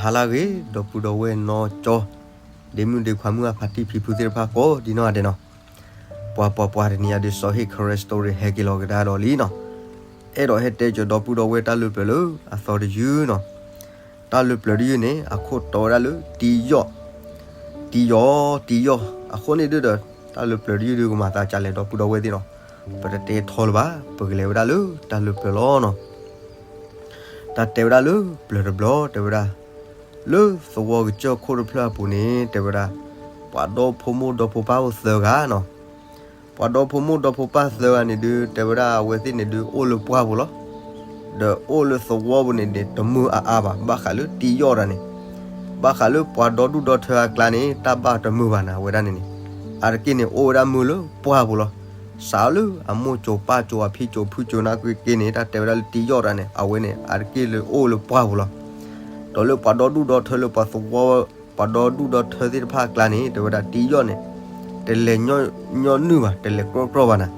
ဟါလၢအဂ့ၤ ဒီပုၢ်ဒီဝဲၢ်နီၢ်ကၠီ, ဒ့မုၣ်ဒ့ခွါ မုၢ်အဖါတံၢ် ဖံဖုသ့ၣ်တဖၣ်ကိးဒ်နီၢ်ဂၤဒဲးနီၤ, ပှၤပှၤပှၤတနံၤအံၤဒုး စီၤဟ့ၣ် Karen Story ဟဲက့ၤလီၤကဒါဒီးလံနီၤ, အဲၣ်ဒိးဟဲတဲကၠီၤဒီပုၢ်ဒီဝဲၢ်တၢ်လၢပျၢၤလၢအသီတယုၢ်နီၤ, တၢ်လၢပျၢၤတယုၢ်န့ၣ် အခိၣ်တီဝဲဒၣ်လၢတံယီၣ်, တံယီၣ် တံယီၣ်, အဃိန့ၣ်ဒုးဒီး တၢ်လၢပျၢၤတယုၢ်ဒုးကမၤသးကလဲၣ် ဒီပုၢ်ဒီဝဲၢ်သ့ၣ်နီၤ, ပတတဲထီလၢၤဘၣ် ပကလဲၤဝဲဒၣ်လၢတၢ်လၢပျၢၤလီၤနီၤ. တၢ်တဲဝဲဒၣ်လၢပျၢၤတဘျီတဲဝဲဒၣ်, လၢသဝီကစၢၢ်ခိၣ်တဖျၢၣ်အပူၤန့ၣ် တဲဝဲဒၣ်, ပှၤဒီဖိမိၢ်ဒီဖိပၢ်အိၣ်သၢဂၤနီၤ, ပှၤဒီဖိမိၢ်ဒီဖိပၢ်သၢဂၤန့ၣ်ဒုး တဲဝဲဒၣ်အဝဲသ့ၣ်န့ၣ်ဒုး အိၣ်လၢပှၢ်ပူၤလီၤ. ဒီးအိၣ်လၢသဝီပူၤန့ၣ်န့ၣ် တမုာ်အါအါဘၣ် ဘၣ်ဃးလၢတံယီၣ်တၢ်န့ၣ်, ဘၣ်ဃးလၢပှၤဒီဒူၣ်ဒီထၢအကျါန့ၣ် တၢ်ဘၣ်တမုာ်ဘၣ်နၤ အဝဲဒၣ်န့ၣ်န့ၣ်, အါတက့ၢ်န့ၣ် အိၣ်ဝဲဒၣ်မုာ်လၢပှၢ်ပူၤလီၤ. စးလၢအမိၢ်ကၠိၤပၢ်ကၠိၤအဖံကၠိၤဖုကၠိၤနာ်က့က့န့ၣ် တၢ်တဲဝဲဒၣ်လၢတံယီၣ်တၢ်န့ၣ် အဝဲန့ၣ် အါတက့ၢ်လၢအိၣ်လၢပှၢ်ပူၤလီၤ. ဒီးလၢပှၤဒီဒူၣ်ဒီထၢလၢပှၤသဝီ ပှၤဒီဒူၣ်ဒီထၢသ့ၣ်တဖၣ်အကျါန့ၣ် တဲဝဲဒၣ်တံယီၣ်န့ၣ် တလဲၤညီနုၢ်ဘၣ် တလဲၤကြီကြီဘၣ်နၤ,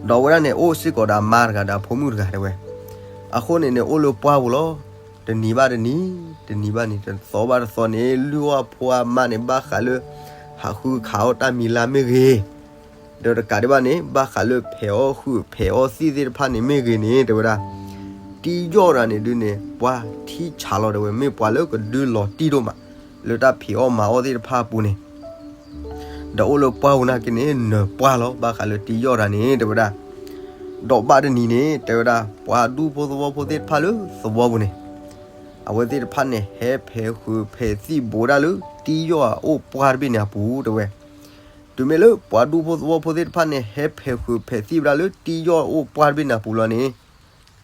ဒီးအဝဲဒၣ်န့ၣ် အိၣ်စ့ၢ်ကီးဒီးအမါတဂၤဒီးအဖိမုၣ်တဂၤတဲဝဲ, အဃိန့ၣ်န့ၣ် အိၣ်လၢပှၢ်ပူၤလီၤ. တနံၤဘၣ်တနံၤ, တနံၤဘၣ်နံၤ, တသီဘၣ်တသီန့ၣ် လုၢ်အီၣ်အဖိအမါန့ၣ် ဘၣ်ဃးလၢ ဟးဃုခးအီၣ်တၢ်မံၤလၢ်မ့ၢ်ဂ့ၤ, ဒီးတကးဒံးဘၣ်န့ၣ် ဘၣ်ဃးလၢဖဲးအီၣ်ဃုာ်ဖဲးအီၣ်သံၣ်သ့ၣ်တဖၣ်န့ၣ်မ့ၢ်ဂ့ၤန့ၣ် တဲဝဲဒၣ်, တံယီၣ်တၢ်န့ၣ်ဒုးန့ၣ် ပှၢ်ထံဆးလီၤတဲဝဲ, မ့ၢ်ပှၤလၢကဒုးလီၤတံၢ်ဒိၣ်မး လၢတၢ်ဖံးအီၣ်မၤအီၣ်သ့ၣ်တဖၣ်အပူၤန့ၣ် ဒီးအိၣ်လၢပှၢ်ပူၤနာ်က့န့ၣ် နၢၤပှၢ်လီၤ. ဘၣ်ဃးလၢတံယီၣ်တၢ်န့ၣ် တဲဝဲဒၣ်, ဒီးဘၣ်တနံၤန့ၣ် တဲဝဲဒၣ် ပှၤဒူဖိသဝီဖိသ့ၣ်တဖၣ်လၢသဝီပူၤန့ၣ် အဝဲသ့ၣ်တဖၣ်န့ၣ် ဟဲဖဲးဃုာ်ဖဲးသံၣ်ဘိးဒၣ်လၢတံယီၣ်အအိၣ်ပှၢ်တဘ့ၣ်န့ၣ်အပူၤတဲဝဲ, တုၤမ့ၢ်လၢပှၤဒူဖိသဝီဖိသ့ၣ်တဖၣ်န့ၣ် ဟဲဖဲးဃုာ်ဖဲးသံၣ်ဝဲဒၣ်လၢတံယီၣ်အအိၣ်ပှၢ်တဘ့ၣ်န့ၣ်အပူၤလီၤန့ၣ်,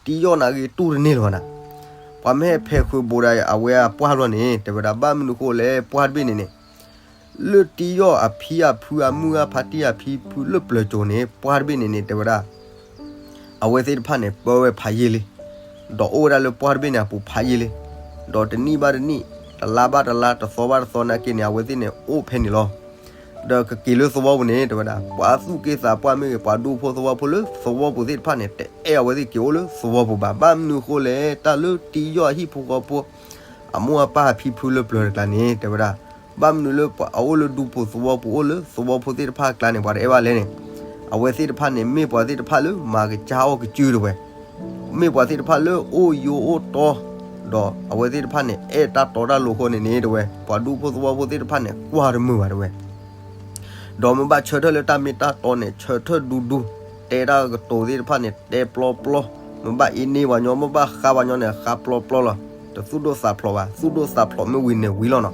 တံယီၣ်နာ်က့တူၢ်တန့ၢ်လၢၤဘၣ်နၤ, ပှၤမ့ၢ်ဟဲဖဲးဃုာ်ဘိးဒၣ်အဝဲအပှၢ်လီၤန့ၣ် တဲဝဲဒၣ် ဘၣ်မနုၤဃိလဲၣ် ပှၢ်တဘ့ၣ်န့ၣ်န့ၣ် လၢတံယီၣ်အဖံအဖုအမုၢ်အဖါတံၢ်အဖံဖုလၢပျၢၤကၠိၤန့ၣ် ပှၢ်တဘ့ၣ်န့ၣ်န့ၣ် တဲဝဲဒၣ် အဝဲသ့ၣ်တဖၣ်န့ၣ် ပၢဝဲဖးယံာ်လံ, ဒီးအိၣ်ဝဲဒၣ်လၢပှၢ်တဘ့ၣ်န့ၣ်အပူၤဖးယံာ်လံ, ဒီးတနံၣ်ဘၣ်တနံၣ်, တလါဘၣ်တလါ, တသီဘၣ်တသီနာ်က့န့ၣ် အဝဲသ့ၣ်န့ၣ်အိၣ်ဖဲန့ၣ်လီၤ. ဒီးကက့ၤလၢသဝီပူၤန့ၣ် တဲဝဲဒၣ် ပှၤသူၣ်က့သးပှၢ်မ့ၢ်ဂ့ၤ ပှၤဒူဖိသဝီဖိလၢသဝီပူၤသ့ၣ်တဖၣ်န့ၣ် တအဲၣ်အဝဲသ့ၣ်က့ၤအိၣ်လၢသဝီပူၤဘၣ်. ဘၣ်မနုၤဃိလဲၣ် တၢ်လၢတံယီၣ်အဟံၣ်ဖိဃီဖိ အမိၢ်အပၢ်အဖံဖုလၢပျၢၤတကျါန့ၣ် တဲဝဲဒၣ် ဘၣ်မနုၤလၢပှၤအအိၣ်လၢဒူဖိသဝီပူၤ အိၣ်လၢသဝီဖိသ့ၣ်တဖၣ်အကျါန့ၣ် ပှၤတအဲၣ်ဘၣ်လဲၣ်န့ၣ်, အဝဲသ့ၣ်တဖၣ်န့ၣ်မ့ၢ်ပှၤသ့ၣ်တဖၣ်လၢမၤကစၢ်အီၣ်ကစုတဝဲ, မ့ၢ်ပှၤသ့ၣ်တဖၣ်လၢအိၣ်ယိအိၣ်တီ, ဒီးအဝဲသ့ၣ်တဖၣ်န့ၣ် အဲၣ်တၢ်တီတၢ်လိၤအဃိန့ၣ်န့ၣ် တဝဲ ပှၤဒူဖိသဝီဖိသ့ၣ်တဖၣ်န့ၣ် ကွၢ်တမုာ်ဘၣ်တဝဲ ဒီးမ့ၢ်ဘၣ်ဆၢထၢၣ်လၢတၢ်မ့ၢ်တၢ်တီန့ၣ် ဆၢထၢၣ်ဒူဒူ, တဲတၢ်ကတိၤသ့ၣ်တဖၣ်န့ၣ် တဲပျီပျီ, မ့ၢ်ဘၣ်အ့န့ၢ်ပှၤညီ မ့ၢ်ဘၣ်ဃါပှၤညီန့ၣ် ဃါပျီပျီလီၤ. တသူၣ်ဒိၣ်သးဖျိးဘၣ်, သူၣ်ဒိၣ်သးဖျိးမ့ၢ်ဝံၤန့ၣ်ဝံၤလီၤနီၤ.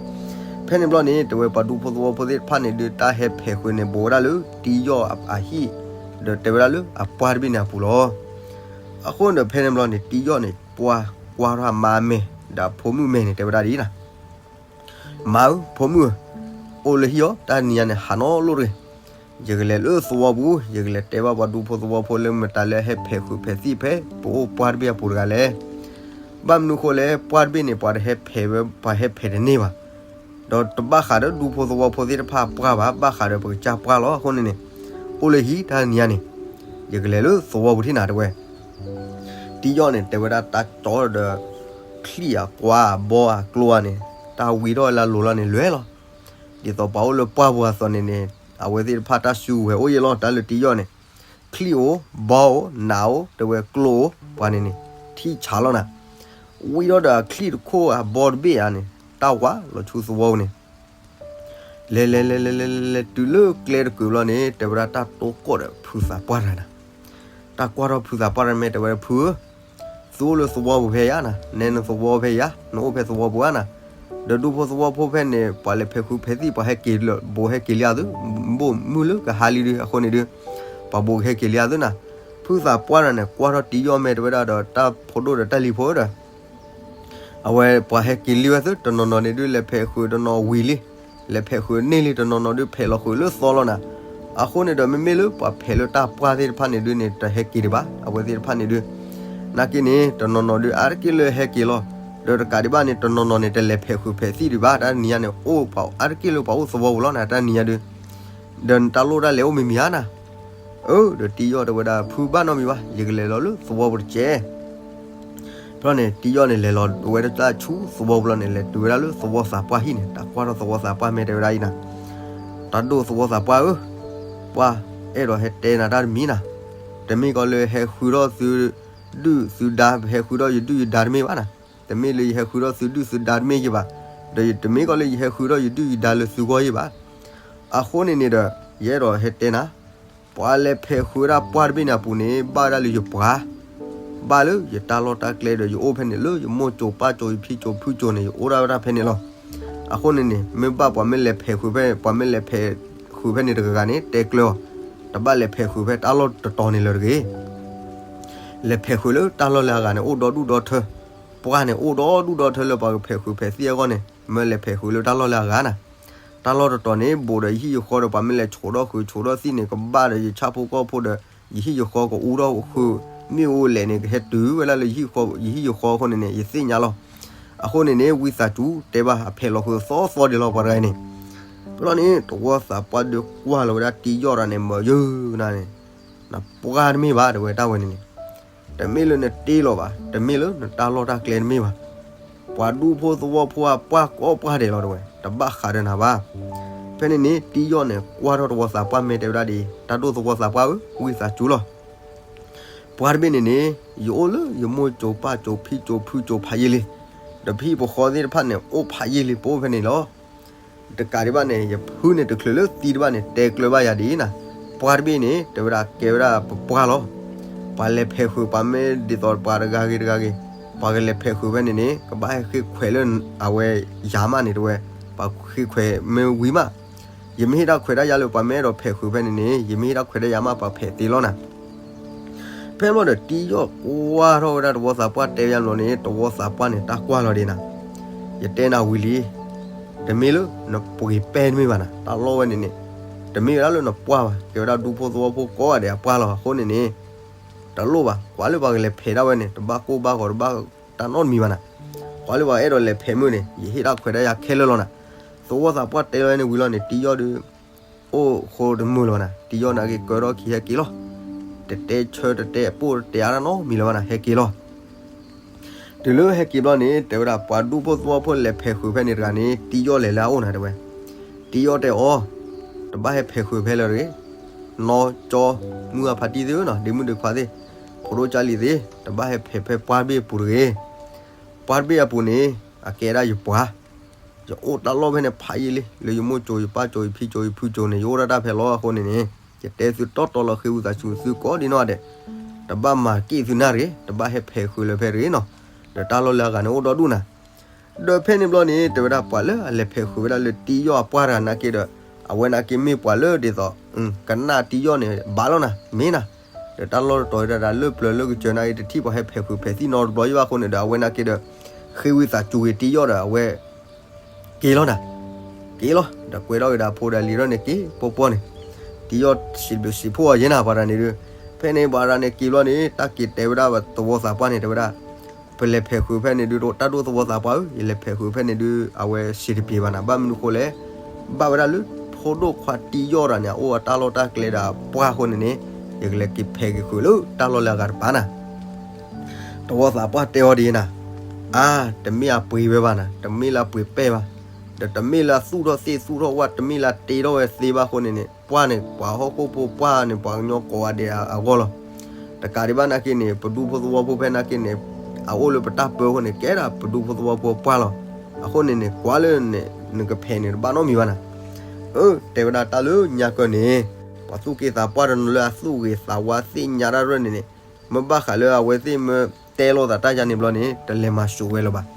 ဖဲန့ၣ်ဘျီန့ၣ် တဝဲပှၤဒူဖိသဝီဖိသ့ၣ်တဖၣ်န့ၣ်ဒုး တၢ်ဟဲဖဲးဃုာ်န့ၣ် ဘိးဝဲဒၣ်လၢတံယီၣ်အဟံၣ်, ဒီးတဲဝဲဒၣ်လၢအပှၢ်တဘ့ၣ်န့ၣ်အပူၤလီၤ. အဃိန့ၣ်ဒီးဖဲန့ၣ်ဘျီန့ၣ် တံယီၣ်န့ၣ် ပှၢ်ကွၢ်ထီၣ်အမါအမဲာ် ဒီးအဖိမုၣ်မဲာ်န့ၣ် တဲဝဲဒၣ်ဒ်အံၤနီၤ မါဧၢ, ဖိမုၣ်ဧၢ, အိၣ်လၢဟံၣ်အီၤ တၢ်နံၤညါန့ၣ် ဟးနီတလိၣ်တဂ့ၤ. ယကလဲၤလၢသဝီပူၤ, ယကလဲၤတဲဘၣ်ပှၤဒူဖိသဝီဖိလၢမတၤလၢဟဲဖဲးဃုာ်ဖဲးသံၣ်ဖဲ ပအိၣ်ပှၢ်တဘ့ၣ်အပူၤတဂၤလဲၣ်. ဘၣ်မနုၤဃိလဲၣ် ပှၢ်တဘ့ၣ်န့ၣ် ပှၤတဟဲဖဲးဝဲ, ပှၤဟဲဖဲးတန့ၢ်ဘၣ်. ဒီးတဘၣ်ဃးဒီးဒူဖိသဝီဖိသ့ၣ်တဖၣ်ပှၢ်ဘၣ်, ဘၣ်ဃးဒီးပကစၢ်ပှၢ်လီၤ. အဃိန့ၣ်န့ၣ် အိၣ်လၢဟံၣ်တၢ်နံၤညါန့ၣ် ယကလဲၤလၢသဝီပူၤထံၣ်နၤတဲဝဲ တံယီၣ်န့ၣ် တဲဝဲဒၣ်တၢ်ကၠီဒီး ချံၣ်အကွါအဘီအကျိအန့ၣ် တၢ်ဝံထီၣ်လၢလိၤလီၤန့ၣ် လွဲလီၤ. ဒ်သိးပှၤအိၣ်လၢပှၢ်ပူၤအသိးန့ၣ်န့ၣ် အဝဲသ့ၣ်တဖၣ်တၢ်စုကဝဲၤအိၣ်ယဲလီၤ. တၢ်လၢတံယီၣ်န့ၣ် ချံၣ်အိၣ်, ဘီအိၣ်, နးအိၣ်, တဲဝဲကျိအိၣ်, ပှၤန့ၣ်န့ၣ် ထံၣ်ဆးလီၤနၤ. ဝံထီၣ်ဒီးအချံၣ်တခိၣ်အဘီတဘ့ၣ်ဧါန့ၣ် တၢ်ဝးလီၤဆူသဝီပူၤန့ၣ် လဲၤလဲၤလဲၤလဲၤလဲၤလဲၤလဲၤတုၤလၢကျဲတကုာ်ဘျီန့ၣ် တဲဝဲဒၣ်တၢ်တိကိးဒီးဖုသးပှၢ်တဂၤနၤ. တၢ်ကွၢ်ထီၣ်ဖုသးပှၢ်တဂၤမ့ၢ်တဲဝဲဒၣ် ဖုဧၢ, သုအိၣ်လၢသဝီပူၤဖဲယါနၤ, နဲနသဝီဖဲယါ, နအိၣ်ဖဲသဝီပူၤဧါနၤ, ဒီးဒူဖိသဝီဖိဖဲန့ၣ် ပှၤလဲၤဖဲးဃုဖဲးသံၣ် ပှၤဟဲက့ၤလၢဘိးဟဲက့ၤလံအသု, ဘိးမုၢ်လၢကဟါလံဒုး အဃိန့ၣ်ဒုး ပှၤဘိးကဟဲက့ၤလံအသုနၤ. ဖုသးပှၢ်တဂၤန့ၣ် ကွၢ်ထီၣ်တံယီၣ်မ့ၢ်တဲဝဲဒၣ်ဒီး တၢ်ဖိဒိၣ်ဒီးတၢ်လံၤဖိဒီး အဝဲပှၤဟဲက့ၤလံဝဲသု တနီၤနီၤန့ၣ်ဒုး လဲၤဖဲးဃုာ်တနီၤဝံၤလံ, လဲၤဖဲးဃုာ်န့ၢ်လံ တနီၤနီၤဒုး ဖဲးလီၤဃုာ်လၢသီလီၤနၤ. အဃိန့ၣ်ဒီး မ့မ့ၢ်လၢပှၤဖဲးလၢတၢ်ပှၢ်သ့ၣ်တဖၣ်န့ၣ်ဒုးန့ၣ် တဟဲက့ၤဒံးဘၣ်, အဝဲသ့ၣ်တဖၣ်န့ၣ်ဒုး နာ်က့န့ၣ် တနီၤနီၤဒုး အါတက့ၢ်လၢဟဲက့ၤလီၤ. ဒီးတကးဒံးဘၣ်န့ၣ် တနီၤနီၤန့ၣ် တလဲၤဖဲးဃုာ်ဖဲးသံၣ်ဒံးဘၣ်, တၢ်နံၤညါန့ၣ် အိၣ်ပှၤအါတက့ၢ်လၢပှၤအိၣ်သဝီပူၤလီၤနၤ, တၢ်နံၤညါဒုး ဒီးနတၢ်လိၣ်တၢ်လဲၤအိၣ်မံၤမံၤဧါနၤ. အၢ ဒီးတံယီၣ်တဲဝဲဒၣ် ဖုဘၣ်နီတမံၤဘၣ်, ယကလဲၤလီၤလၢသဝီပူၤတက့ၢ်. ဘျီန့ၣ် တံယီၣ်န့ၣ် လဲၤလီၤဝဲဒၣ်ဆူသဝီပူၤလီၤန့ၣ် လဲၤတုၤဝဲဒၣ်လၢသဝီသးပှၢ်ဟံၣ်န့ၣ် တၢ်ကွၢ်ထီၣ်သဝီသးပှၢ်မ့ၢ်တဲဝဲဒၣ်အံၤနၤ, တၢ်ဒိၣ်သဝီသးပှၢ်ဧၢ, ပှၢ်အဲၣ်ဒိးဟဲတဲနၤတၢ်တမံၤနၤ, တမ့ၢ်ကီးလၢဟဲဃုထီၣ်သုဒုၣ်သုဒါ ဟဲဃုထီၣ်ယဒုၣ်ယဒါတမ့ၢ်ဘၣ်နၤ, တမ့ၢ်လၢယဟဲဃုထီၣ်သုဒုၣ်သုဒါတမ့ၢ်ယဘၣ်, ဒီးတမ့ၢ်ကီးလၢယဟဲဃုထီၣ်ယဒုၣ်ယဒါလၢသုဂီၢ်ယဘၣ်. အဃိန့ၣ်န့ၣ်ဒီး ယအဲၣ်ဒိးဟဲတဲနၤ ပှၤလဲၤဖဲးဃုာ်ဝဲဒၣ်ပှၢ်တဘ့ၣ်န့ၣ်အပူၤန့ၣ် ဘၣ်ဝဲဒၣ်လၢယပှၤ, ဘၣ်လၢယတၢ်လီၢ်တၢ်ကျဲဒီး ယအိၣ်ဖဲန့ၣ်လၢယမိၢ်ကၠိၤပၢ်ကၠိၤ ယဖံကၠိၤဖုကၠိၤန့ၣ် ယအိၣ်ဒၣ်ဝဲဒၣ်ဖဲန့ၣ်လီၤ. အဃိန့ၣ်န့ၣ် မ့ၢ်ဘၣ်ပှၤမ့ၢ်လဲၤဖဲးဃုာ်ဖဲ ပှၤမ့ၢ်လဲၤဖဲးဃုာ်ဖဲန့ၣ်တဂၤဂၤန့ၣ် တဲကျၢၤအီၤ, တဘၣ်လဲၤဖဲးဃုာ်ဖဲတၢ်လီၢ်တတီၤန့ၣ်လၢၤတဂ့ၤ လဲၤဖဲးဃုာ်လၢတၢ်လီၢ်လၢအဂၤန့ၣ် အိၣ်ဒီဒူၣ်ဒီထၢ, ပှၢ်န့ၣ် အိၣ်ဒီဒူၣ်ဒီထၢလၢပှၤကဖဲးဃုာ်ဖဲးသ့ၣ်အဂီၢ်န့ၣ် မ့ၢ်လဲၤဖဲးဃုာ်လၢတၢ်လီၢ်လၢအဂၤနၤ. တၢ်လီၢ်တတီၤန့ၣ် ဘူးဒီးယဟံၣ်ယဃီဒီး ပှၤမ့ၢ်လဲၤဆိးထီၣ်ဃုာ်ဆိးထီၣ်သ့ၣ်န့ၣ် ကဘၣ်ဒီးယဆၣ်ဖိကီၢ်ဖိဒီး ယဟံၣ်ယဃီကအိၣ်ထီၣ်ဃုာ် မ့ၣ်အူလဲၣ်န့ၣ် ကဟဲတုၤဝဲဒၣ်လၢ ယဟံၣ်ယဃီအဃိန့ၣ်န့ၣ် ယသ့ၣ်ညါလီၤ. အဃိန့ၣ်န့ၣ် ဝံသးစူၤတဲဘၣ် အဖဲးလီၤဃုာ်သီသီဒံးလီၤ ပှၤတဂၤအံၤန့ၣ်. ဘျီန့ၣ် သဝီသးပှၢ်ဒုးကွၢ်လီၤဝဲဒၣ်တံယီၣ်တဂၤန့ၣ် မၤယၢၤနၤန့ၣ် နပှၢ်တမ့ၢ်ဘၣ် တဲဝဲတၢ်ဝဲန့ၣ်န့ၣ်, တမ့ၢ်လၢနတ့လီၤဘၣ်, တမ့ၢ်လၢနတၢ်လီၢ်တၢ်ကျဲတမ့ၢ်ဘၣ်, ပှၤဒူဖိသဝီဖိအပှၢ်ကိးပှၢ်ဒဲးလီၤ တဲဝဲ, တဘၣ်ဃးဒီးနၤဘၣ်. ဖဲန့ၣ်န့ၣ် တံယီၣ်န့ၣ် ကွၢ်ထီၣ်သဝီသးပှၢ်မ့ၢ်တဲဝဲဒၣ်ဒ်အံၤ, တၢ်ဒိၣ်သဝီသးပှၢ်ဧၢ, ဝံသးစူၤလီၤ. ပှၢ်တဘ့ၣ်န့ၣ်န့ၣ် ယအိၣ်လၢယမိၢ်ကၠိၤပၢ်ကၠိၤဖံကၠိၤဖုကၠိၤဖးယံာ်လံ, ဒီးပဟံၣ်ပဃီသ့ၣ်တဖၣ်န့ၣ် အိၣ်ဖးယံာ်လံ ပအိၣ်ဖဲန့ၣ်လီၤ. တကးဒံးဘၣ်န့ၣ် ယဖုန့ၣ်တချုးလၢသံတဘၣ်န့ၣ် တဲကျၢၤဘၣ်ယၤဒ်အံၤနၤ, ပှၢ်တဘ့ၣ်န့ၣ် တဲဝဲဒၣ်ကဲဝဲဒၣ်ပပှၢ်လီၤ. ပှၤလဲၤဖဲးဃုာ်ပှၤမ့ၢ်ဒ်သိးပှၤတဂၤဂ့ၤတဂၤဂ့ၤ, ပှၤကလဲၤဖဲးဃုာ်ဖဲန့ၣ်န့ၣ် ကဘၣ်ဟဲဃ့ခွဲးလၢအဝဲယၤမးန့ၣ် တဲဝဲ, ပှၤဃ့ခွဲးမ့ၢ်ဝံၤမး, ယမ့ၢ်ဟ့ၣ်တၢ်ခွဲးတၢ်ယာ်လၢပှၤမ့ၢ်အဲၣ်ဒိးဖဲးဃုာ်ဖဲန့ၣ်န့ၣ် ယမ့ၢ်ဟ့ၣ်တၢ်ခွဲးတၢ်ယာ်မး ပှၤဖဲးသ့လီၤနၤ. ဖဲဘျီဒီးတံယီၣ်ကွၢ်ထီၣ်ဝဲဒၣ်သဝီသးပှၢ်တဲယၤန့ၣ်န့ၣ် သဝီသးပှၢ်န့ၣ် တၢ်ကွၢ်လီၤဒ်နၤ, ယတဲနၤဝံၤလံ, တမ့ၢ်လၢနပှ့ၤပဲတမ့ၢ်ဘၣ်နၤ, တၢ်လီၢ်ဝဲန့ၣ်န့ၣ် တမ့ၢ်ဝဲဒၣ်လၢနပှၢ်ဘၣ်, ကဲဝဲဒၣ်ဒူဖိသဝီဖိကိးဂၤဒဲးအပှၢ်လီၤ. အဃိန့ၣ်န့ၣ် တလိၣ်ဘၣ်, ကွၢ်လၢပှၤကလဲၤဖဲးဒၣ်ဝဲန့ၣ် တဘၣ်ကိၢ်ဘၣ်ဂီၤ တဘၣ်တၢ်နီတမံၤဘၣ်နၤ. ကွၢ်လၢပှၤအဲၣ်ဒိးလဲၤဖဲးမုၢ်န့ၣ် ယဟ့ၣ်တၢ်ခွဲးတၢ်ယာ်ခဲလၢာ်လီၤနၤ. သဝီသးပှၢ်တဲလီၤန့ၣ်ဝံၤလီၤန့ၣ် တံယီၣ်ဒုး အိၣ်ဃိတမုာ်လၢၤဘၣ်နၤ, တံယီၣ်န့ၣ်က့ၤကၢထီၣ်ခံဟဲက့ၤလီၤ. တတဲဆၢတတဲအပိၢ်တတဲအါတၢ်နီတမံၤလၢၤဘၣ်နၤ, ဟဲက့ၤလီၤ. တုၤလၢဟဲက့ၤဘျီန့ၣ် တဲဝဲဒၣ်ပှၤဒူဖိသဝီဖိလဲၤဖဲးဃုာ်ဖဲန့ၣ်တဂၤန့ၣ် တံယီၣ်လဲၤလၢအအိၣ်နၤ တဲဝဲ. တံယီၣ်တဲအီၤ, တဘၣ်ဟဲဖဲးဃုာ်ဖဲလၢၤတဂ့ၤ, နီၢ်ကၠီ မုၢ်အဖါတံၢ်သ့ၣ်ဧၢနၤ, ဒ့မုၣ်ဒ့ခွါသ့ၣ်, ဖိဒိၣ်ကၢ်လံၤသ့ၣ်, တဘၣ်ဟဲဖဲးဖဲပှၢ်တဘ့ၣ်အပူၤတဂ့ၤ. ပှၢ်တဘ့ၣ်အပူၤန့ၣ် အကဲဒၣ်ယပှၤ ယအိၣ်တၢ်လီၢ်ဖဲန့ၣ်ဖးယံာ်လံ, လၢယမိၢ်ကၠိၤယပၢ်ကၠိၤယဖံကၠိၤယဖုကၠိၤန့ၣ် ယအိၣ်ဒၣ်တၢ်ဖဲလီၤ. အဃိန့ၣ်န့ၣ် ယတဲသုတီတီလီၤ ဃ့ဝံသးစူၤသုကိးဒံနီၢ်ဒဲး, တဘၣ်မၤက့ၣ်သုနၢ်တဂ့ၤ, တဘၣ်ဟဲဖဲးဃုာ်လၢၤဖဲတဂ့ၤနီၤ, ဒီးတၢ်လီၢ်လၢအဂၤန့ၣ်အိၣ်ဒီဒူၣ်နၤ. ဒီးဖဲန့ၣ်ဘျီန့ၣ် တဲဝဲဒၣ်ပှၤလၢအလဲၤဖဲးဃုာ်ဝဲဒၣ်လၢတံယီၣ်အပှၢ်တဂၤနာ်က့ဒီး အဝဲနာ်က့မ့ၢ်ပှၤလၢဒ်သိး ကနၣ်တံယီၣ်န့ၣ် ဘၣ်လီၤနၤ, မ့ၢ်နၤ, ဒီးတၢ်လီၢ်တတီၤဒၣ်လၢပျၢၤလၢကစၢၤနာ်က့ တထံၣ်ပှၤဟဲဖဲးဃုာ်ဖဲးသံၣ်နီတဘျီယဘၣ်အဃိန့ၣ်ဒီး အဝဲနာ်က့ဒီး ဃ့ဝံသးစူၤဂ့ၤတံယီၣ်ဒီး အဝဲ က့ၤလီၤနၤ, က့ၤလီၤ, ဒီးကွဲထီၣ်က့ၤဒီးအဖိဒီးလံၤထီၣ်န့ၣ်က့ၤ ပီပီန့ၣ်, တံယီၣ်စံးဘျုးစံးဖှိၣ်အီၤယဲနၤ ပှၤတဂၤန့ၣ်ဒုး, ဖဲန့ၣ်ပှၤတဂၤန့ၣ်က့ၤဘျီန့ၣ် တၢ်က့ၤတဲဝဲဒၣ်သဝီသးပှၢ်န့ၣ် တဲဝဲဒၣ် ပလဲၤဖဲးဃုာ်ဖဲန့ၣ်ဒုး တၢ်ဒိၣ်သဝီသးပှၢ်ဧၢ, ယလဲၤဖဲးဃုာ်ဖဲန့ၣ်ဒုး အဝဲစံးတပျ့ၤဘၣ်နၤ, ဘၣ်မနုၤဃိလဲၣ်, ဘၣ်ဝဲဒၣ်လၢ ဖိဒိၣ်ခွါတံယီၣ်တဂၤန့ၣ် အအိၣ်အတၢ်လီၢ်တၢ်ကျဲဒီးအပှၢ်အဃိန့ၣ်န့ၣ်, ယကလဲၤက့ၤဖဲးက့ၤဃုာ်လၢတၢ်လီၢ်လၢအဂၤတပၤနၤ သဝီသးပှၢ်တဲအီၤဒ်အံၤနၤ, အါ, တမ့ၢ်အပှ့ၤဝဲဘၣ်နၤ, တမ့ၢ်လၢအပှ့ၤပဲၢ်ဘၣ်, ဒီးတမ့ၢ်လၢအသူၣ်ထီၣ်သ့ၣ်သူၣ်ထီၣ်ဝၣ်, တမ့ၢ်လၢအတ့ထီၣ်ဝဲသ့ဘၣ်အဃိန့ၣ်န့ၣ်, ပှၢ်န့ၣ် ပှၤဟီၣ်ခိၣ်ဖိပှၢ်န့ၣ် ပှၤကညီကိးဂၤဒဲးအဂီၢ်လီၤ. တကးဒံးဘၣ်နာ်က့န့ၣ် ပဒူဖိသဝီဖိဖဲနာ်က့န့ၣ် အအိၣ်လၢပတၢ်ပၢအဃိန့ၣ် ကဲဒၣ်ပဒူဖိသဝီဖိပှၢ်လီၤ. အဃိန့ၣ်န့ၣ် ကွၢ်လၢနကဖဲးန့ၣ် တဘၣ်နီတမံၤဘၣ်နၤ. အၢ တဲဝဲဒၣ်တၢ်လၢညါကၢၢ်န့ၣ် ပှၤသူၣ်က့သးပှၢ်တနီၤလၢအသူၣ်ဂ့ၤသးဝါသ့ၣ်ညါတၢ်ရၢၢ်န့ၣ်န့ၣ်, မ့ၢ်ဘၣ်ဃးလၢအဝဲသ့ၣ်မ့ၢ်တဲလိာ်သးတၢ်ယါန့ၣ်ဘျီန့ၣ် တလဲၤမၤစၢၤဝဲလၢၤဘၣ်.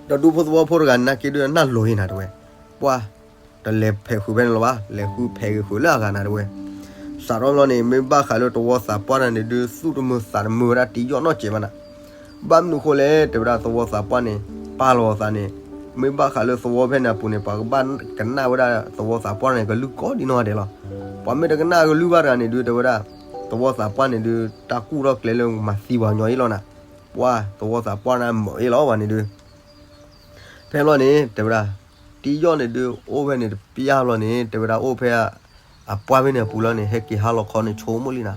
ဒီးဒူဖိသဝီဖိတဂၤနာ်က့ဒုး နၢ်လိၤအံၤနၤတဲဝဲ, ပှၢ်, တလဲၤဖဲးဃုာ်ဖဲန့ၣ်လၢၤဘၣ်, လဲၤဃုဖဲးက့ၤဃုာ်လၢအဂၤနၤတဲဝဲ. စးထီၣ်ဘျီန့ၣ် မ့ၢ်ဘၣ်ဃးလၢသဝီသးပှၢ်တဂၤန့ၣ်ဒုး သူၣ်တမုာ်သးတမုာ်ဝဲဒၣ်တံယီၣ်နီတစဲးဘၣ်နၤ. ဘၣ်မနုၤဃိလဲၣ် တဲဝဲဒၣ်သဝီသးပှၢ်န့ၣ် ပာ်လီၤအသးန့ၣ်, မ့ၢ်ဘၣ်ဃးလၢသဝီဖဲန့ၣ်အပူၤန့ၣ် ပှၤကဘၣ်ကနၣ်ဝဲဒၣ်သဝီသးပှၢ်န့ၣ် ကလုၢ်ကိးဒံနီၢ်ဂၤဒဲးလီၤ. ပှၤမ့ၢ်တကနၣ်ကလုၢ်ဘၣ်တဂၤန့ၣ်ဒုး တဲဝဲဒၣ် သဝီသးပှၢ်န့ၣ်ဒုး တၢ်ကူၣ်ထီၣ်ကျဲလၢမၤသံပှၤကညီအံၤလီၤနၤ. ပှၢ်သဝီသးပှၢ်န့ၣ်မၤအံၤလီၤဝဲန့ၣ်ဒုး ဖဲဘျီန့ၣ် တဲဝဲဒၣ် တံယီၣ်န့ၣ်ဒုး အိၣ်ဖဲန့ၣ်တပျၢ်ဘျီန့ၣ် တဲဝဲဒၣ်အိၣ်ဖဲ အပှၢ်ဖဲန့ၣ်အပူၤလီၤန့ၣ် ဟဲက့ၤဟါလီၤခီန့ၣ် ဆိကမိၣ်လံနၤ.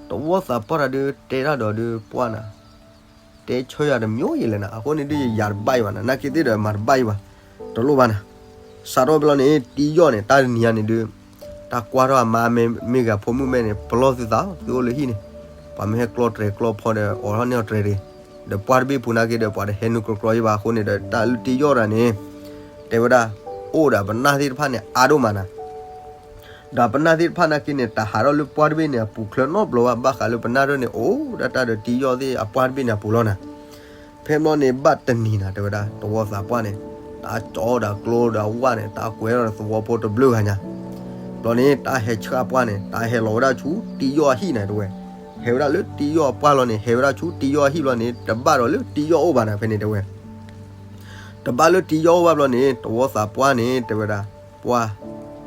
သဝီသးပှၢ်တဂၤဒုး တဲတၢ်ဒီးဒုး ပှၢ်နၤ တဲဆၢယၤတမံၤယံာ်လဲၣ်နၤ, အဃိန့ၣ်ဒုးယၤတဘၣ်အံၤဘၣ်နၤ, နာ်က့သ့ၣ်ဒီးမၤတဘၣ်အံၤဘၣ်, တလိၣ်ဘၣ်နၤ. စးထီၣ်ဖဲလီၤန့ၣ် တံယီၣ်န့ၣ် တၢ်တနံၤညါန့ၣ်ဒုး တၢ်ကွၢ်ထီၣ်အမါအမဲမ့ၢ်ဂ့ၤ ဖိမုၣ်မဲန့ၣ် ပလီၢ်သုသး သုအိၣ်လၢဟံၣ်န့ၣ်, ပှၤမ့ၢ်ဟဲကျီတြဲၤကျီဖီဒီး အိးထီၣ်န့ၢ်အီၤတြဲၤတဂ့ၤ, ဒီးပှၢ်တဘ့ၣ်ပူၤနာ်က့ဒီး ပှၤတဟဲနုာ်ကြီကြီယံာ်ဘၣ်အဃိန့ၣ်ဒီး တၢ်လၢတံယီၣ်တဂၤန့ၣ် တဲဝဲဒၣ် အိၣ်ဒီးပနၢ်သ့ၣ်တဖၣ်န့ၣ် အါဒိၣ်မးနၤ ဒီးပနၢ်သ့ၣ်တဖၣ်နာ်က့န့ၣ် တဟးထီၣ်လၢပှၢ်တဘ့ၣ်န့ၣ်အပူၤချၢနီတဘျီဘၣ်, ဘၣ်ဃးလၢပနၢ်ဒိၣ်န့ၣ် အိၣ်ဒၣ်တၢ်ဒီးတံယီၣ်သ့ၣ်အပှၢ်တဘ့ၣ်န့ၣ်အပူၤလီၤနၤ. ဖဲဘျီန့ၣ်ဘၣ်တနံၤနၤ တဲဝဲဒၣ် တဝီသးပှၢ်န့ၣ် တၢ်ကၠီဒီးကျိဒီးဝၣ်န့ၣ် တၢ်ကွဲးထီၣ်ဒီးသဝီဖိတဘျုးဂၤညါ, ဘျီန့ၣ် တၢ်ဟဲဆှၣ်ပှၢ်န့ၣ် တၢ်ဟဲလီၤဝဲဒၣ်ဆူတံယီၣ်အဟံၣ်နၤတဲဝဲ, ဟဲဝဲဒၣ်လၢတံယီၣ်အပှၢ်လီၤန့ၣ် ဟဲဝဲဒၣ်ဆူတံယီၣ်အဟံၣ်ဘျီန့ၣ် တဘၣ်ဒီးလၢတံယီၣ်အိၣ်ဘၣ်နၤ ဖဲန့ၣ်တဲဝဲ တဘၣ်လၢတံယီၣ်အိၣ်ဘၣ်ဘျီန့ၣ် တဝီသးပှၢ်န့ၣ် တဲဝဲဒၣ် ပှၢ်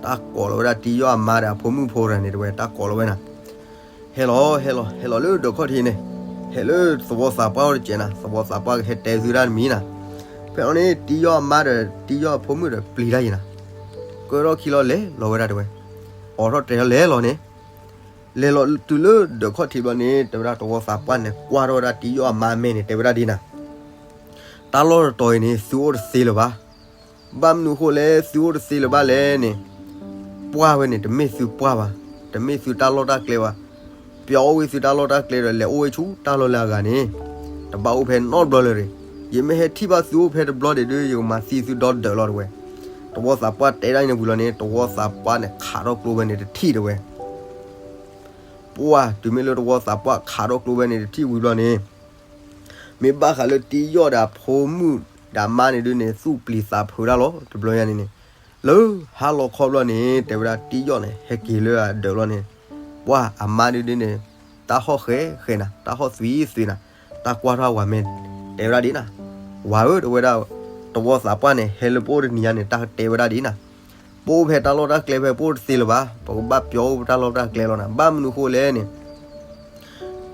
တၢ်ကိးလီၤဝဲဒၣ်တံယီၣ်အမါဒီးအဖိမုၣ်ဖိတဂၤန့ၣ် တဲဝဲ တၢ်ကိးလီၤဝဲနၤ, ဟဲလီၤ ဟဲလီၤ ဟဲလီၤလၢဒၢးခီၣ်ထံးန့ၣ်, ဟဲလၢသဝီသးပှၢ်အိၣ်တစဲးနၤ, သဝီသးပှၢ်ကဟဲတဲသုဒၣ်တမံၤနၤ, ဖဲလီၤန့ၣ် တံယီၣ်အမါဒီးတံယီၣ်အဖိမုၣ်ဒီးပျံၤတၢ်ယံၤနၤ, ကၢထီၣ်ခံလီၤလဲၤလီၤဝဲဒၣ်တဲဝဲ, အိးထီၣ်တြဲၤထီၣ်လဲၤလီၤန့ၣ် လဲၤလီၤတုၤလၢဒၢးခီၣ်ထံးဘျီန့ၣ် တဲဝဲဒၣ်တဝီသးပှၢ်န့ၣ် ကွၢ်ထီၣ်ဝဲဒၣ်တံယီၣ်အမါအမဲန့ၣ် တဲဝဲဒၣ်ဒ်နၤ, တၢ်လီၢ်တတီၤအံၤန့ၣ် သုအိၣ်တသ့လၢၤဘၣ်, ဘၣ်မနုၤအဃိလဲၣ် သုအိၣ်တသ့လၢၤဘၣ်လဲၣ်န့ၣ်, ပှၢ်ဝဲန့ၣ် တမ့ၢ်သုပှၢ်ဘၣ်, တမ့ၢ်သုတၢ်လီၢ်တၢ်ကျဲဘၣ်, ပျီအိၣ်ဝဲသုတၢ်လီၢ်တၢ်ကျဲဒီး လဲၤအိၣ်ဝဲဆူတၢ်လီၢ်လၢအဂၤန့ၣ်, တဘၣ်အိၣ်ဖဲနီတဘျီလၢၤတဂ့ၤ, ယမ့ၢ်ဟဲထံၣ်ဘၣ်သုအိၣ်ဖဲတဘျီဒံးဒုး ယကမၤသံသုဒီဒၢးလီၤတဲဝဲ, တဝီသးပှၢ်တဲဒၣ်န့ၣ်ဝံၤလီၤန့ၣ် တဝီသးပှၢ်န့ၣ် ခးထီၣ်ကျိဖဲန့ၣ်တထံၣ်တဲဝဲ ပှၢ် တုၤမ့ၢ်လၢတဝီသးပှၢ်ခးထီၣ်ကျိဖဲန့ၣ်တထံၣ်ဝံၤဘျီန့ၣ်, မ့ၢ်ဘၣ်ဃးလၢတံယီၣ်ဒီးအဖိမုၣ်ဒီးအမါန့ၣ်ဒုးန့ၣ် သူၣ်ပျံၤသးဖုးတၢ်လီၤ တဘျီညါန့ၣ်န့ၣ်, လၢဟါလီၤခီဘျီန့ၣ် တဲဝဲဒၣ်တံယီၣ်န့ၣ် ဟဲက့ၤလၢအဒၢးဘျီန့ၣ်, ပှၢ်အမါဒုးဒုးန့ၣ်, တၢ်ဟီၣ်ဃဲဃဲနၤ တၢ်ဟီၣ်သွံသွံနၤ, တၢ်ကွၢ်ထီၣ်ဝၤမဲ တဲဝဲဒၣ်ဒ်နၤ, ဝၤဧၢ တဲဝဲဒၣ်, တဝီသးပှၢ်န့ၣ် ဟဲလၢပအိၣ်တနံၤညါန့ၣ် တၢ်တဲဝဲဒၣ်ဒ်နၤ ပအိၣ်ဖဲတၢ်လီၢ်တၢ်ကျဲဖဲပအိၣ်တသ့လၢၤဘၣ်, ပကဘၣ်ပျီအိၣ်ပတၢ်လီၢ်တၢ်ကျဲလီၤနၤ, ဘၣ်မနုၤဃိလဲၣ်န့ၣ်,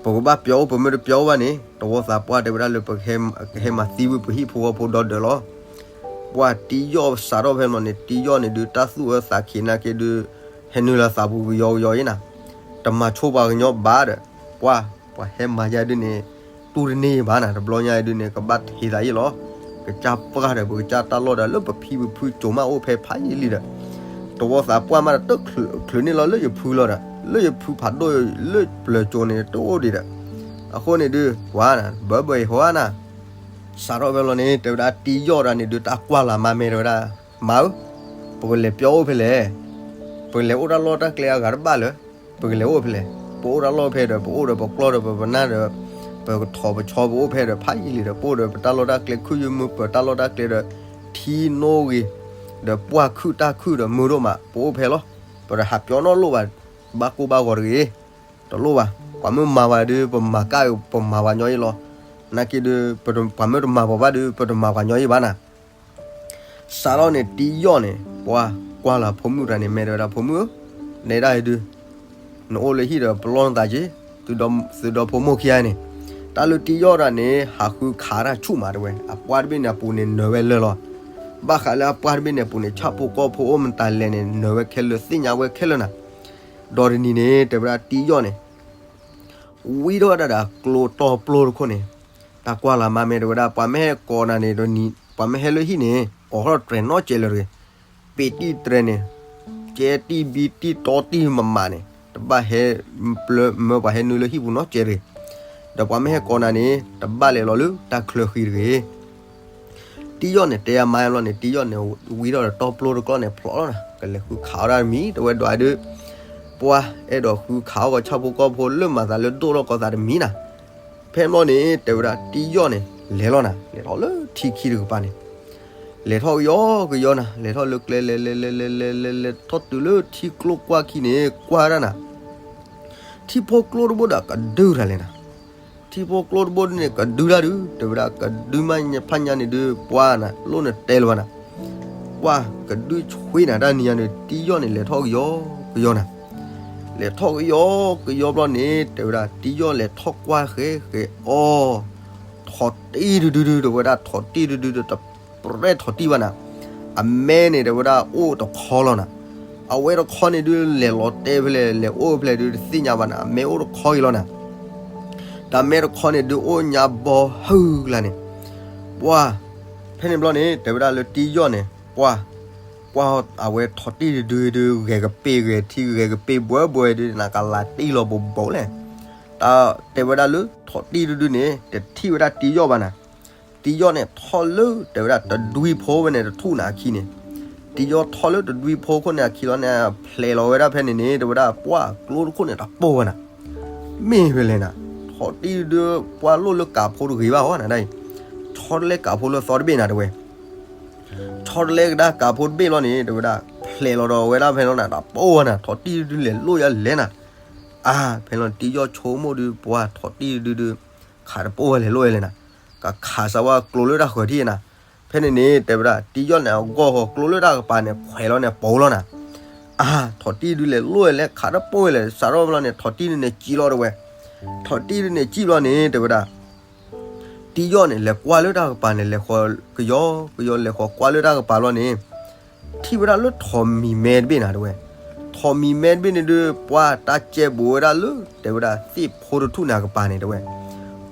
ပကဘၣ်ပျီအိၣ် ပမ့ၢ်တပျီအိၣ်ဘၣ်န့ၣ် တဝီသးပှၢ်တဲဝဲဒၣ်လၢပကဟဲမၤသံဝံၤပဟံၣ်ဖိဃီဖိဒီဒၢးလီၤ. ပှၢ်တံယီၣ်စးထီၣ်ဖဲမ့ၢ်န့ၣ် တံယီၣ်န့ၣ်ဒုး တၢ်သူၣ်အၢသးခံနာ်က့ဒုး ဟဲနုာ်လီၤသးပူၤကယီကယီအံၤနၤ, တမၤဆိပှၤကညီဘၣ်ဒီး, ပှၢ် ပှၤဟဲမၤယါဒုးန့ၣ် တူၢ်တန့ၢ်ဘၣ်နၤ, တဘျီညါအံၤဒုးန့ၣ် ကဘၣ်ထံးသးယံာ်လီၤ. ကစၢ်ပှၢ်ဒီး ပကစၢ်တၢ်လီၢ်ဒီး လၢပဖံပဖုစိၤမးအိၣ်ဖဲဖးယံာ်လံဒီး, တဝီသးပှၢ်မးဒီးတချုးန့ၣ်လီၤလၢယဖုလီၤဒီး, လၢယဖုဖးဒိၣ်လၢပျၢၤစိၤန့ၣ်တအိၣ်ဒံးဒီး, အဃိန့ၣ်ဒုး ပှၢ်နၤ ဘၢဘၢအံၤဟီဧါနၤ, စးထီၣ်ဖဲလီၤန့ၣ် တဲဝဲဒၣ်တံယီၣ်တဂၤန့ၣ်ဒုး တၢ်ကွၢ်လၢ်မါမဲာ်တဲဝဲဒၣ်, မါဧၢ, ပကလဲၤပျီအိၣ်ဖဲလဲၣ်, ပကလဲၤအိၣ်တၢ်လီၢ်တၢ်ကျဲအဂၤတဘၣ်လၢၤ, ပကလဲၤအိၣ်ဖဲလဲၣ်, ပအိၣ်တၢ်လီၢ်ဖဲဒီး ပအိၣ်ဒီးပကျီဒီးပပနၢ်ဒီး, ပကထီၣ်ပဆီပအိၣ်ဖဲဒီး ဖးယံာ်လံဒီး ပအိၣ်ဒီးပတၢ်လီၢ်တၢ်ကျဲ ခုၣ်ယုၢ်မုၢ်ပၢၤတၢ်လီၢ်တၢ်ကျဲဒီး, ထံနိဂ့ၤ, ဒီးပှၢ်ခုၣ်တၢ်ခုၣ်ဒီးမုာ်ဒိၣ်မး ပအိၣ်ဖဲလီၤ. ပတဟးပျီနီတလိၣ်ဘၣ်, ဘၣ်ကိၢ်ဘၣ်ဂီၤတဂ့ၤ, တလိၣ်ဘၣ်, ပှၤမ့ၢ်မၤပှၤဒုး ပမၤကၣ် ပမၤပှၤညီအံၤလီၤ. နာ်က့ဒုး ပှၤမ့ၢ်တမၤပှၤဘၣ်ဒုး ပတမၤပှၤညီအံၤဘၣ်နၤ. စးထီၣ်န့ၣ် တံယီၣ်န့ၣ် ပှၢ်ကွၢ်လၢ်ဖိမုၣ်တဂၤန့ၣ် မဲာ်တဲဝဲဒၣ် ဖိမုၣ်ဧၢ, နဲဒၣ်အံၤဒုး နအိၣ်လၢဟံၣ်ဒီးပလီၢ်နသးက့ၤ, သုဒီဖိမိၢ်ခံဂၤန့ၣ်, တၢ်လၢတံယီၣ်တဂၤန့ၣ် ဟးဃုခးတၢ်ဆူၣ်မးတဲဝဲ, အပှၢ်တဘ့ၣ်န့ၣ်အပူၤန့ၣ် နၢၤဝဲလၢာ်လီၤ. ဘၣ်ဃးလၢအပှၢ်တဘ့ၣ်န့ၣ်အပူၤန့ၣ် ဆၣ်ဖိကီၢ်ဖိအိၣ်မတၤလဲၣ်န့ၣ် နၢၤဝဲခဲလၢာ် သ့ၣ်ညါဝဲခဲလၢာ်နၤ. ဒီးတနံၤန့ၣ် တဲဝဲဒၣ်တံယီၣ်န့ၣ် ဝံထီၣ်ဝဲဒၣ်ဒီးကျိတီပျိတခိၣ်န့ၣ်, တၢ်ကွၢ်လၢ်မါမဲာ်တဲဝဲဒၣ် ပှၤမ့ၢ်ဟဲကိးနၤန့ၣ် ပှၤမ့ၢ်ဟဲလၢဟံၣ်န့ၣ် အိးထီၣ်တြဲၤနီတစဲးလၢၤတဂ့ၤ. ပ့းတံၢ်တြဲၤန့ၣ်, ကဲတံၢ်ဘံတံၢ်တီတံၢ်မးမးန့ၣ် တဘၣ်ဟဲပျၢၤမၢပှၤဟဲနုာ်လၢဟံၣ်ပူၤနီတစဲးတဂ့ၤ. ဒီးပှၤမ့ၢ်ဟဲကိးနၤန့ၣ် တဘၣ်လဲၤလီၤလၢတၢ်ချၢဃံတဂ့ၤ. တံယီၣ်န့ၣ် တဲအမါလီၤန့ၣ် တံယီၣ်န့ၣ် ဝံထီၣ်ဒီးတီပျိတကျီန့ၣ် ဖျိးလီၤနၤ, ကလဲၤဃုခးအီၣ်ဒၣ်တမံၤ တဲဝဲဒီးဒုး, ပှၢ်အဲၣ်ဒိးဃုခးအီၣ်ကီးဆၣ်ဖိကီၢ်ဖိလၢမၤသးလၢဒိၣ်ထီၣ်ကီၤသးတမံၤနၤ. ဖဲမ့ၢ်န့ၣ် တဲဝဲဒၣ်တံယီၣ်န့ၣ် လဲၤလီၤနၤ, လဲၤထီၣ်လၢထံခံတကပၤန့ၣ်, လဲၤထီၣ်ကယီကယီနၤ, လဲၤထီၣ်လၢကျဲလဲၤလဲၤလဲၤလဲၤလဲၤလဲၤလဲၤထီၣ်တုၤလၢထံကျိကွၢ်ခံန့ၣ် ကွၢ်ဒၣ်နၤ ထံဖိကျိတဘိဒီးကဒုတၢ်လဲၣ်နၤ. ထံဖိကျိတဘိန့ၣ် ကဒုတၢ်ဒုး တဲဝဲဒၣ် ကဒုမးဖးညါန့ၣ်ဒုး ပှၢ်နၤ လိၣ်နတဲလၢၤဘၣ်နၤ. ပှၢ်ကဒုဆွ့နၤ တၢ်နံၤညါန့ၣ် တံယီၣ်န့ၣ် လဲၤထီၣ်ကယီကယီနၤ. လဲၤထီၣ်ကယီကယီဘျီန့ၣ် တဲဝဲဒၣ် တံယီၣ်လဲၤထီၣ်ကွၢ်ဃဲဃဲအီၤ ထီၣ်တံၢ်ဒုဒုဒု တဲဝဲဒၣ် ထီၣ်တံၢ်ဒုဒုဒု တပြဲၢ်ထီၣ်တံၢ်ဘၣ်နၤ. အမဲန့ၣ် တဲဝဲဒၣ် အိၣ်တခီလီၤနၤ. အဝဲတခီန့ၣ်ဒုး လဲၤလီၤတဲဖဲလဲၣ် လဲၤအိၣ်ဖဲလဲၣ်ဒုး တသ့ၣ်ညါဘၣ်နၤ. အမဲအိၣ်တခီအံၤလီၤနၤ. တၢ်မဲာ်တခီန့ၣ်ဒုးအိၣ်ညါဘီဟုၣ်ကျါန့ၣ်, ပှၢ်, ဖဲန့ၣ်ဘျီန့ၣ် တဲဝဲဒၣ်လၢတံယီၣ်န့ၣ် ပှၢ်, ကွၢ်အဝဲထိးတံၢ်တဒုဒုး ဂဲၤကပ့ၤဂဲၤထံ ဂဲၤကပ့ၤဘှဲဘှဲဒုး နကလၤတံၢ်လီၤဘိးဘိးလဲၣ်. တၢ်တဲဝဲဒၣ်လၢထိးတံၢ်တဒုန့ၣ် တထံၣ်ဝဲဒၣ်တံယီၣ်ဘၣ်နၤ. တံယီၣ်န့ၣ်ထီၣ်လၢ တဲဝဲဒၣ်တဒွံဖိဝဲန့ၣ်တထူၣ်န့ၣ်အခံန့ၣ်, တံယီၣ်ထီၣ်လၢတဒွံဖိခိၣ်န့ၣ်အခံလီၤန့ၣ် ဖျဲးလီၤဝဲဒၣ်ဖဲန့ၣ်န့ၣ် တဲဝဲဒၣ်ပှၢ်ကျိတခိၣ်န့ၣ်တၢ်ပိၢ်ဝဲနၤ. မ့ၢ်ဝဲလဲၣ်နၤ, ထိးတံၢ်ဒုး ပှၢ်လိၣ်လၢကးဖိတဂ့ၤဘၣ်အီၤနၤဒၣ်အံၤ, ဆီတလဲကးဖိလၢသီတဘ့ၣ်နၤတဲဝဲ ဆီတလဲကဒါကးဖိတဘ့ၣ်လီၤန့ၣ် တဲဝဲဒၣ် ဖျဲးလီၤဒီးဝဲဒၣ်ဖဲလီၤနၤ တၢ်ပိၢ်ဝဲနၤ, ထိးတံၢ်ဒုးလဲၤလိၣ်ယၤလဲၣ်နၤ. အါ, ဖဲလီၤန့ၣ် တံယီၣ်ဆိကမိၣ်ဒုး ပှၢ်ထိးတံၢ်ဒုးဒုး ခးတပိၢ်ဝဲလဲၤလိၣ်ယၤလဲၣ်နၤ, ကခးစၢၤဝဲကျိလၢတၢ်ဃၢၤထံၣ်နၤ. ဖဲန့ၣ်န့ၣ် တဲဝဲဒၣ် တံယီၣ်န့ၣ် အဂီၢ်ဃီၤကျိလၢတၢ်ကပၤန့ၣ် ခွဲးလီၤန့ၣ် ပိာ်လီၤနၤ. အါ, ထိးတံၢ်ဒုးလဲၤလိၣ်ယၤလဲၣ် ခးတပိၢ်ဝဲလဲၣ် စးထီၣ်ဘျီန့ၣ် ထိးတံၢ်ဒုးန့ၣ်စံၣ်လီၤတဲဝဲ, ထိးတံၢ်ဒုးန့ၣ်စံၣ်ဘျီန့ၣ် တဲဝဲဒၣ် တံယီၣ်န့ၣ် လဲၤကွၢ်လၢတၢ်ကပၤန့ၣ် လဲၤဃီၤကယီကယီ လဲၤဃီၤကွၢ်လၢတၢ်ကပၤလီၤန့ၣ်, ထံၣ်ဝဲဒၣ်လၢထိးမံၤမဲတဘ့ၣ်နၤတဲဝဲ, ထိးမံၤမဲတဘ့ၣ်န့ၣ်ဒုး ပှၢ်တၢ်ကဲဘူးဝဲဒၣ်လၢ တဲဝဲဒၣ်သ့ၣ်ဖိတထူၣ်န့ၣ်အကပၤန့ၣ်တဲဝဲ,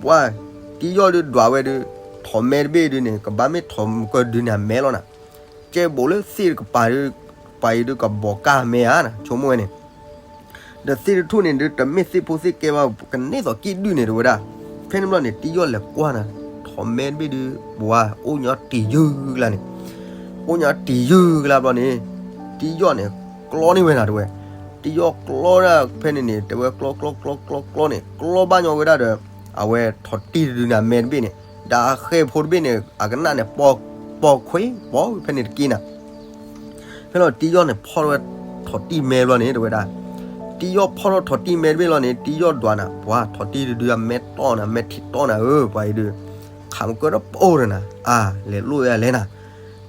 ပှၢ်တံယီၣ်ဒုးဒွးဝဲဒုး ထိးမဲတဘ့ၣ်ဒုးန့ၣ် ကဘၣ်မ့ၢ်ထိးမံၤကဒုးန့ၣ်အမဲလီၤနၤ, ကဲဘူးလၢသ့ၣ်တကပၤဒုး ပှၤအံၤဒုးကဘီးကၢ်မဲဧါနၤ ဆိကမိၣ်ဝဲန့ၣ် ဒီးသ့ၣ်တထူၣ်န့ၣ်ဒုး တမ့ၢ်သ့ၣ်ဖိသ့ၣ်ကဲဘၣ် ကန့ၢ်သိးကံၣ်ဒုၣ်န့ၣ်တဲဝဲဒၣ်. ဖဲန့ၣ်ဘျီန့ၣ် တံယီၣ်လဲၤကွၢ်နၤ, ထိးမဲတဘ့ၣ်ဒုး ပှၢ်အိၣ်ညီတံၤယုၢ်ကျါန့ၣ်, အိၣ်ညီတံၤယုၢ်ကျါဘျီန့ၣ် တံယီၣ်န့ၣ် ကျီန့ၢ်ဝဲနၤတဲဝဲ, တံယီၣ်ကျီဒၣ်ဖဲန့ၣ်န့ၣ် တဲဝဲကျီကျီကျီကျီကျီန့ၣ် ကျီဘၣ်ညီဝဲဒၣ်ဒီး အဝဲထိးတံၢ်တဒုန့ၣ်အမဲတဘ့ၣ်န့ၣ် ဒီးအဃဲၢ်ဖိတဘ့ၣ်န့ၣ် အကနၣ်န့ၣ် ပိာ်ခွ့ ပိာ်ဖဲန့ၣ်တက့ၢ်နၤ. ဖဲလီၤတံယီၣ်န့ၣ်ဖီၣ်ထီၣ်ဝဲထိးတံၢ်မဲဘျီန့ၣ် တဲဝဲဒၣ်, တံယီၣ်ဖီၣ်ထီၣ်ထိးတံၢ်မဲတဘ့ၣ်လီၤန့ၣ် တံယီၣ်ဒွးနၤ ပှၤထိးတံၢ်တဒုအမဲတီၢ်နၤ မဲထံတီၢ်နၤဧၢ ပှၤအံၤဒုး ခးမကၢတပိၢ်ဒီးနၤ အါ လဲၤလိၣ်ယၤလဲၣ်နၤ.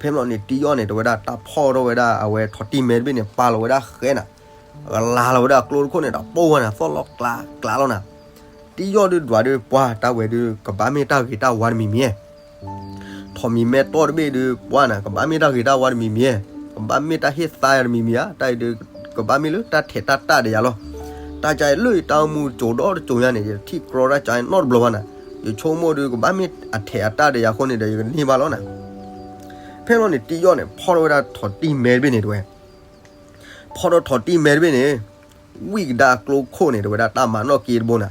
ဖဲမလီၤန့ၣ် တံယီၣ်န့ၣ် တဲဝဲဒၣ် တၢ်ဖီၣ်ထီၣ်ဝဲဒၣ်အဝဲထိးတံၢ်မဲတဘ့ၣ်န့ၣ် ပာ်လီၤဝဲဒၣ်ဃဲနၤ, ကလၤလီၤဝဲဒၣ်ကျိတခိၣ်န့ၣ် တပိၢ်ဝဲနၤ သီၣ်လီၤကျးကျးလီၤနၤ. တံယီၣ်ဒုးဒွးဒုး ပှၢ်တၢ်ဝဲဒုး ကဘၣ်မ့ၢ်တၢ်ဂ့ၤတၢ်ဝါတမံၤမံၤ ထိးမံၤမဲတီၢ်တဘ့ၣ်ဒုး ပှၢ်နၤ ကဘၣ်မ့ၢ်တၢ်ဂ့ၤတၢ်ဝါတမံၤမံၤ, ကဘၣ်မ့ၢ်တၢ်ဟ့ၣ်သါယၤတမံၤမံၤဧါ, တၢ်အံၤဒုး ကဘၣ်မ့ၢ်လၢတၢ်ထဲးတၢ်တၢ်ဒီးယၤလီၤ. တၢ်ကါအံၤလၢယတၢ်အိၣ်မူတစိၤဒီတစိၤညါန့ၣ် ယထံၣ်ကြီတၢ်ကါအံၤနီတဘျီဘၣ်နၤ, ယဆိကမိၣ်ဒုး ကဘၣ်မ့ၢ်အထဲးအတၢ်ဒီးယၤအဃိန့ၣ်ဒီး ယကန့ၢ်ဘၣ်လီၤနၤ. ဖဲလီၤန့ၣ် တံယီၣ်န့ၣ် ဖီၣ်ထီၣ်ဝဲဒၣ်ထိးတံၢ်မဲတဘ့ၣ်န့ၣ်တဲဝဲ, ဖီၣ်ထီၣ်ထိးတံၢ်မဲတဘ့ၣ်န့ၣ် ဝံၣ်ကဒါကျိခိၣ်န့ၣ် တဲဝဲဒၣ်တၢ်မၤနီၣ်က့တဘိနၤ,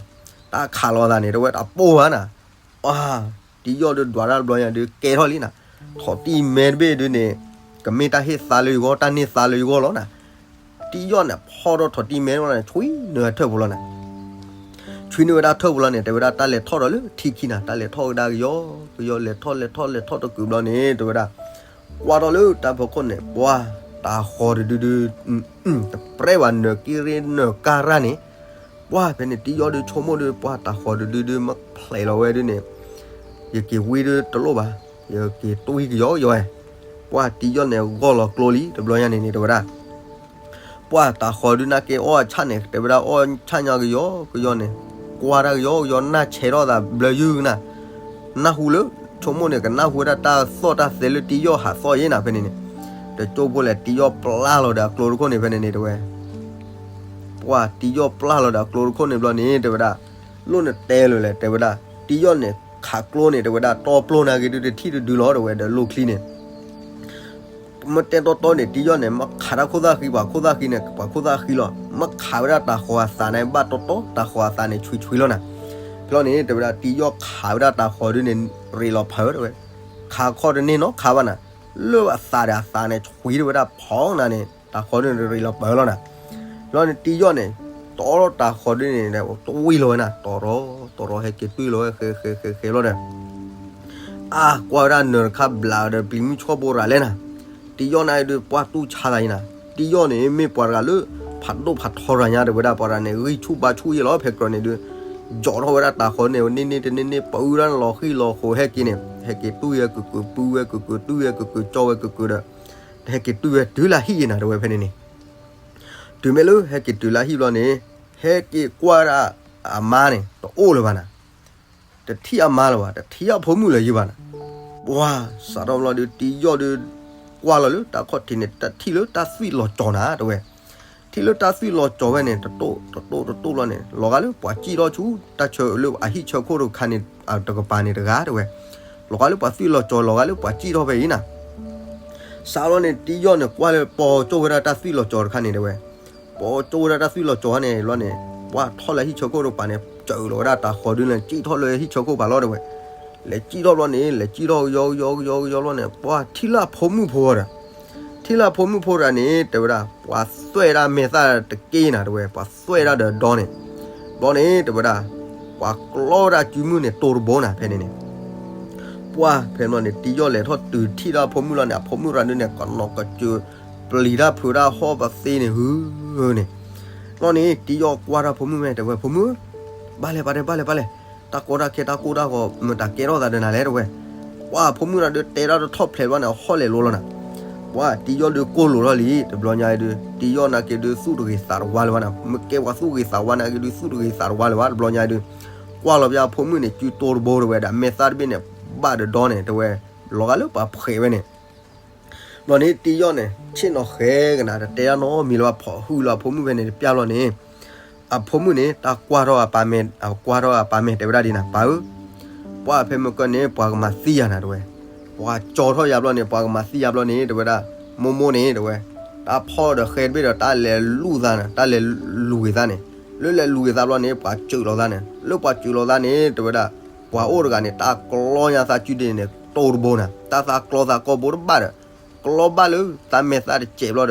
တၢ်ခးလီၤသးန့ၣ် တဲဝဲတပိၢ်ဘၣ်နၤ. အါ, တံယီၣ်ဒုးဒွးတၢ်တဘျီညါဒုးကဲထီၣ်လံနၤ, ထိးတံၢ်မဲတဘ့ၣ်ဒုးန့ၣ် ကမ့ၢ်တၢ်ဟ့ၣ်သါလၢယဂီၢ် တၢ်န့ၢ်သါလၢယဂီၢ်လီၤနၤ. တံယီၣ်န့ၣ် ဖီၣ်ထီၣ်ထိးတံၢ်မဲတဘ့ၣ်န့ၣ် ဆွံနုာ်ဝဲထၢၣ်ပူၤလီၤနၤ. ဆွံနုာ်ဝဲဒၣ်ထၢၣ်ပူၤလီၤန့ၣ် တဲဝဲဒၣ်တၢ်လဲၤထီၣ်ဒီးလၢထံခံနၤ, တၢ်လဲၤထီၣ်ကဒါကယီကယီ လဲၤထီၣ်လဲၤထီၣ်လဲၤထီၣ်တကုာ်ဘျီန့ၣ် တဲဝဲဒၣ် ကွၢ်ထီၣ်လၢတၢ်ဖီခိၣ်န့ၣ် ပှၢ်တၤဃီၤတဒုဒု တပြဲၢ်ဘၣ် နၢၤက့ရ့နၢၤကါရၣ်န့ၣ်, ပှၢ်ဖဲန့ၣ် တံယီၣ်ဒုးဆိကမိၣ်ဒုး ပှၢ်တၤဃီၤတဒုဒု မ့ၢ်ဖျဲးလီၤဝဲဒုးန့ၣ် ယက့ၤဝံဒုးတလိၣ်ဘၣ်, ယက့ၤတွံၢ်ကယီကယီဝဲ, ပှၢ်တံယီၣ်န့ၣ်ဂီၢ်လီၤကျိလံ တဘျီညါန့ၣ်န့ၣ် တဲဝဲဒၣ် ပှၢ်တၤဃီၤဒုးနာ်က့ၤအီၣ်အဆၣ်န့ၣ် တဲဝဲဒၣ်အီၣ်ဆၣ်ညါကယီကယီန့ၣ်, ကွၢ်တၢ်ကယီကယီ နၢ်ဆဲးထီၣ်သးဘျၢယုၢ်ကနၤ, နၢ်ဟူလၢ ဆိကမိၣ်န့ၣ် ကနၢ်ဟူဝဲဒၣ်တၢ်သီၣ်တၢ်သဲလၢတံယီၣ်ဟးသီၣ်ယဲနၤဖဲန့ၣ်န့ၣ်, တကၠိဖိလဲၣ် တံယီၣ်ပျၢ်လီၤဒီးအကျိတခိၣ်န့ၣ် ဖဲန့ၣ်န့ၣ်တဲဝဲ ပှၢ်တံယီၣ်ပျၢ်လီၤဒီးအကျိတခိၣ်န့ၣ်ဘျီန့ၣ် တဲဝဲဒၣ် လိၣ်နတဲလၢၤလဲၣ် တဲဝဲဒၣ် တံယီၣ်န့ၣ် ခးကျိန့ၣ် တဲဝဲဒၣ် တီပျိၢ်နာ်က့ၤဒုးတထံၣ်တဒုလီၤ တဲဝဲဒီးလိၣ်ချံန့ၣ် မ့ၢ်တဲတီတီန့ၣ် တံယီၣ်န့ၣ် မ့ၢ်ခးတၢ်ခိၣ်သၣ်ဃံ ပှၤခိၣ်သၣ်ဃံန့ၣ် ပှၤခိၣ်သၣ်ဃံလီၤ. မ့ၢ်ခးဝဲဒၣ်တၤဃီၤအသးန့ၣ် ဘၣ်တီတီ တၤဃီၤအသးန့ၣ် ဆွံဆွံလီၤနၤ. ဖဲလီၤန့ၣ် တဲဝဲဒၣ် တံယီၣ်ခးဝဲဒၣ်တၤဃီၤဒုးန့ၣ် ရ့းလီၤဖးတဲဝဲ, ခးခီတန့ၢ်နီတခါဘၣ်နၤ. လၢအသးဒီးအသးန့ၣ် ဆွံတဲဝဲဒၣ်ဖီနၤန့ၣ် တၤဃီၤဒုးန့ၣ်ရ့းလီၤပၢၤလီၤနၤ. ဖဲလီၤန့ၣ် တံယီၣ်န့ၣ် တီထီၣ်တၤဃီၤဒုးန့ၣ် တဝံၣ်လီၤဝဲနၤ တီရီ တီရီ ဟဲက့ၤတွံၢ်လီၤဝဲ ဃဲဃဲဃဲဃဲလီၤဒီး အါ ကွၢ်ဝဲဒၣ်နၢၤတခါဘျးဒီးပျံၤမုၢ်ဆီဘိရၤလဲၣ်နၤ. တံယီၣ်န့ၣ်ဒုး ပှၢ်တူၢ်ဆါသးအံၤနၤ. တံယီၣ်န့ၣ် မ့ၢ်ပှၤတဂၤလၢ ဖးဒိၣ်ဖးထီရၤညါ တဲဝဲဒၣ် ပှၤတဂၤန့ၣ် ဂံၢ်ဆူၣ်ဘါဆူၣ်ယဲလီၤ ဖဲကြၢးန့ၣ်ဒုး ယိးထီၣ်ဝဲဒၣ်တၤဃီၤန့ၣ် န့ၢ်န့ၢ်တန့ၢ်န့ၢ် ပူၤဒၣ်လီၤဃံၣ်လီၤဃိၤဟဲက့ၤန့ၣ် ဟဲက့ၤတွံၢ်ဝဲကုၢ်ကုၢ် ပုၢ်ဝဲကုၢ်ကုၢ် တွံၢ်ဝဲကုၢ်ကုၢ် ကၠီဝဲကုၢ်ကုၢ်ဒီး ဟဲက့ၤတွံၢ်ဝဲတုၤလၢဟံၣ်ယဲနၤ တဲဝဲဖဲန့ၣ်န့ၣ် တုၤမ့ၢ်လၢဟဲက့ၤတုၤလၢဟံၣ်ဘျီန့ၣ် ဟဲက့ၤကွၢ်ဒၣ်အမါန့ၣ် တအိၣ်လၢၤဘၣ်နၤ. တထံၣ်အမါလၢၤဘၣ် တထံၣ်အဖိမုၣ်လၢၤယဲဘၣ်နၤ. ပှၢ် စးထီၣ်ဘျီဒုး တံယီၣ်ဒုး ကွၢ်လီၤလၢတၢ်ခီၣ်ထံးန့ၣ် တထံၣ်လၢတၢ်သွံၣ်လီၤကၠီၤနၤ တဲဝဲ. ထ ဟ့ၣ်လၢတၢ်သွံၣ်လီၤကၠီၤဝဲန့ၣ် တတိၢ်တတိၢ်တတိၢ်လီၤန့ၣ် လီၤဂာ်လၢပှၤစံၣ်ထီၣ်ဆူ တၢ်ဆၢလၢအဟံၣ်ဆၢခိၣ်တခါန့ၣ် တကပၤန့ၣ်တဂၤတဲဝဲ, လီၤဂာ်လၢပှၤသွံၣ်လီၤကၠီၤ လီၤဂာ်လၢပှၤစံၣ်ထီၣ်ဖဲအံၤနၤ. စးလီၤန့ၣ် တံယီၣ်န့ၣ် ကွၢ်လၢပိာ်ကၠိၣ်ဝဲဒၣ်တၢ်သွံၣ်လီၤကၠီၤတခါန့ၣ်တဲဝဲ, ပိာ်ကၠိၣ်ဝဲဒၣ်တၢ်သွံၣ်လီၤကၠီၤန့ၣ်လီၤန့ၣ် ပှၤထီၣ်လၢဟံၣ်ဆၢခိၣ်တကပၤန့ၣ် စၢးလီၤဝဲဒၣ်တၤဃီၤဒုန့ၣ် စံၣ်ထီၣ်လၢဟံၣ်ဆၢခိၣ်ပၤလီၤတဲဝဲ, လဲၤစံၣ်ထီၣ်ဘျီန့ၣ် လဲၤစံၣ်ထီၣ်ကယီကယီကယီကယီလီၤန့ၣ် ပှၤထံၣ်လၢအဖိမုၣ်ဖိဒီး ထံၣ်လၢအဖိမုၣ်ဖိတဂၤန့ၣ် တဲဝဲဒၣ် ပှၤသွဲၣ်ဒၣ်မဲာ်သၣ်တက့ၢ်နၤတဲဝဲ, ပှၤသွဲၣ်ဒၣ်ဒီးဒီန့ၣ်, ဘျီန့ၣ် တဲဝဲဒၣ် ပှၤကျီဝဲဒၣ်စုမုၢ်န့ၣ် တိၤတဘိနၤ ဖဲန့ၣ်န့ၣ်, ပှၤဖဲန့ၣ်န့ၣ် တံယီၣ်လဲၤထီၣ်တုၤထံၣ်ဒၣ်ဖိမုၣ်လီၤန့ၣ် အဖိမုၣ်တဂၤဒုန့ၣ် ကနီၤကစၢၢ် ပျံၤတၢ်ဖုးတၢ်ဟီၣ်ပသ့န့ၣ် ဟုန့ၣ်, ဘျီန့ၣ် တံယီၣ်ကွၢ်ထီၣ်ဖိမုၣ်မဲာ်တဲဝဲ ဖိမုၣ် ဘၣ်လဲၣ်ပာ်တဲ ဘၣ်လဲၣ်ပာ်လဲၣ်, တၢ်ကီတၢ်ခဲတၢ်ကိၢ်တၢ်ဂီၤ မတၤကဲထီၣ်သးဒီးနၤလဲၣ်တဲဝဲ, ပှၤဖိမုၣ်တဂၤဒုတဲဒၣ်တထီၣ်ဖျဲးဘျီန့ၣ် အဟီၣ်လဲၤလိၤလီၤနၤ, ပှၤတံယီၣ်ဒုကိၢ်လိာ်ထီၣ်လံ တဘျီညါအံၤဒု တံယီၣ်နာ်က့ဒုသူၣ်တဂ့ၤသးတဝါလၢၤဘၣ်နၤ, မ့ၢ်ကဲပှၤသူၣ်ဂ့ၤသးဝါနာ်က့ဒုသူၣ်တဂ့ၤသးတဝါလၢၤဘၣ် တဘျီညါအံၤဒု, ကွၢ်လီၤပၠးဖိမုၣ်န့ၣ် စုတိၤတဘိတဲဝဲ ဒီးမဲာ်သၣ်တဘ့ၣ်န့ၣ် ဘၣ်ဒီးဒီန့ၣ်တဲဝဲ, လီၤဂာ်လၢပှၤဖှဲးဝဲန့ၣ် ဘျီန့ၣ် တံယီၣ်န့ၣ် ဆ့ၣ်နီၤဃဲကနၤ တတဲဒၣ်နီတမံၤလၢၤဘၣ် ဖိးဟုၣ်လီၤအဖိမုၣ်ဖဲန့ၣ်တပျၢ်ဘျီန့ၣ်, အဖိမုၣ်န့ၣ် တၢ်ကွၢ်ထီၣ်အပၢ်မဲာ် ကွၢ်ထီၣ်အပၢ်မဲာ်တဲဝဲဒၣ်ဒ်နၤ ပၢ်ဧၢ, ပှၤဖဲမုၢ်ကၢၢ်န့ၣ် ပှၤကမၤသံယၤနၤတဲဝဲ, ပှၤကၠီထီၣ်ယၤဘျီန့ၣ် ပှၤကမၤသံယၤဘျီန့ၣ် တဲဝဲဒၣ်, မိၢ်မိၢ်န့ၣ်တဲဝဲ, တၢ်ဖီၣ်ဒီးဃဲတဘ့ၣ်ဒီး တၢ်လဲၤလူၤသးနၤ တၢ်လဲၤလူၤဂ့ၤသးန့ၣ်, လၢလဲၤလူၤဂ့ၤသးဘျီန့ၣ် ပှၤစၢးလီၤသးန့ၣ် လၢပှၤစၢးလီၤသးန့ၣ် တဲဝဲဒၣ်, ပှၤအိၣ်တဂၤန့ၣ် တၢ်ကျီညါသးစုဒ့န့ၣ် တိၤတဘိနၤ တၢ်သးကျီသးကီဘိတဘၣ်ဒီး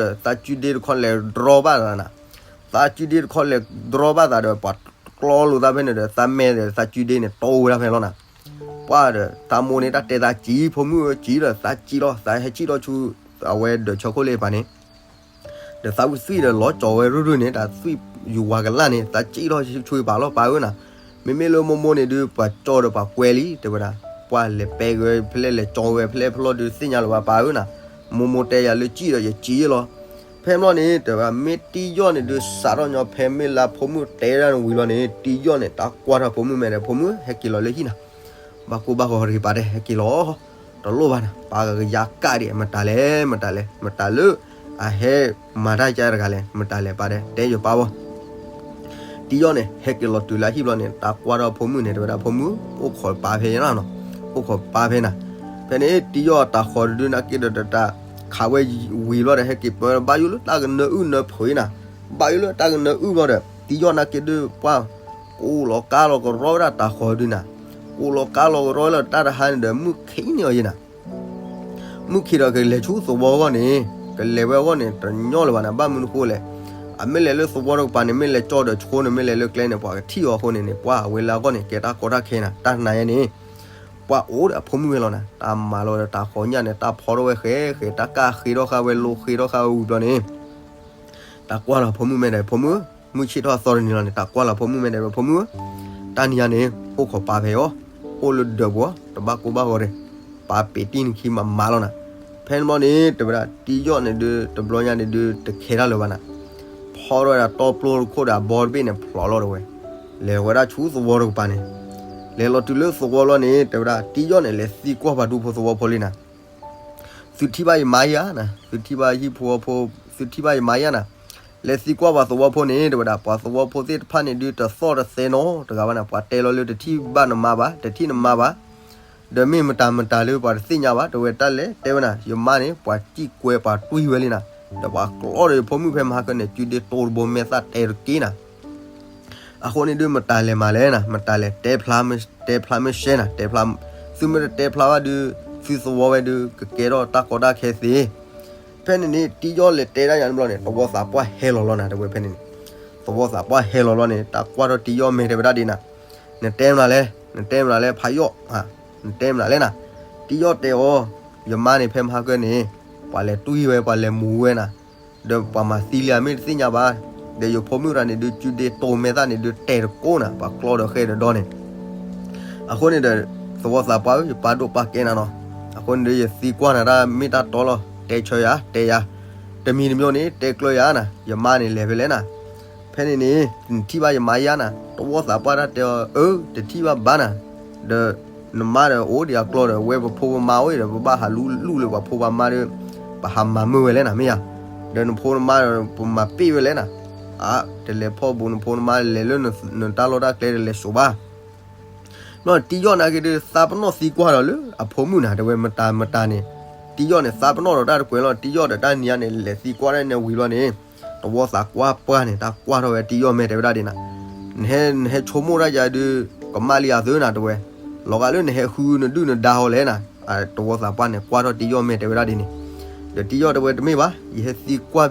ကျီဘၣ်လၢသးမဲာ်သၣ်တစဲးဘျီဒီး သးစုဒ့တခီလဲၤဒြီဘၣ်သးနၤ, သးစုဒ့တခီလဲၤဒြီဘၣ်သးဒီး ပှၤကျီလိာ်သးဖဲန့ၣ်ဒီး သးမဲာ်ဒီးသးစုဒ့န့ၣ် တိၤဝဲဒၣ်ဖဲလီၤနၤ, ပှၤဒီး သးမိၢ်န့ၣ် တၢ်တဲသးစံး ဖိမုၣ်ဧၢ စံးဒီး သးစံးလီၤ သးဟဲစံၣ်ထီၣ်ဆူ အဝဲဒၢးဆၢခိၣ်လၢပၤန့ၣ် ဒီးသးဝံၣ်သွံၣ်ဒီးလီၤကၠီၤဝဲရုၢ်ရုၢ်န့ၣ် တၢ်သွံၣ်ယူၤဝါကလၢ်န့ၣ် သးစံၣ်ထီၣ်ဆူပၤလီၤ ပၢ်ဧၢနၤ, မ့မ့ၢ်လၢမိၢ်မိၢ်န့ၣ်ဒုး ပှၤကၠီဒီးပှၤကွဲလံ တဲဝဲဒၣ်, ပှၤလဲၤပဲဂဲၤဖဲလဲၣ် လဲၤကၠီဝဲဖဲလဲၣ်ဖဲလဲၣ်ဒုးသ့ၣ်ညါလၢၤဘၣ် ပၢ်ဧၢနၤ, မိၢ်မိၢ်တဲယၤလၢစံၣ်ဒီးယစံၣ်လီၤ, ဖဲဘျီန့ၣ် တဲဝဲ မ့ၢ်တံယီၣ်န့ၣ်ဒုး စးထီၣ်ညီဖဲမ့ၢ်လၢဖိမုၣ်တဲဒၣ်န့ၣ်ဝံၤလီၤန့ၣ် တံယီၣ်န့ၣ် တၢ်ကွၢ်ထီၣ်ဖိမုၣ်မဲာ်ဒီး ဖိမုၣ်ဟဲက့ၤလီၤလၢဟံၣ်နၤ ဘၣ်ကိၢ်ဘၣ်ဂီၤတဂ့ၤ ပၢ်တဲ ဟဲက့ၤလီၤ, တလိၣ်ဘၣ်နၤ ပၢ်ကယါကၣ်ဒံး မတၤလဲၣ် မတၤလဲၣ် မတၤလၢ အဟဲမၤတၢ်ကါတဂၤလဲၣ် မတၤလဲၣ် ပၢ်တဲ တဲယပၢ်ဝဲ, တံယီၣ်န့ၣ် ဟဲက့ၤလီၤတုၤလၢဟံၣ်ဘျီန့ၣ် တၢ်ကွၢ်ထီၣ်ဖိမုၣ်န့ၣ် တဲဝဲဒၣ် ဖိမုၣ် အိၣ်ခိးပၢ်ဖဲနၤနီၤ, အိၣ်ခိးပၢ်ဖဲနၤ, ဖဲန့ၣ် တံယီၣ်တၤဃီၤဒုးနာ်က့ဒီး တၢ်ခးဝဲဝံၤဘျီဒီး ဟဲက့ၤပၢ ဘၣ်ယိၣ်လၢတၢ်ကနၢအုၣ်နၢဖုးနၤ, ဘၣ်ယိၣ်လၢတၢ်ကနၢအုၣ်ဘျီဒီး တံယီၣ်နာ်က့ဒုး ပှၤ ကူးလီၤကါလီၤကရီဝဲဒၣ်တၤဃီၤဒုးနၤ, ကူးလီၤကါလီၤကရီဝဲလၢတၢ်တဟါန့ၣ်ဒီး မုၢ်ခံန့ၣ်အီၤယဲနၤ မုၢ်ခံဒီးကလဲၤဆူသဝီအဂီၢ်န့ၣ် ကလဲၤဝဲအဂီၢ်န့ၣ် တညီလၢၤဘၣ်နၤ ဘၣ်မနုၤဃိလဲၣ်, အမ့ၢ်လဲၤလၢသဝီတကပၤန့ၣ် မ့ၢ်လဲၤကၠီဒီးဆိန့ၣ် မ့ၢ်လဲၤလၢကျဲန့ၣ် ပှၤကထံၣ်အီၤအဃိန့ၣ်န့ၣ် ပှၤအဝဲလၢအဂီၢ်န့ၣ် ကဲတၢ်ကီတၢ်ခဲနၤ တၢ်နၤယဲန့ၣ် ပှၤအိၣ်ဒီးအဖိမုၣ်ဝဲလီၤနၤ တၢ်မၤလီၤဒီးတၤဃီၤညၣ်န့ၣ် တၢ်ဖီထီၣ်ဝဲဃဲဃဲ တၢ်ကၢ်ဃ့ထီၣ်ဃာ်ဝဲ လိဃ့ထီၣ်ဃာ်ဝဲဝံၤဘျီန့ၣ် တၢ်ကွၢ်လီၤဖိမုၣ်မဲာ်ဒီး ဖိမုၣ်, မုၢ်ဆ့ၣ်ထီၣ်သီတနံၤလီၤန့ၣ် တၢ်ကွၢ်လီၤဖိမုၣ်မဲာ်ဒီး ဖိမုၣ်, တၢ်နံၤညါန့ၣ် အိၣ်ခိးပၢ်ဖဲအီၤ, အိၣ်လၢဒၢးပူၤ တဘၣ်ကိၢ်ဘၣ်ဂီၤဒီး ပၢ်ပ့ၤတံၢ်နခံမးမးလီၤနၤ, ဖဲန့ၣ်ဘျီန့ၣ် တဲဝဲဒၣ် တံယီၣ်န့ၣ်ဒုး တဘျီညါန့ၣ်ဒုး တခဲတၢ်လၢၤဘၣ်နၤ, ဖီထီၣ်ဝဲဒၣ်တီပျိတခိၣ်ဒီးအဘီတဘ့ၣ်န့ၣ် ဖျိးလီၤတဲဝဲ, လဲၤဝဲဒၣ်ဆူသဝီတကပၤန့ၣ်, လဲၤလီၤတုၤလၢသဝီလီၤန့ၣ် တဲဝဲဒၣ် တံယီၣ်န့ၣ် လဲၤသံကွၢ်ပှၤဒူဖိသဝီဖိလံနၤ သုထံၣ်ဘၣ်ယမါယါနၤ, သုထံၣ်ဘၣ်ဟံၣ်ဖိဃီဖိ, သုထံၣ်ဘၣ်ယမါယါနၤ, လဲၤသံကွၢ်ပှၤသဝီဖိန့ၣ် တဲဝဲဒၣ် ပှၤသဝီဖိသ့ၣ်တဖၣ်န့ၣ်ဒုး တသီၣ်တသဲနီတဂၤဘၣ်နၤ, ပှၤတဲလီၤလၢတထံၣ်ဘၣ်နမါဘၣ်, တထံၣ်နမါဘၣ်, ဒီးမ့ၢ်မတၤမတၤလၢပှၤတသ့ၣ်ညါဘၣ်, တဲဝဲတၢ်လဲၤတဲဝဲနၤ, ယမါန့ၣ် ပှၤစံၣ်ကွဲပှၤတွံၢ်ဝဲလံနၤ, ဒီးပှၤကျီဒီးယဖိမုၣ်ဖဲမဟါကၢန့ၣ် စုဒ့တိတဘိမဲာ်သၣ်တဲတက့ၢ်နၤ အဃိန့ၣ်ဒုး မတၤလဲၤမၤလဲၣ်နၤ, မတၤလဲၤတဲဖျါ, တဲဖျါမ့ၢ်ရှဲနၤ, တဲဖျါ, သုမ့ၢ်တတဲဖျါဘၣ်ဒုး သုသဝီဝဲဒုး ကကဲထီၣ်တၢ်ကီတၢ်ခဲသ့. ဖဲန့ၣ်န့ၣ် တံယီၣ်လဲၤတဲဒၣ်ယၤန့ၣ်ဘျီန့ၣ် သဝီသးပှၢ်ဟဲလီၤလီၤနၤ တဲဝဲဖဲန့ၣ်န့ၣ်, သဝီသးပှၢ်ဟဲလီၤလီၤန့ၣ် တၢ်ကွၢ်ထီၣ်တံယီၣ်မဲာ်တဲဝဲဒၣ်ဒ်နၤ, နတဲမနုၤလဲၣ်, နတဲမနုၤလဲၣ် ဖးယီၣ်, နတဲမနုၤလဲၣ်နၤ, တံယီၣ်တဲအီၤ, ယမါန့ၣ်ဖဲမဟါကၢန့ၣ် ပှၤလဲၤတွံၢ်ဝဲ ပှၤလဲၤမူဝဲနၤ ဒီးပှၤမၤသံလံဧါမ့ၢ်တသ့ၣ်ညါဘၣ်, ဒီးယဖိမုၣ်တဂၤန့ၣ်ဒုး စုဒ့တိမဲာ်သၣ်န့ၣ်ဒုး တဲတကိးနၤ ပှၤကျီဒီးဃဲဒီးဒီန့ၣ်, အဃိန့ၣ်ဒီး သဝီသးပှၢ်ဧၢ ယပၢ်ဒိၣ်ပၢ်ကဲနၤနီၤ, အဃိန့ၣ်ဒီး ယသံကွၢ်နၤတၢ်မ့ၢ်တၢ်တီလီၤ တဲဆၢယၤ တဲယၤ, တမံၤတမံၤန့ၣ် တဲကျၢၤယၤနၤ ယမါန့ၣ်လဲၤဖဲလဲၣ်နၤ, ဖဲန့ၣ်န့ၣ် နထံၣ်ဘၣ်ယမါယါနၤ, သဝီသးပှၢ်တၢ်တဲအီၤ အၢ တထံၣ်ဘၣ်ဘၣ်နၤ, ဒီး နမါဒီးအိၣ်ဒံးအကျီဒီး ဝဲပဖိပမါအိၣ်ဒီး ပဘၣ်ဟးလူလူလၢပှၤဖိပှၤမါဒီး ပဟးမၤမုာ်ဝဲလဲၣ်နၤ မ့ၢ်ဧါ, ဒီးနဖိနမါ ပမၤပ့ၢ်ဝဲလဲၣ်နၤ, အါ တလဲၤဖီၣ်ဘူးနဖိနမါ လဲၤလၢနတၢ်လီၢ်တၢ်ကျဲ တလဲၤစိာ်ဘၣ်. ဘျီန့ၣ် တံယီၣ်နာ်က့ဒုး သးပနီၣ်သံကွၢ်ဒီးလၢအဖိမုၣ်နၤ တဲဝဲ မတၤမတၤန့ၣ်, တံယီၣ်န့ၣ် သးပနီၣ်ဒီးတၢ်တကွဲၤလီၤ. တံယီၣ်ဒီးတၢ်နံၤညါန့ၣ် လဲၤသံကွၢ်ဒၣ်န့ၣ်ဝံၤဘျီန့ၣ်, တဝီသးပှၢ်ပှၢ်န့ၣ် တၢ်ကွၢ်ထီၣ်ဝဲတံယီၣ်မဲာ် တဲဝဲဒၣ်ဒ်နၤ, နဟဲ နဟဲဆိကမိၣ်တၢ်ယၤဒုး ကမၣ်လံအသုနၤ တဲဝဲ, လီၤဂာ်လၢနဟဲဃုနဒုၣ်နဒါဟီလဲၣ်နၤ. တဝီသးပှၢ်န့ၣ် ကွၢ်ထီၣ်တံယီၣ်မဲာ် တဲဝဲဒၣ်ဒ်န့ၣ်, ဒီးတံယီၣ်တဲဝဲ တမ့ၢ်ဘၣ်, ယဟဲသံကွၢ်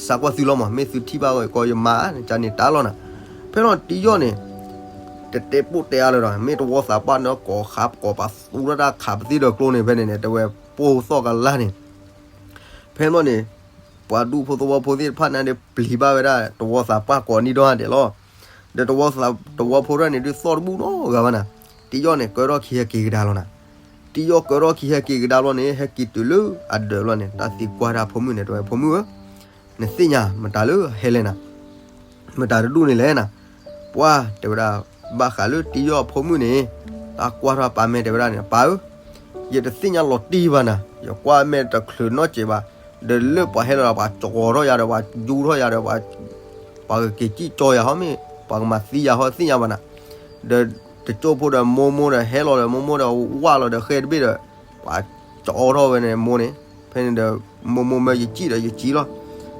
သံကွၢ်သုလီၤမး, မ့ၢ်သုထံၣ်ဘၣ်ကီးယမါ ကန့ၣ်တၢ်လီၤနၤ. ဖဲလီၤန့ၣ် တံယီၣ်န့ၣ် တတဲပိၢ်တဲအါလၢၤဒီး မ့ၢ်တဝီသးပှၢ်န့ၣ် ကိးဃါ ကိးပသူထီၣ်တၢ်ခးပသံဒီးကျိန့ၣ် ဖဲန့ၣ်န့ၣ် တဲဝဲ ပိၢ်သီၣ်ကလါန့ၣ်. ဖဲန့ၣ်န့ၣ် ပှၤဒူဖိသဝီဖိသ့ၣ်တဖၣ်န့ၣ်ဒီး ပျံၤဘၣ်ဝဲဒၣ် တဝီသးပှၢ်ကိးနံၣ်ဒီဒဲးလီၤ. ဒီးတဝီသး တဝီဖိတဖၣ်န့ၣ်ဒုး သီၣ်တဘူၣ်နီတဂၤဘၣ်နၤ. တံယီၣ်န့ၣ် ကၢထီၣ်ခံဟဲက့ၤကဒါလီၤနၤ. တံယီၣ်ကၢထီၣ်ခံဟဲက့ၤကဒါဘျီန့ၣ် ဟဲက့ၤတုၤလၢအဒၢးဘျီန့ၣ် တၢ်သံကွၢ်တၢ်ဖိမုၣ်န့ၣ် တဲဝဲ ဖိမုၣ်ဧၢ, နသ့ၣ်ညါမတၤလၢဟဲလဲၣ်နၤ, မတၤတဒူၣ်န့ၣ်လဲၣ်နၤ. ပှၢ် တဲဝဲဒၣ်, ဘၣ်ဃးလၢတံယီၣ်အဖိမုၣ်န့ၣ် တၢ်ကွၢ်ထီၣ်ပၢ်မဲာ် တဲဝဲဒၣ်န့ၣ် ပၢ်ဧၢ, ယတသ့ၣ်ညါလီၤတံၢ်ဘၣ်နၤ, ယကွၢ်မဲာ်တချုးနီတစဲးဘၣ်. ဒီးလၢပှၤဟဲလီၤဒီး ပှၤကၠီထီၣ်ယၤဒီး ပှၤယူထီၣ်ယၤဒီး ပှၤကက့ၤစံၣ်ကၠီယၤဟီမ့ၢ် ပှၤကမၤသံယၤဟီ သ့ၣ်ညါဘၣ်နၤ. ဒီးတကၠိဖိဒီးမိၢ်မိၢ်ဒီး ဟဲလီၤဒီးမိၢ်မိၢ်ဒီး ဝၢ်လီၤဒီးဃဲတဘ့ၣ်ဒီး ပှၤကၠီထီၣ်ဝဲန့ၣ်မိၢ်န့ၣ်, ဖဲန့ၣ်ဒီး မိၢ်မိၢ်မၢ ယစံၣ်ဒီးယစံၣ်လီၤ.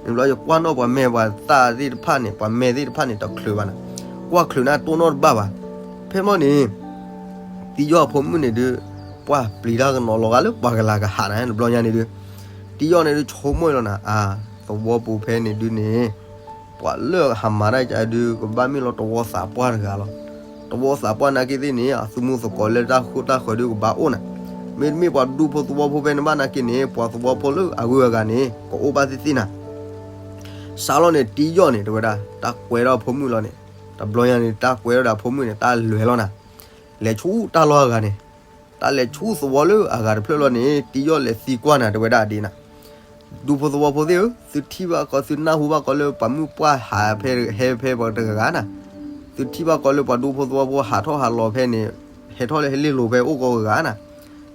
မ့ၢ်ဘျီယကွၢ်နီၣ်ပှၤမဲာ်ပှၤသၣ်သ့ၣ်တဖၣ်န့ၣ် ပှၤမဲာ်သ့ၣ်တဖၣ်န့ၣ် တချုးဘၣ်နၤ, ကွၢ်ချုးန့ၣ်တိၢ်နီၣ်တဘၣ်ဘၣ်. ဖဲမီၢ်န့ၣ် တံယီၣ်အဖိမုၣ်န့ၣ်ဒုး ပှၢ်ပျံၤတၢ်ကနီၤလီၤဂာ်လၢပှၤကလၤကဟးနၤ တဘျီညါန့ၣ်ဒုး, တံယီၣ်န့ၣ်ဒုး ဆိကမိၣ်လီၤနၤ, အါ သဝီပူၤဖဲန့ၣ်ဒုးန့ၣ် ပှၤလၢအဟးမၤတၢ်ကဒုး ကဘၣ်မ့ၢ်လီၤတဝီသးပှၢ်တဂၤလီၤ. တဝီသးပှၢ်နာ်က့သ့ၣ်န့ၣ် အသုးမုၢ်သကိးလၢတၢ်ဃိတၢ်ဃၢၤဒုးကဘၣ်အိၣ်နၤ. မ့တမ့ၢ်ပှၤဒူဖိသဝီဖိဖဲန့ၣ်ဘၣ်နာ်က့န့ၣ် ပှၤသဝီဖိလၢအဂုၤအဂၤန့ၣ် ကအိၣ်ဘၣ်သ့ၣ်သ့ၣ်နၤ. စးလီၤန့ၣ် တံယီၣ်န့ၣ် တဲဝဲဒၣ် တၢ်ကွဲးထီၣ်အဖိမုၣ်လီၤန့ၣ်, တဘျီညါန့ၣ် တၢ်ကွဲးထီၣ်ဒီးအဖိမုၣ်န့ၣ် တၢ်လဲၤလီၤနၤ. လဲၤဆူတၢ်လီၢ်အဂၤန့ၣ်, တၢ်လဲၤဆူသဝီလၢအဂၤတဖျၢၣ်လီၤန့ၣ် တံယီၣ်လဲၤသံကွၢ်နၤ တဲဝဲဒၣ်ဒ်နၤ, ဒူဖိသဝီဖိသ့ၣ်ဧၢ, သုထံၣ်ဘၣ်ကီး သုနၢ်ဟူဘၣ်ကီးလၢပှၤမုၣ်ပှၢ်ဟးဖဲ ဟဲဖဲပှၤတဂၤဂၤနၤ, သုထံၣ်ဘၣ်ကီးလၢပှၤဒူဖိသဝီဖိဟးထီၣ်ဟးလီၤဖဲန့ၣ်, ဟဲထီၣ်လၢဟဲလ့လိၤဖဲအိၣ်ကီးဂၤဂၤနၤ,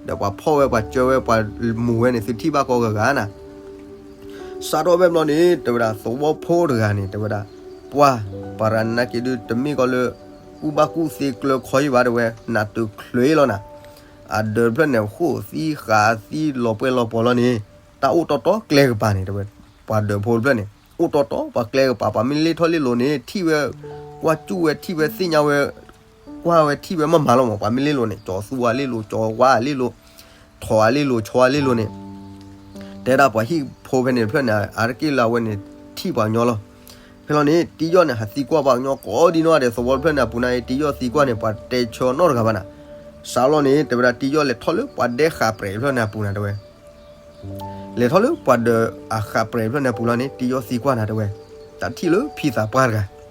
ဒီးပှၤဖီၣ်ဝဲပှၤကၢဝဲပှၤမူၤဝဲန့ၣ် သုထံၣ်ဘၣ်ကီးဂၤဂၤနၤ. စးထီၣ်ဖဲဘျီန့ၣ် တဲဝဲဒၣ် သဝီဖိတဂၤန့ၣ် တဲဝဲဒၣ် ပှၢ် ပှၤတဂၤနာ်က့ဒုး တမ့ၢ်ကီးလၢ ကူၣ်ဘၣ်ကူၣ်သ့ကျၢခီယံၤဘၣ် တဲဝဲ, နးတုၤချုးလီၤနၤ. အဒၢးတဖျၢၣ်န့ၣ် ဃိၣ်သံဃာ်သံလီၤပှဲၤလီၤပှီၤလီၤန့ၣ်, တၢ်အိၣ်တီတီကျဲကပၤန့ၣ် တဲဝဲ, ပှၤဒၢးဖိတဖျၢၣ်န့ၣ် အိၣ်တီတီပှၤကျဲကပၤ ပှၤမ့ၢ်လ့ၣ်ထီၣ်လ့ၣ်လိၤန့ၣ် ထံၣ်ဝဲ, ကွၢ်စူၣ်ဝဲ ထံၣ်ဝဲသ့ၣ်ညါဝဲ ကွၢ်ဝဲထံၣ်ဝဲမးမးလီၤမး, ပှၤမ့ၢ်လ့ၣ်လိၤန့ၣ် ကၠီၤသူဝဲလ့ၣ်လိၤ ကၠီၤဝါလ့ၣ်လိၤ, ထိးဝဲလ့ၣ်လိၤ ဆီဝဲလ့ၣ်လိၤန့ၣ်, တဲဒၣ်ပှၤဟံၣ်ဖိဖဲန့ၣ်တဖျၢၣ်န့ၣ် အါတက့ၢ်လၢအဝဲန့ၣ် ထံၣ်ပှၤကညီလီၤ. ဖဲလီၤန့ၣ် တံယီၢ်န့ၣ် ဟးသံကွၢ်ပှၤကညီကိးဒံနီၢ်ဂၤဒဲး သဝီတဖျၢၣ်န့ၣ်အပူၤန့ၣ် တံယီၢ်သံကွၢ်န့ၣ် ပှၤတဲဆၢအီၤနီတဂၤဘၣ်နၤ. စးလီၤန့ၣ် တဲဝဲဒၣ် တံယီၢ်လဲၤထီၣ်လၢပှၤဒဲဃာ်ပြဲးတဖျၢၣ်န့ၣ်အပူၤနၤ တဲဝဲ လဲၤထီၣ်လၢပှၤဒၢးအဃာ်ပြဲးတဖျၢၣ်န့ၣ်အပူၤလီၤန့ၣ် တံယီၢ်သံကွၢ်နၤ တဲဝဲ, တၢ်ထံၣ်လၢဖံသးပှၢ်တဂၤ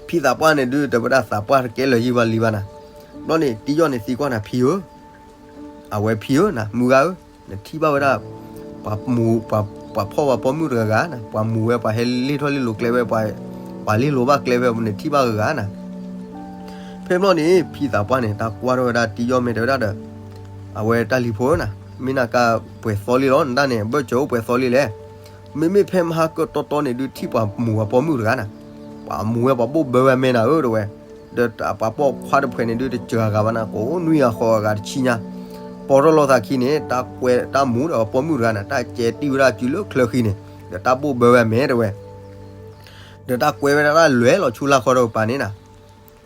ဖံသးပှၢ်န့ၣ်ဒုး တဲဝဲဒၣ်သးပှၢ်တကဲလၢာ်ယံၤဘၣ်လံဘၣ်နၤ. ဘျီန့ၣ် တံယီၢ်န့ၣ်သံကွၢ်နၤ ဖံဧၢ, အဝဲဖံဧၢနၤ မုၢ်ဂၤဧၢ, နထံၣ်ဘၣ်ဝဲဒၣ် ပှၤမူၤ ပှၤဖီၣ်ဝဲပိာ်မုၣ်တဂၤဂၤနၤ, ပှၤမူၤဝဲ ပှၤဟဲလ့ၣ်ထီၣ်လ့ၣ်လိၤကျဲဝဲ ပှၤလ့ၣ်လိၤဘၣ်ကျဲဝဲ နထံၣ်ဘၣ်ဂၤဂၤနၤ. ဖဲဘျီန့ၣ် ဖံသးပှၢ်န့ၣ် တၢ်ကွၢ်ထီၣ်ဝဲဒၣ်တံယီၢ်မဲာ် တဲဝဲဒၣ်ဒီး အဝဲတၢ်လံၤဖိဧၢနၤ, မ့ၢ်နကပှဲၤသီလံလီၤ နတၢ်န့ၣ် ဘၢၣ်စၢၤအိၣ်ပှဲၤသီလံလဲၣ်. မ့မ့ၢ်ဖဲမဟါကၢတီတီန့ၣ်ဒုး ထံၣ်ပှၤမူၤပှၤပိာ်မုၣ်တဂၤနၤ, ပှၤမူၤဝဲပှၤဘိၣ်ဘၢဝဲအမဲာ်နၤဧၢ တဲဝဲ. ဒီးပှၤပိာ်ခွါတဖုန့ၣ်ဒုး တစှၤဂၤဘၣ်နၤ ကိးနွံဂၤဃိးဂၤတဆံညါ, ပိာ်ထီၣ်လီၤသးခံန့ၣ် တၢ်ကွဲးတၢ်မူၤဒီးပှၤပိာ်မုၣ်တဂၤနၤ တၢ်ကဲတံၢ်ဝဲဒၣ်စုလၢချၢဃံန့ၣ် ဒီးတၢ်ဘိၣ်ဘၢဝဲအမဲာ် တဲဝဲ. ဒီးတၢ်ကွဲးဝဲဒၣ်တၢ်လဲၤလီၤဆူလၢ်ခီတကပၤန့ၣ်နၤ.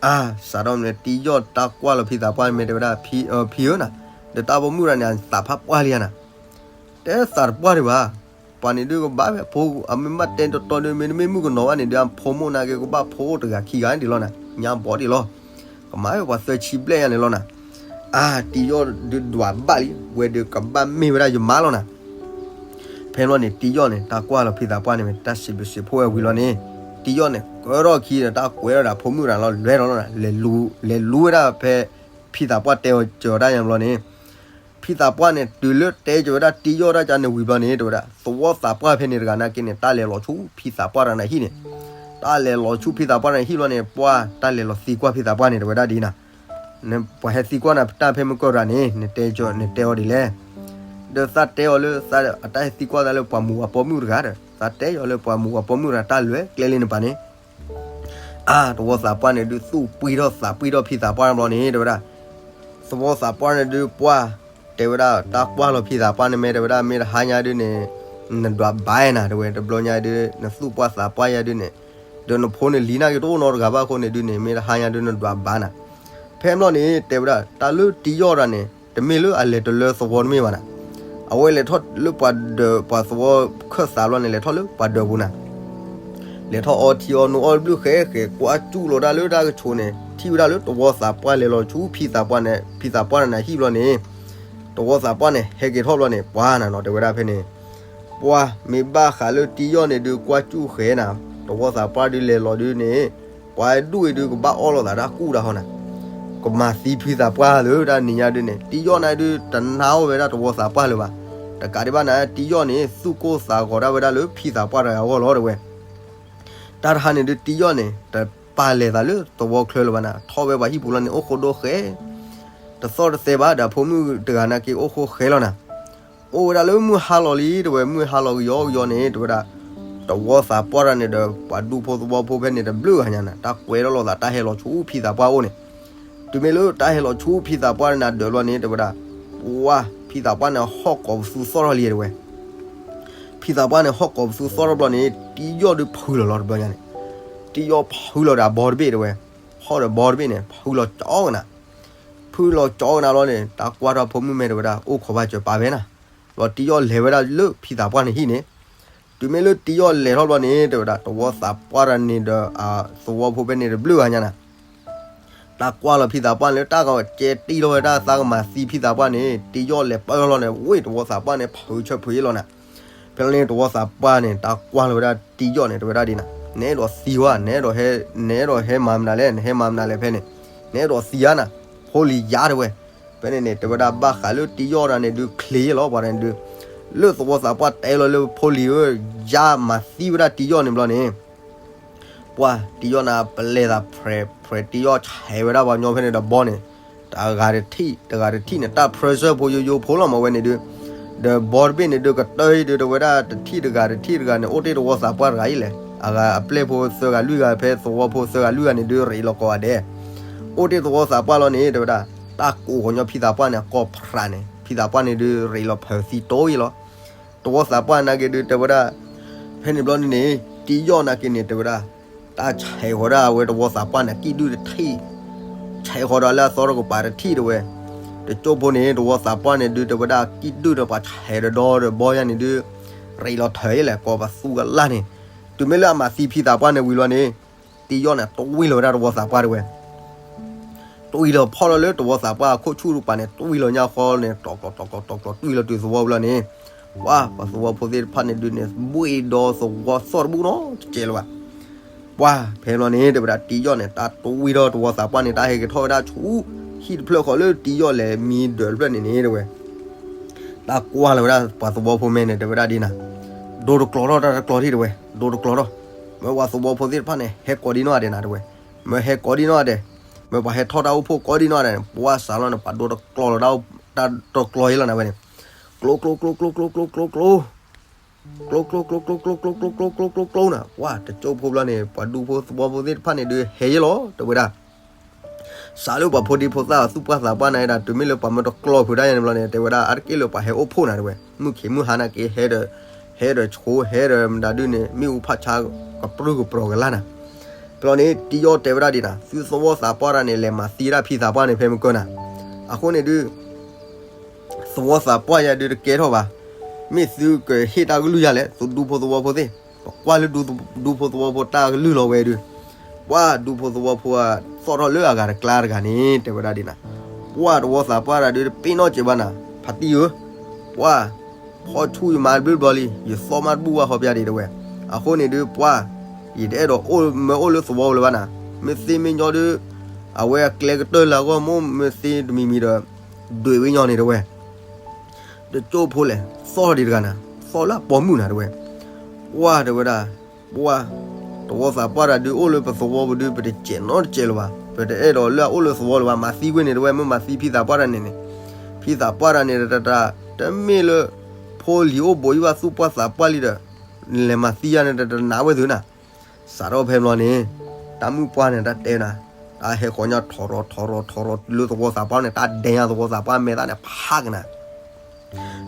အါ စးထီၣ်မနုၤ တံယီၢ်တၢ်ကွၢ်လီၤဖံသးပှၢ်မဲာ် တဲဝဲဒၣ် ဖံဧၢနၤ, ဒီးတၢ်ပိာ်မုၣ်တဂၤန့ၣ် သးဖးပှၢ်လံဧါနၤ, တဲသးတပှၢ်ဒံးဘၣ်. ပှၤန့ၣ်ဒုးကဘၣ်ဖဲဖိ အမ့ၢ်ဘၣ်တဲတီတီဒုး မ့တမ့ၢ်မုၣ်ကနီၤဘၣ်န့ၣ်ဒုး အဖိမိၢ်နာ်က့ကဘၣ်ဖိအိၣ်တဂၤခံဂၤန့ၣ်လီၤနၤ, ညါဘီဒံးလီၤ. ကမၤဝဲပှၤသၢဆံဘျဲၣ်ညါန့ၣ်လီၤနၤ. အါ တံယီၢ်ဒုးဒွးဘၣ်လံ ဝဲဒုးကဘၣ်မ့ၢ်ဝဲဒၣ်ယမါလီၤနၤ. ဖဲဘျီန့ၣ် တံယီၢ်န့ၣ် တၢ်ကွၢ်လီၤဖံသးပှၢ်န့ၣ် တၢ်စံးဘျုးစံးဖှိၣ်ဝဲဝံၤလီၤန့ၣ်, တံယီၢ်န့ၣ် ကၢထီၣ်ခံဒီးတၢ်ကွဲးထီၣ်ဒီးဖိမုၣ်တဂၤလီၤ လဲၤလီၤလီၤနၤ, လဲၤလူၤဝဲဒၣ်ဖဲ ဖံသးပှၢ်တဲအီၤစၢၤတၢ်ညါဘျီန့ၣ်, ဖံသးပှၢ်န့ၣ် တုၤလၢတဲစၢၤဝဲဒၣ်တံယီၢ်တၢ်ကန့ၣ်ဝံၤဘျီန့ၣ် တဲဝဲဒၣ် သဝီသးပှၢ်ဖဲန့ၣ်တဂၤနာ်က့န့ၣ် တၢ်လဲၤလီၤဆူဖံသးပှၢ်တဂၤန့ၣ်ဟံၣ်န့ၣ်, တၢ်လဲၤလီၤဆူဖံသးပှၢ်န့ၣ်ဟံၣ်ဘျီန့ၣ် ပှၢ်တၢ်လဲၤလီၤသံကွၢ်ဖံသးပှၢ်န့ၣ် တဲဝဲဒၣ်ဒ်နၤ ပှၤဟဲသံကွၢ်နၤတၢ်ဖဲမုၢ်ကီၢ်ရၤန့ၣ် နတဲကၠီ နတဲအီၤဒ်လဲၣ်. ဒီးသးတဲအီၤလၢ အတၢ်ဟဲသံကွၢ်သးလၢပှၤမူၤပှၤပိာ်မုၣ်တဂၤဒီး သးတဲအီၤလၢပှၤမူၤပှၤပိာ်မုၣ်တဂၤတၢ်လဲၤကျဲလံန့ၣ်ပၣ်န့ၣ်, အါ သဝီသးပှၢ်န့ၣ်ဒုး သူၣ်ပှံထီၣ်သးပှံထီၣ်ဖံသးပှၢ်တဘျီန့ၣ် တဲဝဲဒၣ်, သဝီသးပှၢ်န့ၣ်ဒုး ပှၢ် တဲဝဲဒၣ် တၢ်ကွၢ်လီၤဖံသးပှၢ်န့ၣ် မ့ၢ်တဲဝဲဒၣ် မ့ၢ်တဟါညါဒုးန့ၣ် နဒွးဘါနၤ တဲဝဲ, တဘျီညါဒုး နသူၣ်ပှၢ်သးပှၢ်ယါဒုးန့ၣ်, ဒီးနဖိန့ၣ်လံနာ်က့ၤတအိၣ်နီတဂၤဘၣ်အဃိန့ၣ်ဒုးန့ၣ် မ့ၢ်တဟါညါဒုးနဒွးဘါနၤ. ဖဲဘျီန့ၣ် တဲဝဲဒၣ် တၢ်လၢတံယီၣ်တၢ်န့ၣ် တမ့ၢ်လၢအလဲၤတလၢသဝီတမ့ၢ်ဘၣ်နၤ. အဝဲလဲၤထီၣ်လၢပှၤဒၢး ပှၤသဝီခၢၣ်သးဘျီန့ၣ် လဲၤထီၣ်လၢပှၤဒၢးပူၤနၤ. လဲၤထီၣ်အီထံအီနိအီၣ်တဘျုးဃဲဃဲ ကွၢ်စူၣ်လီၤဒၣ်လၢတၢ်ကဆိးန့ၣ် ထံၣ်ဝဲဒၣ်လၢသဝီသးပှၢ်လဲၤလီၤဆူဖံသးပှၢ်န့ၣ် ဖံသးပှၢ်န့ၣ်ဟံၣ်ဘျီန့ၣ်, သဝီသးပှၢ်န့ၣ် ဟဲက့ၤထီၣ်ဘျီန့ၣ် ပှၢ်နၤနီၤ တဲဝဲဒၣ်ဖဲန့ၣ်, ပှၢ် မ့ၢ်ဘၣ်ဃးလၢတံယီၣ်န့ၣ်ဒုး ကွၢ်စူၣ်ဃဲနၤ, သဝီသးပှၢ်ဒုးလဲၤလီၤဒုးန့ၣ် ပှၤဒူၣ်အံၤဒုးကဘၣ်အီၣ်လိာ်သးတၢ်ကူၣ်တၢ်ဟီနၤ, ကမၤသံဖံသးပှၢ်လၢတၢ်နံၤညါဒုးန့ၣ် တံယီၣ်န့ၣ်ဒုး တနာ်အီၣ်ဝဲဒၣ်သဝီသးပှၢ်လၢၤဘၣ်. တကးဒံးဘၣ်န့ၣ် တံယီၣ်န့ၣ် သူၣ်ကိၢ်သးဂီၤဒၣ်ဝဲဒၣ်လၢဖံသးပှၢ်တဂၤအဂီၢ်လီၤ တဲဝဲ. တၢ်တဟါန့ၣ်ဒုး တံယီၣ်န့ၣ် တပာ်လဲၤသးလၢသဝီချၢလၢၤဘၣ်နၤ, ထီၣ်ဝဲပှၤဟံၣ်ပူၤလီၤန့ၣ် အိၣ်ဃိဒိဃဲ တသီၣ်တသဲဘၣ်ဒီး အဖိမုၣ်တဂၤနာ်က့ အိၣ်ဃိဃဲလီၤနၤ. အိၣ်ဝဲဒၣ်လၢမုၢ်ဟါလီၤလံ တဲဝဲ, မုၢ်ဟါလီၤကယီကယီန့ၣ် တဲဝဲဒၣ်, သဝီသးပှၢ်တဂၤန့ၣ်ဒီး ပှၤဒူဖိသဝီဖိဖဲန့ၣ် တဘျုးဂၤညါနၤ, တၢ်ကွဲးထီၣ်လိာ်သး တၢ်ဟဲလီၤဆူဖံသးပှၢ်အိၣ်န့ၣ်. တုၤမ့ၢ်လၢတၢ်ဟဲလီၤဆူဖံသးပှၢ်န့ၣ်ဒၢးဘျီန့ၣ် တဲဝဲဒၣ်, ပှၢ် ဖံသးပှၢ်န့ၣ် ဟီၣ်ကိးပသူသီၣ်ထီၣ်လံ တဲဝဲ. ဖံသးပှၢ်န့ၣ် ဟီၣ်ကိးပသူသီၣ်ထီၣ်ဘျီန့ၣ် တံယီၣ်ဒုးဖုးလီၤလီၤတဘျီညါန့ၣ်, တံယီၣ်ဖုးလီၤဒီးအဘီတဘ့ၣ် တဲဝဲ, ဖီၣ်ဒီးဘီတဘ့ၣ်န့ၣ် ဖုးလီၤကၠီကနၤ ဖုးလီၤကၠီကနၤလီၤန့ၣ် တၢ်ကွၢ်ထီၣ်ဖိမုၣ်မဲာ် တဲဝဲဒၣ် အိၣ်ခိးဘၣ်စၢၤပာ်ဖဲနၤ. ဘျီတံယီၣ်လဲၤဝဲဒၣ်လၢဖံသးပှၢ်န့ၣ်ဟံၣ်န့ၣ်, တုၤမ့ၢ်လၢတံယီၣ်လဲၤထီၣ်ဘျီန့ၣ် တဲဝဲဒၣ် သဝီသးပှၢ်တဂၤန့ၣ်ဒီး သဝီဖိဖဲန့ၣ်တဘျုးဂၤညါနၤ, တၢ်ကွၢ်လီၤဖံသးပှၢ်န့ၣ်လၢတၢ်ကကဲတံၢ်ထီၣ်ဝဲဒၣ်သးကမၤသံဖံသးပှၢ်န့ၣ် တံယီၣ်လဲၤပၢၢ်ထီၣ်လီၤန့ၣ် ဝ့ၢ် သဝီသးပှၢ်န့ၣ် ဖုးဆၢဖုးအ့ၣ်လီၤနၤ. ဖဲန့ၣ်သဝီသးပှၢ်န့ၣ် တၢ်ကွၢ်လီၤဝဲဒၣ်တံယီၣ်န့ၣ် တဲဝဲဒၣ်ဒ်နၤ, နအဲၣ်ဒိးသံဝဲ နအဲၣ်ဒိးဟဲ နအဲၣ်ဒိးဟဲမၤမနုၤလဲၣ်, နဟဲမၤမနုၤလဲၣ်ဖဲန့ၣ်, နအဲၣ်ဒိးသံဧါနၤ, ဖိလံၤယါ တဲဝဲ. ဖဲန့ၣ်န့ၣ် တဲဝဲဒၣ်ဘၣ်ဃးလၢတံယီၣ်တဂၤန့ၣ်ဒုး ချ့လီၤပှၤန့ၣ်ဒုး, လၢသဝီသးပှၢ်တဲလီၤလၢဖိလံၤဧၢ ယါမၤသံဝဲဒၣ်တံယီၣ်န့ၣ်ဘျီန့ၣ် ပှၢ် တံယီၣ်န့ၣ် ပလဲၤသးဖြဲးဖြဲး တံယီၣ်ဆဲးဝဲဒၣ်ပှၤညီဖဲန့ၣ်ဒီးဘီန့ၣ်, တဂၤတထံၣ် တဂၤတထံၣ်န့ၣ် တၢ်ဖြၢဆၢဖိယိယိဖိလီၤမးဝဲန့ၣ်ဒုး, ဒီးဘီတဘ့ၣ်န့ၣ်ဒုး ကတၢၢ်အံၤဒုး တဲဝဲဒၣ်တထံၣ်တဂၤတထံၣ်တဂၤန့ၣ် အိၣ်တ့ၢ်သဝီသးပှၢ်တဂၤအံၤလဲၣ်, အဂၤအပျဲၢ်ဖိသၢဂၤလွံၢ်ဂၤ ဖဲသဝီဖိသၢဂၤလွံၢ်ဂၤန့ၣ်ဒုး ရ့းလီၤကိးဂၤဒဲး, အိၣ်တ့ၢ်သဝီသးပှၢ်လီၤန့ၣ် တဲဝဲဒၣ်, တၢ်ကိးဂီၤညီဖံသးပှၢ်န့ၣ် ကိးဖြးန့ၣ် ဖံသးပှၢ်န့ၣ်ဒုး ရ့းလီၤဖၢးသံတိၢ်အံၤလီၤ. သဝီသးပှၢ်နာ်က့ဒုး တဲဝဲဒၣ်, ဖဲန့ၣ်ဘျီန့ၣ်န့ၣ် တံယီၣ်နာ်က့န့ၣ် တဲဝဲဒၣ်, တၢ်ဆဲးဃီၤဒၣ်အဝဲသဝီသးပှၢ်န့ၣ် ကံၣ်ဒုၣ်တထံၣ်, ဆဲးဃီၤဒီးလၢအသီတကပၤတထံၣ် တဲဝဲ. တကၠိၢ်ဖိန့ၣ် သဝီသးပှၢ်န့ၣ်ဒုး တဲဝဲဒၣ် ကံၣ်ဒုၣ်ဒီးပှၤဆဲးဒီးဒီဒီးဘီယါန့ၣ်ဒုး ရ့းလီၤထၢၣ်အံၤလဲၣ် ကိးပသူကလၢ်န့ၣ်, တုၤမ့ၢ်လၢအမၤသံဖံသးပှၢ်န့ၣ်ဝံၤလီၤန့ၣ်, တံယီၣ်န့ၣ် တွံၢ်လီၤဝဲဒၣ်သဝီသးပှၢ် တဲဝဲ တွံၢ်လီၤဖီၣ်လီၤလၢသဝီသးပှၢ်အခိၣ်ဆူၣ်တကပၤန့ၣ် တွံၢ်လီၤညါဃီန့ၣ် တီၤကျီၤတီၤကျီၤတီၤကျီၤ တွံၢ်လီၤတုၤသဝီဘျီန့ၣ်, ပှၢ် ပှၤသဝီဖိသ့ၣ်တဖၣ်န့ၣ်ဒုးန့ၣ် ဘှ့ၣ်ဒီသဝီသီၣ်တဘူၣ်နီတကဲးလၢၤဘၣ်. ပှၢ် ဖဲဘျီန့ၣ် တဲဝဲဒၣ် တံယီၣ်န့ၣ် တၢ်တွံၢ်ဒီးသဝီသးပှၢ်န့ၣ် တၢ်ဟဲက့ၤထီၣ်ဝဲဒၣ်ဆူ ဟံၣ်တဖျၢၣ်ဃီလၢတံယီၣ်လဲၤမံဒၢးတဖျၢၣ်န့ၣ်န့ၣ် တဲဝဲ တၢ်ကွၢ်လီၤဝဲဒၣ်ပှၤသဝီဖိမဲာ်န့ၣ် တဲဝဲဒၣ်ဒ်နၤ, ဒိတကျီၤထီၣ်တၢ်တကျီၤထံၣ် တဲဝဲ, ဒိတကျီၤထီၣ်, မ့ၢ်ပှၤသဝီဖိသ့ၣ်တဖၣ်န့ၣ် ဟဲကိးဒံနီၢ်ဂၤဒဲးနၤ တဲဝဲ, မ့ၢ်ဟဲကိးဒံနီၢ်ဂၤဒဲး, မ့ၢ်ပှၤဟဲထီၣ်တၢ်အိၣ်ဖှိၣ်ကိးဒံနီၢ်ဂၤဒဲးန့ၣ် ပှၢ်စးလီၤန့ၣ် ပှၤဒိတကျီၤလီၤတၢ်တကျီၤအံၤလီၤနၤဝဲန့ၣ်, ကျိ ကျိ ကျိ ကျိ ကျိ ကျိ ကျိ ကျိ ကျိ ကျိ ကျိ ကျိ ကျိ ကျိနၤ, ပှၢ် တကၠိၢ်ဖိဘျီန့ၣ် ပှၤဒူဖိသဝီဖိသ့ၣ်တဖၣ်န့ၣ်ဒုး ဟဲယဲလီၤ တဲဝဲဒၣ် စးလၢပှၤဖိဒံဖိသၣ်သူၣ်ပှၢ်သးပှၢ်နၤဝဲဒၣ် တုၤမ့ၢ်လၢပှၤမၢတကျီၤဖုးတၢ်ယါန့ၣ်ဘျီန့ၣ် တဲဝဲဒၣ် အါတက့ၢ်လၢပှၤဟဲအိၣ်ဖှိၣ်နၤ တဲဝဲ, မုၢ်ခံးမုၢ်ဟါနာ်က့ ဟဲဒီး ဟဲဒီးဆိ ဟဲဒီးမတၤဒုန့ၣ် မ့ၣ်အူဖးဆါ ကပြုၢ်ကပြီၤကလၢ်နၤ. ဘျီန့ၣ် တံယီၣ်တဲဝဲဒၣ်ဒ်နၤ သုသဝီသးပှၢ်တဂၤန့ၣ် လဲၤမၤသံဒၣ်ဖံသးပှၢ်န့ၣ် ဖဲမုၢ်ကၢနၤ. အဃိန့ၣ်ဒုး သဝီသးပှၢ်ယါဒုးတကဲထီၣ်ဘၣ်. မ့ၢ်သုကဟ့ၣ်တၢ်ကလုၢ်ယါလဲၣ် သုဒူဖိသဝီဖိသ့ၣ်, ပကွၢ်လၢဒူဖိသဝီဖိတၢ်ကလုၢ်လီၤဝဲဒုး, ပှၢ်ဒူဖိသဝီဖိအသီၣ်ထီၣ်လၢအဂၤတကျါတဂၤန့ၣ် တဲဝဲဒၣ်ဒ်နၤ, ပှၢ်သဝီသးပှၢ်တဂၤဒုးတပ့ၤနီၣ်စဲးဘၣ်နၤ, ဖါတံၢ်ဧၢ, ပှၢ် ဖီၣ်ဆူၣ်ယမါတဘျုးဘျီလံ ယသီၣ်မးတဘူၣ်ဘၣ်ဃီပျၢ်ဒံးတဲဝဲ, အဃိန့ၣ်ဒုး ပှၢ် ယတအဲၣ်ဒိးအိၣ်မၢအိၣ်လၢသဝီပူၤလၢၤဘၣ်နၤ, မ့ၢ်သ့မ့ၢ်ညီဒုး အဝဲအကျဲကတၢၢ်လၢအဂီၢ်မိၢ် မ့ၢ်သ့တမံၤမံၤဒီး ဒွဲၣ်ဝဲညီန့ၣ်တဲဝဲ တကၠိၢ်ဖိလဲၣ် သီၣ်ဒံးတဂၤနၤ, သီၣ်လၢအပိာ်မုၣ်နၤတဲဝဲ, ပှၢ်တဲဝဲဒၣ်, ပှၢ် သဝီသးပှၢ်တဂၤဒုးအိၣ်လၢပသဝီပူၤဒုး ပတစဲးနီတစဲးလၢၤဘၣ်, ပတအဲၣ်ဒိးလၢအအိၣ်လၢသဝီလၢၤဘၣ်, မၤသံကွံာ်န့ၣ်တဲဝဲ, မ့ၢ်မၤသံဖံသးပှၢ်တဂၤန့ၣ်န့ၣ်, ဖံသးပှၢ်တဂၤန့ၣ်တတ တမ့ၢ်လၢ ဖိလံၤအိၣ်ဘူးယံၤဘၣ် သူၣ်ပှၢ်သးပှၢ်လံဒီး လဲၤမၤသံယၤန့ၣ် တနာ်ဝဲသုနၤ. စးထီၣ်ဖဲဘျီန့ၣ် တၢ်မုၣ်ပှၢ်န့ၣ် တၢ်တဲနၤ, တၢ်ဟဲဃီၤညါထီရီၤထီရီၤထီရီၤတုၤလၢသဝီသးပှၢ်န့ၣ် တၢ်ဒဲညါသဝီသးပှၢ်မဲာ်သၣ်န့ၣ် ဖးကနၤ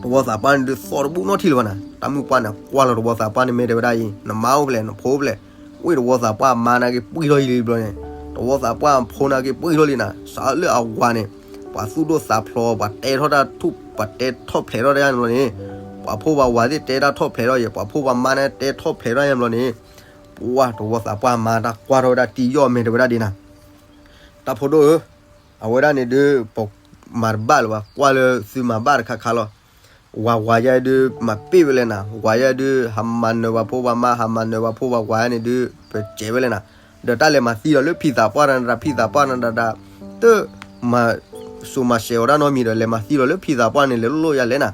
သဝီသးပှၢ်န့ၣ်ဒုးသီၣ်တဘူၣ်နီတထံၣ်လၢၤဘၣ်နၤ. တၢ်မုၣ်ပှၢ်န့ၣ် ကွၢ်လီၤသဝီသးပှၢ်န့ၣ် မ့ၢ်တဲဝဲဒၣ်အံၤ နမါအိၣ်ဖဲလဲၣ် နဖိအိၣ်ဖဲလဲၣ်. ဝ့ၢ်သဝီသးပှၢ်မါနာ်က့ပှံၢ်ထီၣ်ယံၤလံဘျီန့ၣ်, သဝီသးပှၢ်ဖိနာ်က့ပှံၢ်ထီၣ်လံနၤ. စးလၢအဝၤန့ၣ် ပှၤသူၣ်ဒိၣ်သးဖျိး ပှၤတဲထီၣ်တၢ်ထူၣ် ပှၤတဲထီၣ်ဖျဲးထီၣ်တၢ်ယါန့ၣ်ဘျီန့ၣ်, ပှၤဖိပှၤဝၤသ့ၣ်တဲတၢ်ထီၣ်ဖျဲးထီၣ်ယဲ ပှၤဖိပှၤမါန့ၣ်တဲထီၣ်ဖျဲးထီၣ်ယါန့ၣ်ဘျီန့ၣ်, ပှၢ်သဝီသးပှၢ်မါတၢ်ကွၢ်ထီၣ်ဝဲဒၣ်တံယီၣ်မဲာ်တဲဝဲဒၣ်ဒ်နၤ တၢ်ဖိဒိၣ်ဧၢ, အဝဲဒၣ်န့ၣ်ဒုး ပမၤတဘၣ်လၢၤဘၣ် ကွၢ်လၢသုမၤဘၣ်တခါခါလီၤ. ဝၤဝၤယဲဒုး မၤပ့ၢ်ဝဲလဲၣ်နၤ, ဝၤယဲဒုး ဟးမၤနၢၤပှၤဖိပှၤမါ ဟးမၤနၢၤပှၤဖိပှၤဝၤယဲန့ၣ်ဒုး ပစဲးဝဲလဲၣ်နၤ. ဒီးတၢ်လဲၤမၤသံလီၤလၢဖံသးပှၢ်တၢ် ဖံသးပှၢ်တၢ် တၢ် တမၤစိၤမၤစဲးအီၤတၢ်နီတမံၤဒီး လဲၤမၤသံလီၤလၢဖံသးပှၢ်န့ၣ် လဲၤလိၣ်လိၣ်ယါလဲၣ်နၤ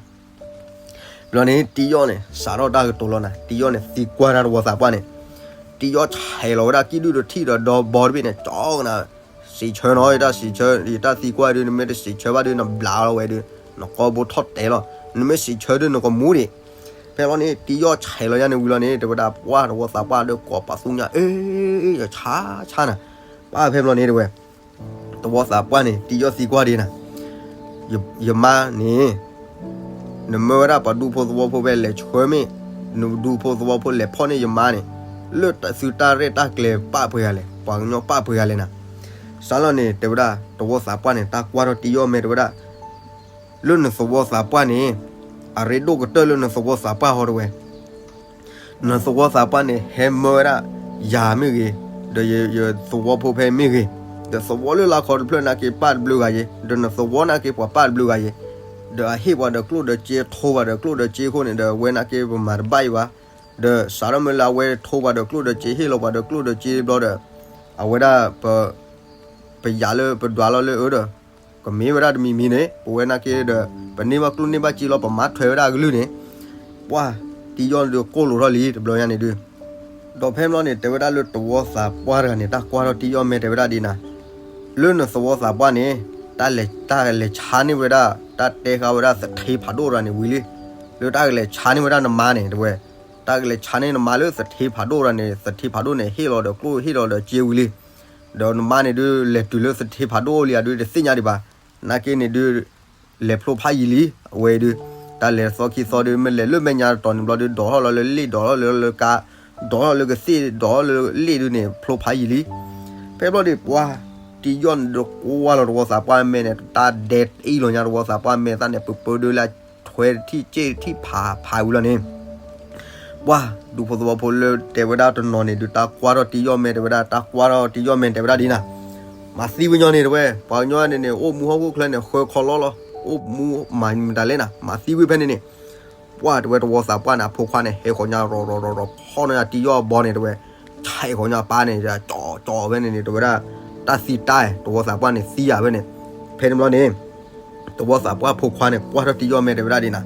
ဘျီန့ၣ် တံယီၣ်န့ၣ် စးထီၣ်တၢ်ကတိၤလီၤနၤ, တံယီၣ်န့ၣ်သံကွၢ်တၢ်သဝီသးပှၢ်န့ၣ်, တံယီၣ်ဆဲးလီၤဝဲဒၣ်ကံၣ်ဒုၣ်တထံၣ်ဒီးဒီဘီတဘ့ၣ်န့ၣ် ကၠီကနၤ, စံးဆၢနီၤ ယတၢ်စံးဆၢ ယတၢ်သံကွၢ်ဒုး နမ့ၢ်တစံးဆၢဘၣ်ဒုး နဘျးလီၤဝဲဒုး နကိာ်ဘိထီၣ်တဲလီၤ, နမ့ၢ်စံးဆၢဒုး နကမူဒံး. ဖဲဘျီန့ၣ် တံယီၣ်ဆဲးလီၤယါန့ၣ်ဝံၤလီၤန့ၣ် တဲဝဲဒၣ် ပှၢ်သဝီသးပှၢ်ဒီးကိးပသူညါ အ့ ယဆါဆါနၤ, ပှၢ်ဖဲဘျီန့ၣ်တဲဝဲ သဝီသးပှၢ်န့ၣ် တံယီၣ်သံကွၢ်ဒံးနၤ, ယမါန့ၣ် နမၢဝဲဒၣ်ပှၤဒူဖိသဝီဖိဖဲလဲၤဆှၢမ့ၢ် နဒူဖိသဝီဖိလဲၤဖီၣ်န့ၢ်ယမါန့ၣ် လၢသုတၢ်ရဲၣ်တၢ်ကျဲၤပာ်ပှဲၤဂၤလဲၣ်, ပှၤကညီပာ်ပှဲၤဂၤလဲၣ်နၤ. စးလီၤန့ၣ် တဲဝဲဒၣ် သဝီသးပှၢ်န့ၣ် တၢ်ကွၢ်ထီၣ်တံယီၣ်မဲာ်တဲဝဲဒၣ် လၢနသဝီသးပှၢ်န့ၣ် အရ့ဒိၣ်ကတၢၢ်လၢနသဝီသးပှၢ်ဟီတဲဝဲ နသဝီသးပှၢ်န့ၣ် ဟဲမၢဝဲဒၣ် ယၤမ့ၢ်ဂ့ၤ, ဒီးယသဝီဖိဖဲမ့ၢ်ဂ့ၤ, ဒီးသဝီလၢလၢခီတဖျၢၣ်နာ်က့ပာ်တဘျုးဂၤယဲ, ဒီးနသဝီနာ်က့ပှၤပာ်တဘျုးဂၤယဲ, ဒီးအဟ့ၣ်ပှၤဒီးကျိၣ်ဒီးစ့ ထိပှၤဒီးကျိၣ်ဒီးစ့အဃိန့ၣ်ဒီး အဝဲနာ်က့ပမၤတဘၣ်အံၤဘၣ်, ဒီးစးထီၣ်မ့ၢ်လၢအဝဲထိပှၤဒီးကျိၣ်ဒီးစ့ ဟ့ၣ်လီၤပှၤဒီးကျိၣ်ဒီးစ့ဘျီဒီး အဝဲဒၣ် ပယၤလၢပဒွးလီၤလၢအၢဒီး ကမ့ၢ်ဝဲဒၣ်တမံၤမံၤန့ၣ် ပဝဲနာ်က့ဒီး ပန့ၢ်ဘၣ်ကျိၣ်န့ၢ်ဘၣ်စ့လီၤ ပမၤထွဲဝဲဒၣ်အကလုၢ်န့ၣ်, ပှၢ်တံယီၣ်ဒုးကိၢ်လိာ်ထီၣ်လံ တဘျီညါန့ၣ်ဒုး, ဒီးဖဲဘျီန့ၣ် တဲဝဲဒၣ်လၢသဝီသးပှၢ်တဂၤန့ၣ် တၢ်ကွၢ်ထီၣ်တံယီၣ်မဲာ်တဲဝဲဒၣ်ဒ်နၤ, လၢနသဝီသးပှၢ်န့ၣ် တၢ်လဲၤ တၢ်လဲၤဆါန့ၢ်ဝဲဒၣ် တၢ်တဲဃာ်ဝဲဒၣ်သထ့ဖးဒိၣ်တဂၤန့ၣ်ဝံၤလံ, လၢတၢ်ကလဲၤဆါန့ၢ်ဝဲဒၣ်နမါန့ၣ် တဲဝဲ တၢ်ကလဲၤဆါန့ၢ်နမါလၢသထ့ဖးဒိၣ်တဂၤန့ၣ် သထ့ဖးဒိၣ်န့ၣ် ဟ့ၣ်လီၤဒီးကျိၣ်ဟ့ၣ်လီၤဒီးစ့ဝံၤလံ, ဒီးနမါန့ၣ်ဒုး လဲၤတုၤလၢသထ့ဖးဒိၣ်လံဧါဒုး တသ့ၣ်ညါဒံးဘၣ်, နာ်က့န့ၣ်ဒုး လဲၤဖျိဖးယံၤလံ, အဝဲဒုး တၢ်လဲၤသီခံသီဒုး မ့ၢ်လဲၤလၢမဲာ်ညါတတီၤန့ၣ်ဘျီဒုး ဒိးထီၣ်လီၤလၢလ့ၣ် ဒိးထီၣ်လီၤလၢကါ ဒိးထီၣ်လၢကသ့ၣ် ဒိးထီၣ်လၢလ့ၣ်ဒုးန့ၣ် ဖျိဖးယံၤလံ, ဖဲဘျီဒုး ပှၢ်တံယီၣ်န့ၣ်ဒုး ကွၢ်လီၤသဝီသးပှၢ်မဲာ်န့ၣ် တၢ်ဒဲအ့ၣ်လီၤညါသဝီသးပှၢ်မဲာ်သၣ်န့ၣ် ပၢပၢဒုးလၢထွဲတထံၣ်စ့တထံၣ်ဖးဖးဝံၤလီၤန့ၣ် ပှၢ်ဒူဖိသဝီဖိလၢတဲဝဲဒၣ်တနီၤန့ၣ်ဒုး တၢ်ကွၢ်ထီၣ်တံယီၣ်မဲာ်တဲဝဲဒၣ် တၢ်ကွၢ်ထီၣ်တံယီၣ်မဲာ်တဲဝဲဒၣ်ဒ်နၤ, မၤသံဝဲညီန့ၣ်တဲဝဲ ပှၤကညီန့ၣ်န့ၣ် အိၣ်မူဟီၣ်ခိၣ်ချၢန့ၣ် ဃၢခီလီလီၤ, အိၣ်မူမၤမတၤလဲၣ်နၤ မၤသံဝံၤဖဲန့ၣ်န့ၣ်, ပှၢ်တဲဝဲသဝီသးပှၢ်န့ၣ် အဖိခွါန့ၣ် ဟဲဃီၤညါရီၤရီၤရီၤရီၤ ဖီၣ်နီၢ်ညါတံယီၣ်ဘီန့ၣ်တဲဝဲ, ဆဲးဃီၤညါပၢ်န့ၣ် ကၠီကၠီဝဲန့ၣ်န့ၣ် တဲဝဲဒၣ်, တၢ်သံတၢ် သဝီသးပှၢ်န့ၣ်သံယၤဝဲန့ၣ်, ဖဲန့ၣ်ဘျီန့ၣ် သဝီသးပှၢ်ဖိခွါန့ၣ် ကွၢ်ထီၣ်တံယီၣ်မဲာ်တဲဝဲဒၣ်ဒ်နၤ,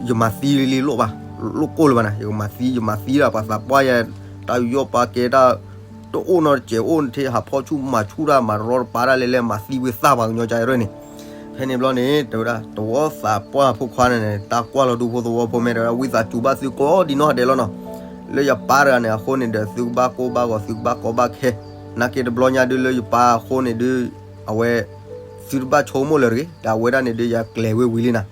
ယမၤသံလံလိၣ်ဘၣ်, လိၣ်ကိၢ်လၢၤဘၣ်နၤ ယကမၤသံ ယမၤသံဒၣ်ပှၤသးပှၢ်ယဲ, တၢ်ယူးယီၣ်ပာ်ကဲတၢ်, တအိၣ်နီတစဲးအိၣ်နထ့ ဟးဖီၣ်ဆူၣ်မၤဆူၣ်တၢ် မၤရီတပါတၢ်လဲၣ်လဲၣ် မၤသံဝံၤသၣ်ပှၤကညီကါအံၤရၢၢ်န့ၣ်, ဖဲန့ၣ်ဘျီန့ၣ် တဲဝဲဒၣ် သဝီသးပှၢ်ဖိခွါန့ၣ်န့ၣ် တၢ်ကွၢ်လီၤဒူဖိသဝီဖိမဲာ်တဲဝဲဒၣ် ဝံသးစူၤဘၣ်သုကိးဒံနီၢ်ဒဲးလီၤနီၤ, လၢယပၢ်တဂၤန့ၣ်အဃိန့ၣ်ဒီး သုကဘၣ်ကိၢ်ဘၣ်ဂီၤ သုကဘၣ်ကီဘၣ်ခဲ, နာ်က့တဘျီညါဒုးလၢယပၢ်အဃိန့ၣ်ဒုး အဝဲ သုတဘၣ်ဆိကမိၣ်လၢၤတဂ့ၤ, ဒီးအဝဲဒၣ်န့ၣ်ဒုးယၤကျဲၤဝဲဝံၤလံနၤ,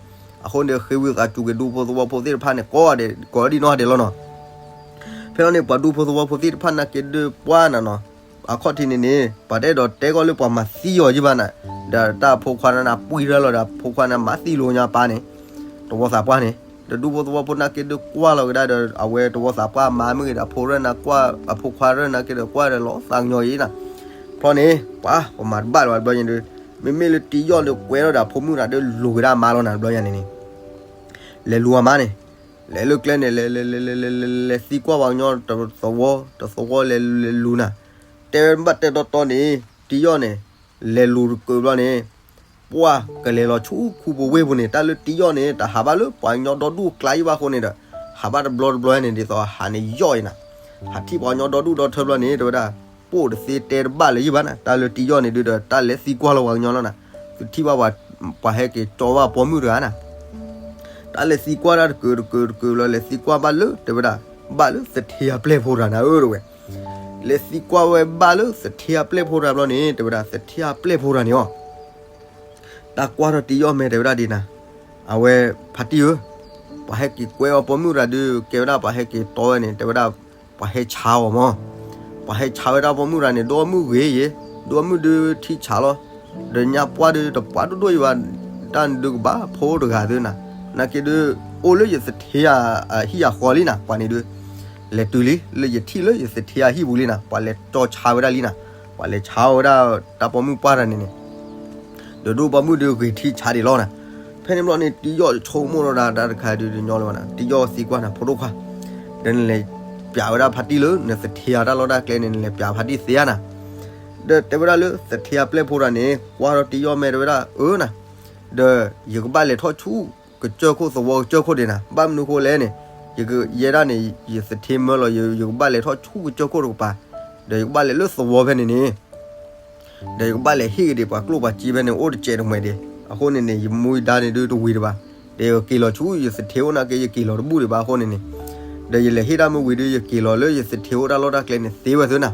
အဃိန့ၣ် ဃ့ဝံသးစူၤက့ၤဒူဖိသဝီဖိသ့ၣ်တဖၣ်န့ၣ် ကိးဂၤဒဲး ကိးဒံနီၢ်ဒဲးလီၤနီၤ ဖဲလီၤန့ၣ် ပှၤဒူဖိသဝီဖိသ့ၣ်တဖၣ်နာ်က့ဒုးပှၢ်နၤနီၤ, အခီၣ်ထံးန့ၣ်န့ၣ် ပှၤတအဲၣ်ဒိးတဲကီၢ်လၢပှၤမၤသံအီၤယံၤဘၣ်နၤ, ဒီးတၢ်အဖိခွါန့ၣ် ပှံၢ်ထီၣ်လီၤဒီး အဖိခွါန့ၣ် မၤသံလိာ်ညါပၢ်န့ၣ်, သဝီသးပှၢ်န့ၣ်, ဒီးဒူဖိသဝီဖိနာ်က့ဒုးကွၢ်လီၤကဒါဒီး အဝဲသဝီသးပှၢ်မါမ့ၢ်ဂ့ၤဒီး အဖိရၢၢ်နၤကွၢ် အဖိခွါရၢၢ်နာ်က့ဒီး ကွၢ်ဒီးလီၤသးကညီၤအံၤနၤ, ဖဲန့ၣ် ပှၤ ပမၤတဘၣ်လၢၤဘၣ်တဘျီညါဒုး, မ့မ့ၢ်လၢတံယီၣ်ဒီးကွဲထီၣ်ဒီး အဖိမုၣ်တဂၤဒီးလူၤကဒါအမါလီၤနၤ တဘျီညါန့ၣ်န့ၣ် လဲၤလူၤအမါန့ၣ်, လဲၤလၢကျဲန့ၣ် လဲၤ လဲၤ လဲၤ လဲၤ လဲၤ လဲၤသံကွၢ်ပှၤကညီတသဝီ တသဝီလဲၤလူၤနၤ, တဲဘၣ်တဲတီတီန့ၣ် တံယီၣ်န့ၣ် လဲၤလူၤတကၢဘျီန့ၣ်, ပှၢ်ကလဲၤလီၤဆူခူပဝ့ၢ်ပူၤန့ၣ် တၢ်လၢတံယီၣ်န့ၣ် တဟးဘၣ်လၢပှၤကညီဒီဒူၣ်ကျါယံၤဘၣ်အဃိန့ၣ်ဒီး ဟးဘၣ်တဘျီတဘျီန့ၣ် ဒ်သိးဟးန့ၣ်ယီၣ်အံၤနၤ, ဟးထံၣ်ပှၤကညီဒီဒူၣ်ဒီထၢဘျီန့ၣ် တဲဝဲဒၣ် ပိၢ်တသ့တဲတဘၣ်လၢၤယံၤဘၣ်နၤ, တၢ်လၢတံယီၣ်န့ၣ်ဒုးဒီး တၢ်လဲၤသံကွၢ်လီၤပှၤကညီလီၤနၤ, သုထံၣ်ဘၣ်ပှၤ ပှၤဟဲက့ၤကၠီဘၣ်ပိာ်မုၣ်တဂၤနၤ. တၢ်လဲၤသံကွၢ်တၢ်တကုာ်တကုာ်တကုာ်လီၤ လဲၤသံကွၢ်ဘၣ်လၢ တဲဝဲဒၣ် ဘၣ်လၢသထ့အပျဲၢ်ဖိတဂၤနၤဧၢ တဲဝဲ. လဲၤသံကွၢ်ဝဲဘၣ်လၢသထ့အပျဲၢ်ဖိတဂၤဘျီန့ၣ် တဲဝဲဒၣ် သထ့အပျဲၢ်ဖိတဂၤန့ၣ်အီၤ တၢ်ကွၢ်ထီၣ်တံယီၣ်မဲာ် တဲဝဲဒၣ်ဒ်နၤ, အဝဲ ဖါတံၢ်ဧၢ, ပှၤဟဲက့ၤကွဲအီၤပိာ်မုၣ်တဂၤဒုး ကဲဝဲဒၣ်ပှၤဟဲက့ၤတီဝဲန့ၣ် တဲဝဲဒၣ် ပှၤဟဲဆါအီၤမၢ်, ပှၤဟဲဆါဝဲဒၣ်ပိာ်မုၣ်တဂၤန့ၣ် ဒိၣ်မုၣ်ဂ့ၤယဲ, ဒိၣ်မုၣ်ဒုးထံဆးလီၤ, ဒီးညါပှၢ်ဒုးတပှၢ်ဒိၣ်ဒိၣ်ယဘၣ်, တၢ်န့ၣ်ဒုးကဘၣ်ဖိတဂၤသုနၤ, နာ်က့ဒုး အိၣ်လၢယသထ့အဟံၣ်အဃီလံနၤ, ပှၤန့ၣ်ဒုး လဲၤတုၤလံ လၢယထံၣ်လၢယသထ့အဟံၣ်ပူၤလံနၤ, ပှၤလဲၤကၠီဆါဝဲဒၣ်လံနၤ, ပှၤလဲၤဆါဝဲဒၣ်တၢ်ပိာ်မုၣ်ပှၢ်တဂၤန့ၣ်န့ၣ် ဒီးဒိၣ်ပိာ်မုၣ်ဒုးဂ့ၤထံဆးဒံးလီၤနၤ. ဖဲန့ၣ်ဘျီန့ၣ် တံယီၣ်ဆိကမိၣ်ထီၣ်ဒၣ်တၢ်တခါဒုးတညီလၢၤဘၣ်နၤ, တံယီၣ်သံကွၢ်နၤ ဖိဒိၣ်ခွါ, ဒီးနလဲၤပျးဝဲဒၣ်ဖါတံၢ်လၢ နသထ့အတၢ်လီၢ်တၢ်ကျဲန့ၣ် နလဲၤပျးဖါတံၢ်သ့ဧါနၤ. ဒီးတဲဝဲဒၣ်လၢသထ့အပျဲၢ်ဖိတဂၤန့ၣ် ကွၢ်ထီၣ်တံယီၣ်မဲာ် တဲဝဲဒၣ်အၢနၤ, ဒီးယကဘၣ်လဲၤထီၣ်ဆူကစၢၢ်ခိၣ်သဝီကစၢၢ်ခိၣ်ဒံးနၤ, ဘၣ်မနုၤဃိလဲၣ်န့ၣ်, ယဲဒၣ်န့ၣ် ယသထ့မၢလီၤ, ယကဘၣ်လဲၤထီၣ်ဆူကစၢၢ်ခိၣ်တကပၤ, ဒီးယကဘၣ်လဲၤလၢသဝီဖဲန့ၣ်န့ၣ် ဒီးယကဘၣ်လဲၤဟ့ၣ်က့ၤဒံးပှၤကျိၣ်ပှၤစ့ဖဲန့ၣ် အိၣ်တစဲးတမှဲၤဒံး, အဃိန့ၣ်န့ၣ် ယမူယဒါန့ၣ်ဒုးတဝံၤဒံးဘၣ်, ဒီးယက့ၤလီၤဆူယသထ့အိၣ်နာ်က့ ယက့ၤလီၤတဘူၣ်ဒံးဘၣ်အဃိန့ၣ်န့ၣ်, ဒီးယလဲၤဟ့ၣ်တၢ်မ့ၢ်ဝံၤဒုး ယက့ၤလီၤလၢယသထ့အိၣ်တၢ်လီၢ်တၢ်ကျဲန့ၣ်သ့ဝဲသ့နၤ.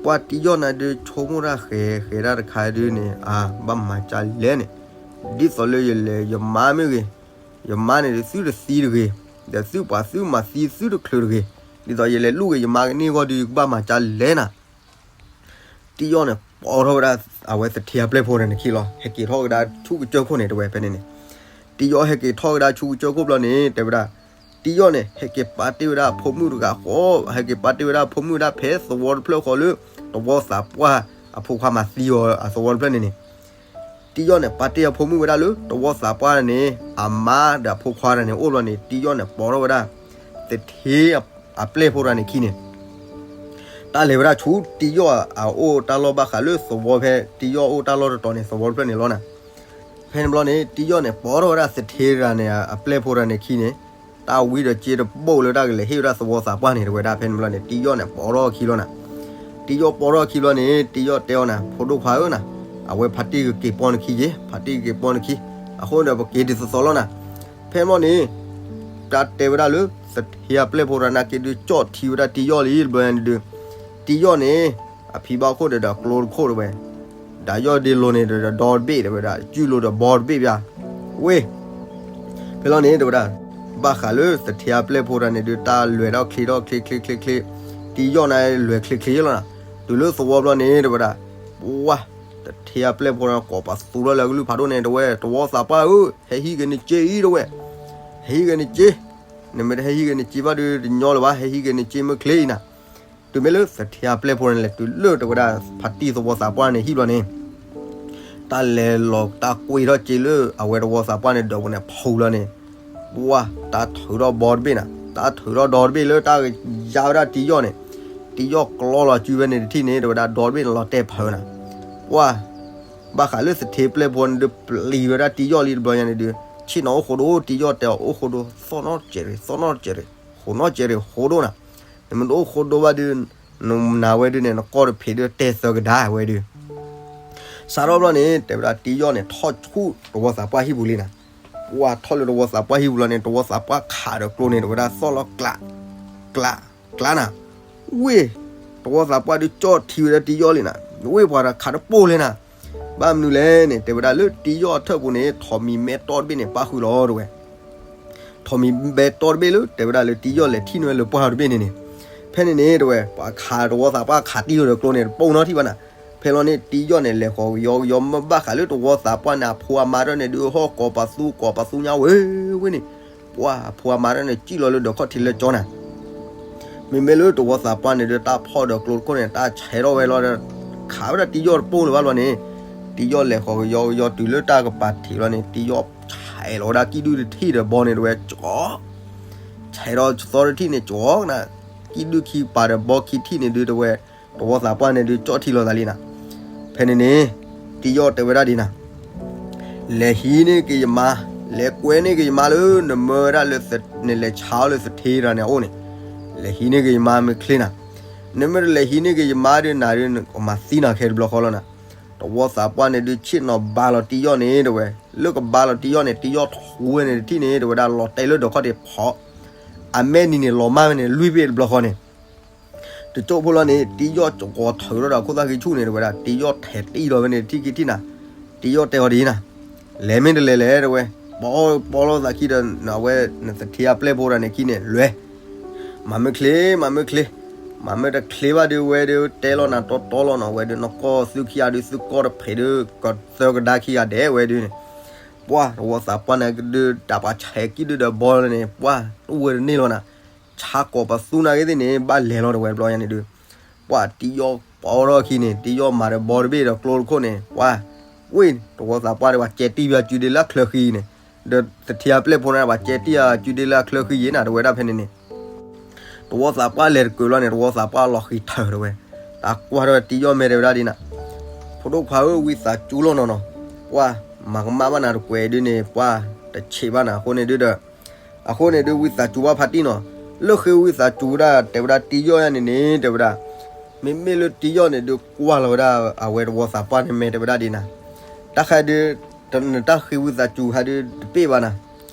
ပှၢ်တံယီၣ်နၤဒုးဆိကမိၣ်တၢ်ဃဲးဃဲးတၢ်တခါဒုးန့ၣ် အါ ဘၣ်မၤကၢ်လဲၣ်န့ၣ်, ဒ်သိးလၢယလဲၤယမါမ့ၢ်ဂ့ၤ, ယမါန့ၣ်ဒုးသုတသံတဂ့ၤ, ဒီးသုပှၤသုမၤသံသုတချုးတဂ့ၤ, ဒ်သိးယလဲၤလူၢ်က့ၤယမါကန့ၢ်အဂီၢ်ဒုး ယကဘၣ်မၤကၢ်လဲၣ်နၤ တံယီၣ်န့ၣ် ပိာ်ထီၣ်ဝဲဒၣ် အဝဲသထ့အပျဲၢ်ဖိန့ၣ်နခံလီၤ, ဟဲက့ၤထီၣ်ကဒါဆူကစၢၢ်ခိၣ်န့ၣ် တဲဝဲဖဲန့ၣ်န့ၣ်, တံယီၣ်ဟဲက့ၤထီၣ်ကဒါဆူကစၢၢ်ခိၣ်ဘျီန့ၣ် တဲဝဲဒၣ်, တံယီၣ်န့ၣ် ဟဲက့ၤပာ်တ့ၢ်ဝဲဒၣ်အဖိမုၣ်တဂၤဃီ, ဟဲက့ၤပာ်တ့ၢ်ဝဲဒၣ်အဖိမုၣ်ဒၣ်ဖဲသဝီတဖျၢၣ်ဃီလၢ တဝီသးပှၢ်အဖိခွါမၤသံအီၤအသဝီတဖျၢၣ်န့ၣ်န့ၣ် တံယီၣ်န့ၣ် ပာ်တ့ၢ်အဖိမုၣ်ဝဲဒၣ်လၢ တဝီသးပှၢ်န့ၣ် အမါဒီးအဖိခွါတဂၤန့ၣ် အိၣ်ဘျီန့ၣ် တံယီၣ်န့ၣ် ပိာ်ထီၣ်ဝဲဒၣ် သထ့အပျဲၢ်ဖိတဂၤန့ၣ်ခံန့ၣ်, တၢ်လဲၤဝဲဒၣ်ဆူတံယီၣ်အအိၣ်တၢ်လီၢ်ဘၣ်ဃးလၢသဝီဖဲ တံယီၣ်အိၣ်တၢ်လီၢ်တတီၤန့ၣ် သဝီတဖျၢၣ်န့ၣ်လီၤနၤ. ဖဲန့ၣ်ဘျီန့ၣ် တံယီၣ်န့ၣ် ပိာ်ထီၣ်ဝဲဒၣ်သထ့တဂၤန့ၣ် အပျဲၢ်ဖိတဂၤန့ၣ်ခံန့ၣ်, တၢ်ဝံဒီးစ့တဘိၣ်လၢတၢ်ကလဲၤဟ့ၣ်ဝဲဒၣ်သဝီသးပှၢ်န့ၣ် တဲဝဲဒၣ်ဖဲန့ၣ်ဘျီန့ၣ် တံယီၣ်န့ၣ် ပိာ်ထီၣ်အခံလီၤနၤ. တံယီၣ်ပိာ်ထီၣ်အခံဘျီန့ၣ် တံယီၣ်တဲအီၤနၤ ဖိဒိၣ်ခွါဧၢနၤ, အဝဲဖါတံၢ်ကက့ၤပိာ်နခံယ့, ဖါတံၢ်ကက့ၤပိာ်နခံ, အဃိန့ၣ်ဒီးပက့ၤဒ်သိးသိးလီၤနၤ. ဖဲန့ၣ်ဘျီန့ၣ် တၢ်တဲဝဲဒၣ်လၢ သထ့အပျဲၢ်ဖိတဂၤနာ်က့ဒုး ကၠီၣ်ထံဝဲဒၣ်တံယီၣ်လံတဘျီညါန့ၣ်ဒုး, တံယီၣ်န့ၣ် အဖံဘၣ်ခိၣ်ဒီးဒီးကျိတခိၣ်တဲဝဲ, ဒၣ်ယီၣ်ဒ့လိၤန့ၣ်ဒီးဒီတဘ့ၣ်တဲဝဲဒၣ် ကုၢ်လိၤဒီးဘီတဘ့ၣ်ပျၢ်, ဝ့ၢ် ဖဲလီၤန့ၣ် တဲဝဲဒၣ် ဘၣ်ဃးလၢသထ့အပျဲၢ်ဖိတဂၤန့ၣ်ဒုး တၢ်လဲၤထီၣ်ချ့ထီၣ်ချ့ချ့ချ့ချ့, တံယီၣ်န့ၣ်လဲၤချ့ချ့လီၤနၤ. တုၤလၢသဝီဘျီန့ၣ် တဲဝဲဒၣ် ပှၢ် သထ့အပျဲၢ်ဖိတဂၤန့ၣ် ကိးပသူထီၣ်လၢအကလုၢ်ဖးဒိၣ်န့ၣ် တဲဝဲ တဝီသးပှၢ်ဧၢ, ဟဲဟံးက့ၤနစ့အံၤတဲဝဲ, ဟဲဟံးက့ၤနစ့, နမ့ၢ်တဟဲဟံးက့ၤနစ့ဘၣ်ဒီးတညီလၢၤဘၣ်, ဟဲဟံးက့ၤနစ့မ့ၢ်ချ့အံၤနၤ. တုၤမ့ၢ်လၢသထ့အပျဲၢ်ဖိန့ၣ် လဲၤတုၤလၢတဲဝဲဒၣ် ဖါတံၢ်သဝီသးပှၢ်န့ၣ်ဟံၣ်ဘျီန့ၣ် တၢ်လဲၤလီၤတၢ်ကွံာ်ထီၣ်စ့လၢအဝဲတဝီသးပှၢ်န့ၣ် ဒီးပူၤန့ၣ်ဖုးလီၤန့ၣ်, ပှၢ် တၢ်ထုးထီၣ်ဘီတဘ့ၣ်နၤ, တၢ်ထုးထီၣ်ဒီတဘ့ၣ်လၢတၢ်ကယါဝဲဒၣ်တံယီၣ်န့ၣ်, တံယီၣ်ကျီလီၤစုဖဲန့ၣ်တထံၣ်န့ၣ် တဲဝဲဒၣ်ဒီတဘ့ၣ်န့ၣ်လီၤတဲာ်ဖုးနၤ, ပှၢ် ဘၣ်ဃးလၢသထ့ပျဲၢ်ဖိန့ၣ်ဒုး ပျံၤဝဲဒၣ်တံယီၣ်လံတဘျီညါန့ၣ်ဒုး, ဆ့ၣ်နီၤအိၣ်ဃိဒိၣ်, တံယီၣ်တဲအီၤအိၣ်ဃိဒိၣ်, သီၣ်နီၣ်တစဲးရံး, သီၣ်နီၣ်တစဲးရံး, ဃိးနီၣ်တစဲးရံးဃိဒိၣ်နၤ, နမ့ၢ်တအိၣ်ဃိဒိၣ်ဘၣ်ဒုး နနာ်ဝဲဒုးန့ၣ် နကီၢ်တဖံးဒုးတဲသၢကဒါဝဲဒုး စးထီၣ်ဘျီန့ၣ် တဲဝဲဒၣ်တံယီၣ်န့ၣ် ထီၣ်ဆူတဝီသးပှၢ်ဟံၣ်ပူၤလံနၤ, ပှၢ်ထီၣ်လၢတဝီသးပှၢ်ဟံၣ်ပူၤလီၤန့ၣ် တဝီသးပှၢ်ခးဒီးကျိန့ၣ် တဲဝဲဒၣ်သီၣ်လီၤကျး ကျး ကျးနၤ, ဝ့ၢ် တဝီသးပှၢ်ဒုးကၠီၣ်ထံဝဲဒၣ်တံယီၣ်လံနၤ, ဝ့ၢ်ပှၤဒီးခးတပိၢ်လဲၣ်နၤ, ဘၣ်မနုၤလဲၣ်န့ၣ် တဲဝဲဒၣ်လၢတံယီၣ်အထၢၣ်ပူၤန့ၣ် ထိးမံၤမဲတီတဘ့ၣ်န့ၣ် ပၣ်ဃုာ်လီၤတဲဝဲ ထိးမံၤမဲတီတဘ့ၣ်လၢ တဲဝဲဒၣ်လၢတံယီၣ်လဲၤထံၣ်န့ၢ်ဝဲလၢပှၢ်တဘ့ၣ်န့ၣ်န့ၣ်, ဖဲန့ၣ်န့ၣ် တဲဝဲ ပှၤခးတဝီသးပှၢ်ခးတံၢ်ဝဲဒီးကျိန့ၣ် တပိၢ်နီတထံၣ်ဘၣ်နၤ, ဖဲလီၤန့ၣ် တံယီၣ်န့ၣ် လဲၤဃီၤကယီကယီမ့ၢ်ဘၣ်ဃးလၢတဝီသးပှၢ်န့ၣ် အဖိအမါတဖၣ်န့ၣ်ဒုး ဟီၣ်ကိးပသူကိးပသူညါဝဲဝဲန့ၣ်, ပှၢ်အဖိအမါတဖၣ်န့ၣ် စံၣ်လီၤလၢဒီးခီၣ်ထံးလၢကၠီနၤ မ့မ့ၢ်လၢတဝီသးပှၢ်န့ၣ်ဒုး တၢ်ဖီၣ်ဒီးကျိတခိၣ်န့ၣ် တၢ်ဆဲးထီၣ်ဝဲလီၤဒီး ခးဝဲဒၣ်တံယီၣ်တပိၢ်လၢၤဘၣ်လီၤန့ၣ်, တံယီၣ်လဲၤဃီၤကယီကယီတုၤလၢတၢ်ကပၤထံးလီၤန့ၣ် တံယီၣ်ဆဲးလီၤဝဲဒၣ်ကံၣ်ဒုၣ်တထံၣ်ဒီးဘီန့ၣ် တဲဝဲကၠီ ဆဲးထီၣ်သီတထံၣ်န့ၣ် ကၠီကနၤ, ကံၣ်ဒုၣ်ခံပၤဒီးဘီခံထံၣ်န့ၣ်ဒုး တဲဝဲ တဝီသးပှၢ်န့ၣ်ဒုး ကၠီၣ်ထံလီၤသးလံနၤ, ဖဲန့ၣ်န့ၣ် တံယီၣ်တဲဝဲဒၣ်ဒ်နၤ လဲၤဟံးန့ၢ်က့ၤယမါ, လဲၤကွဲန့ၢ်က့ၤယမါလၢ နမၢဝဲဒၣ်လၢ နလဲၤဆါအီၤလၢသထ့တဂၤန့ၣ်အအိၣ်န့ၣ်, လဲၤဟံးန့ၢ်က့ၤယမါမ့ၢ်ချ့နၤ, နမ့ၢ်တလဲၤဟံးန့ၢ်က့ၤယမါဒုးနၤဒုး ကမၤသံနၤခဲတဘျီဃီလီၤနၤ, တ တဝီသးပှၢ်န့ၣ်ဒုးဆ့ၣ်နီၤဘါလီၤတံယီၣ်န့ၣ်တဲဝဲ, လၢကဘါလီၤတံယီၣ်န့ၣ် တံယီၣ်ထူဝဲန့ၣ်တထံၣ်န့ၣ် တဲဝဲဒၣ်လီၤတဲာ်လၢဒိးခီၣ်ထံးဖီ, အမဲာ်နံၤန့ၣ် လီၤမၢ်ဝဲန့ၣ် လွံၢ်ဘ့ၣ်တဘျီဃီန့ၣ် တကၠိဖိလီၤန့ၣ် တံယီၣ်ကီၤထုးထီၣ်ဒီးခိၣ်သၣ်ဃံဆူၣ်န့ၣ် တဲဝဲဒၣ် တံယီၣ်ထဲးတံၢ်လီၤဝဲန့ၣ် တထံၣ်ခံထံၣ်နၤ, တံယီၣ်တဲအီၤဒ်နၤ, လဲၤမ့ၢ်တလဲၤလဲၣ်တဲဝဲ, ပီလီၤသးခံဒီး အဝဲ နသထ့အပျဲၢ်ဖိတဂၤန့ၣ်ခံန့ၣ် လဲၤ မၤမုၢ်ချ့ မၤမုၢ်ချ့, မၤမုၢ်တချ့ဘၣ်ဒုးဝဲဒုး တဲလီၤနၤတီတီလီၤနီၤ ဝဲဒုးနကီၢ်သုခံဂၤဒုးသုကီၢ်တဖျဲးဒုး ကသၢကဒါခံဂၤဒဲးဝဲဒုးန့ၣ်, ပှၢ်တဝီသးပှၢ်န့ၣ်ကဒုး တၢ်ပှၤဆဲးကံၣ်ဒုးဒီးဘီန့ၣ် ပှၢ်တအိၣ်ဝဲတန့ၢ်လီၤနၤ, ဆါကိးပသူနာ်က့သ့ၣ်န့ၣ် ဘၣ်လဲၤလီၤတဲဝဲတဘျီညါန့ၣ်ဒုး ပှၢ်တံယီၣ်ပီထီၣ်ခံန့ၣ် တံယီၣ်မၤဒီးဘီတဘ့ၣ်ဒီးကျိတခိၣ်န့ၣ် ပှၢ်, ဝ့ၢ် တဝီသးပှၢ်ဒီးပှၤကဲတံၢ်ဘၣ်စုဒ့လၢအချၢဃံန့ၣ်, ဒီးသထ့အပျဲၢ်ဖိန့ၣ် ပှၤကဲတံၢ်အစုဒ့လၢအချၢဃံယ့ၤနၤ တဲဝဲဒၣ်ဖဲန့ၣ်န့ၣ် တဝီသးပှၢ်လဲၤတကုးလီၤန့ၣ် တဝီသးပှၢ်လီၤဃံၤထၢၣ်တဲဝဲ, တၢ်ကွၢ်ထီၣ်တံယီၣ်မဲာ်တဲဝဲဒၣ်ဒ်နၤ, ဖိဒိၣ်ခွါဧၢ ဝံသးစူၤလီၤနီၤနီၤ, ပှၢ် မၤကမၣ်ဘၣ်နၤတကွဲးဒုးန့ၣ် ပှၢ်တဆံးဘၣ်နၤအဃိန့ၣ်ဒုးဒီး အဃိန့ၣ်ဒုးဝံသးစူၤဘၣ်ဖးတံၢ်နီၤ, လၢဃ့ဝံသးစူၤဝဲဒၣ်တဲဝဲဒၣ်တံယီၣ်ယါန့ၣ်န့ၣ် တဲဝဲဒၣ်, မ့မ့ၢ်လၢတံယီၣ်န့ၣ်ဒုးကွၢ်လီၤဝဲဒၣ် အဝဲတဝီသးပှၢ်န့ၣ်မဲာ်တဲဝဲဒၣ်ဒ်နၤ, တၢ်ဃးဒုး နတၢ်ဃ့ဝံသးစူၤဟးဒုးတပ့ၢ်ဘၣ်နၤ,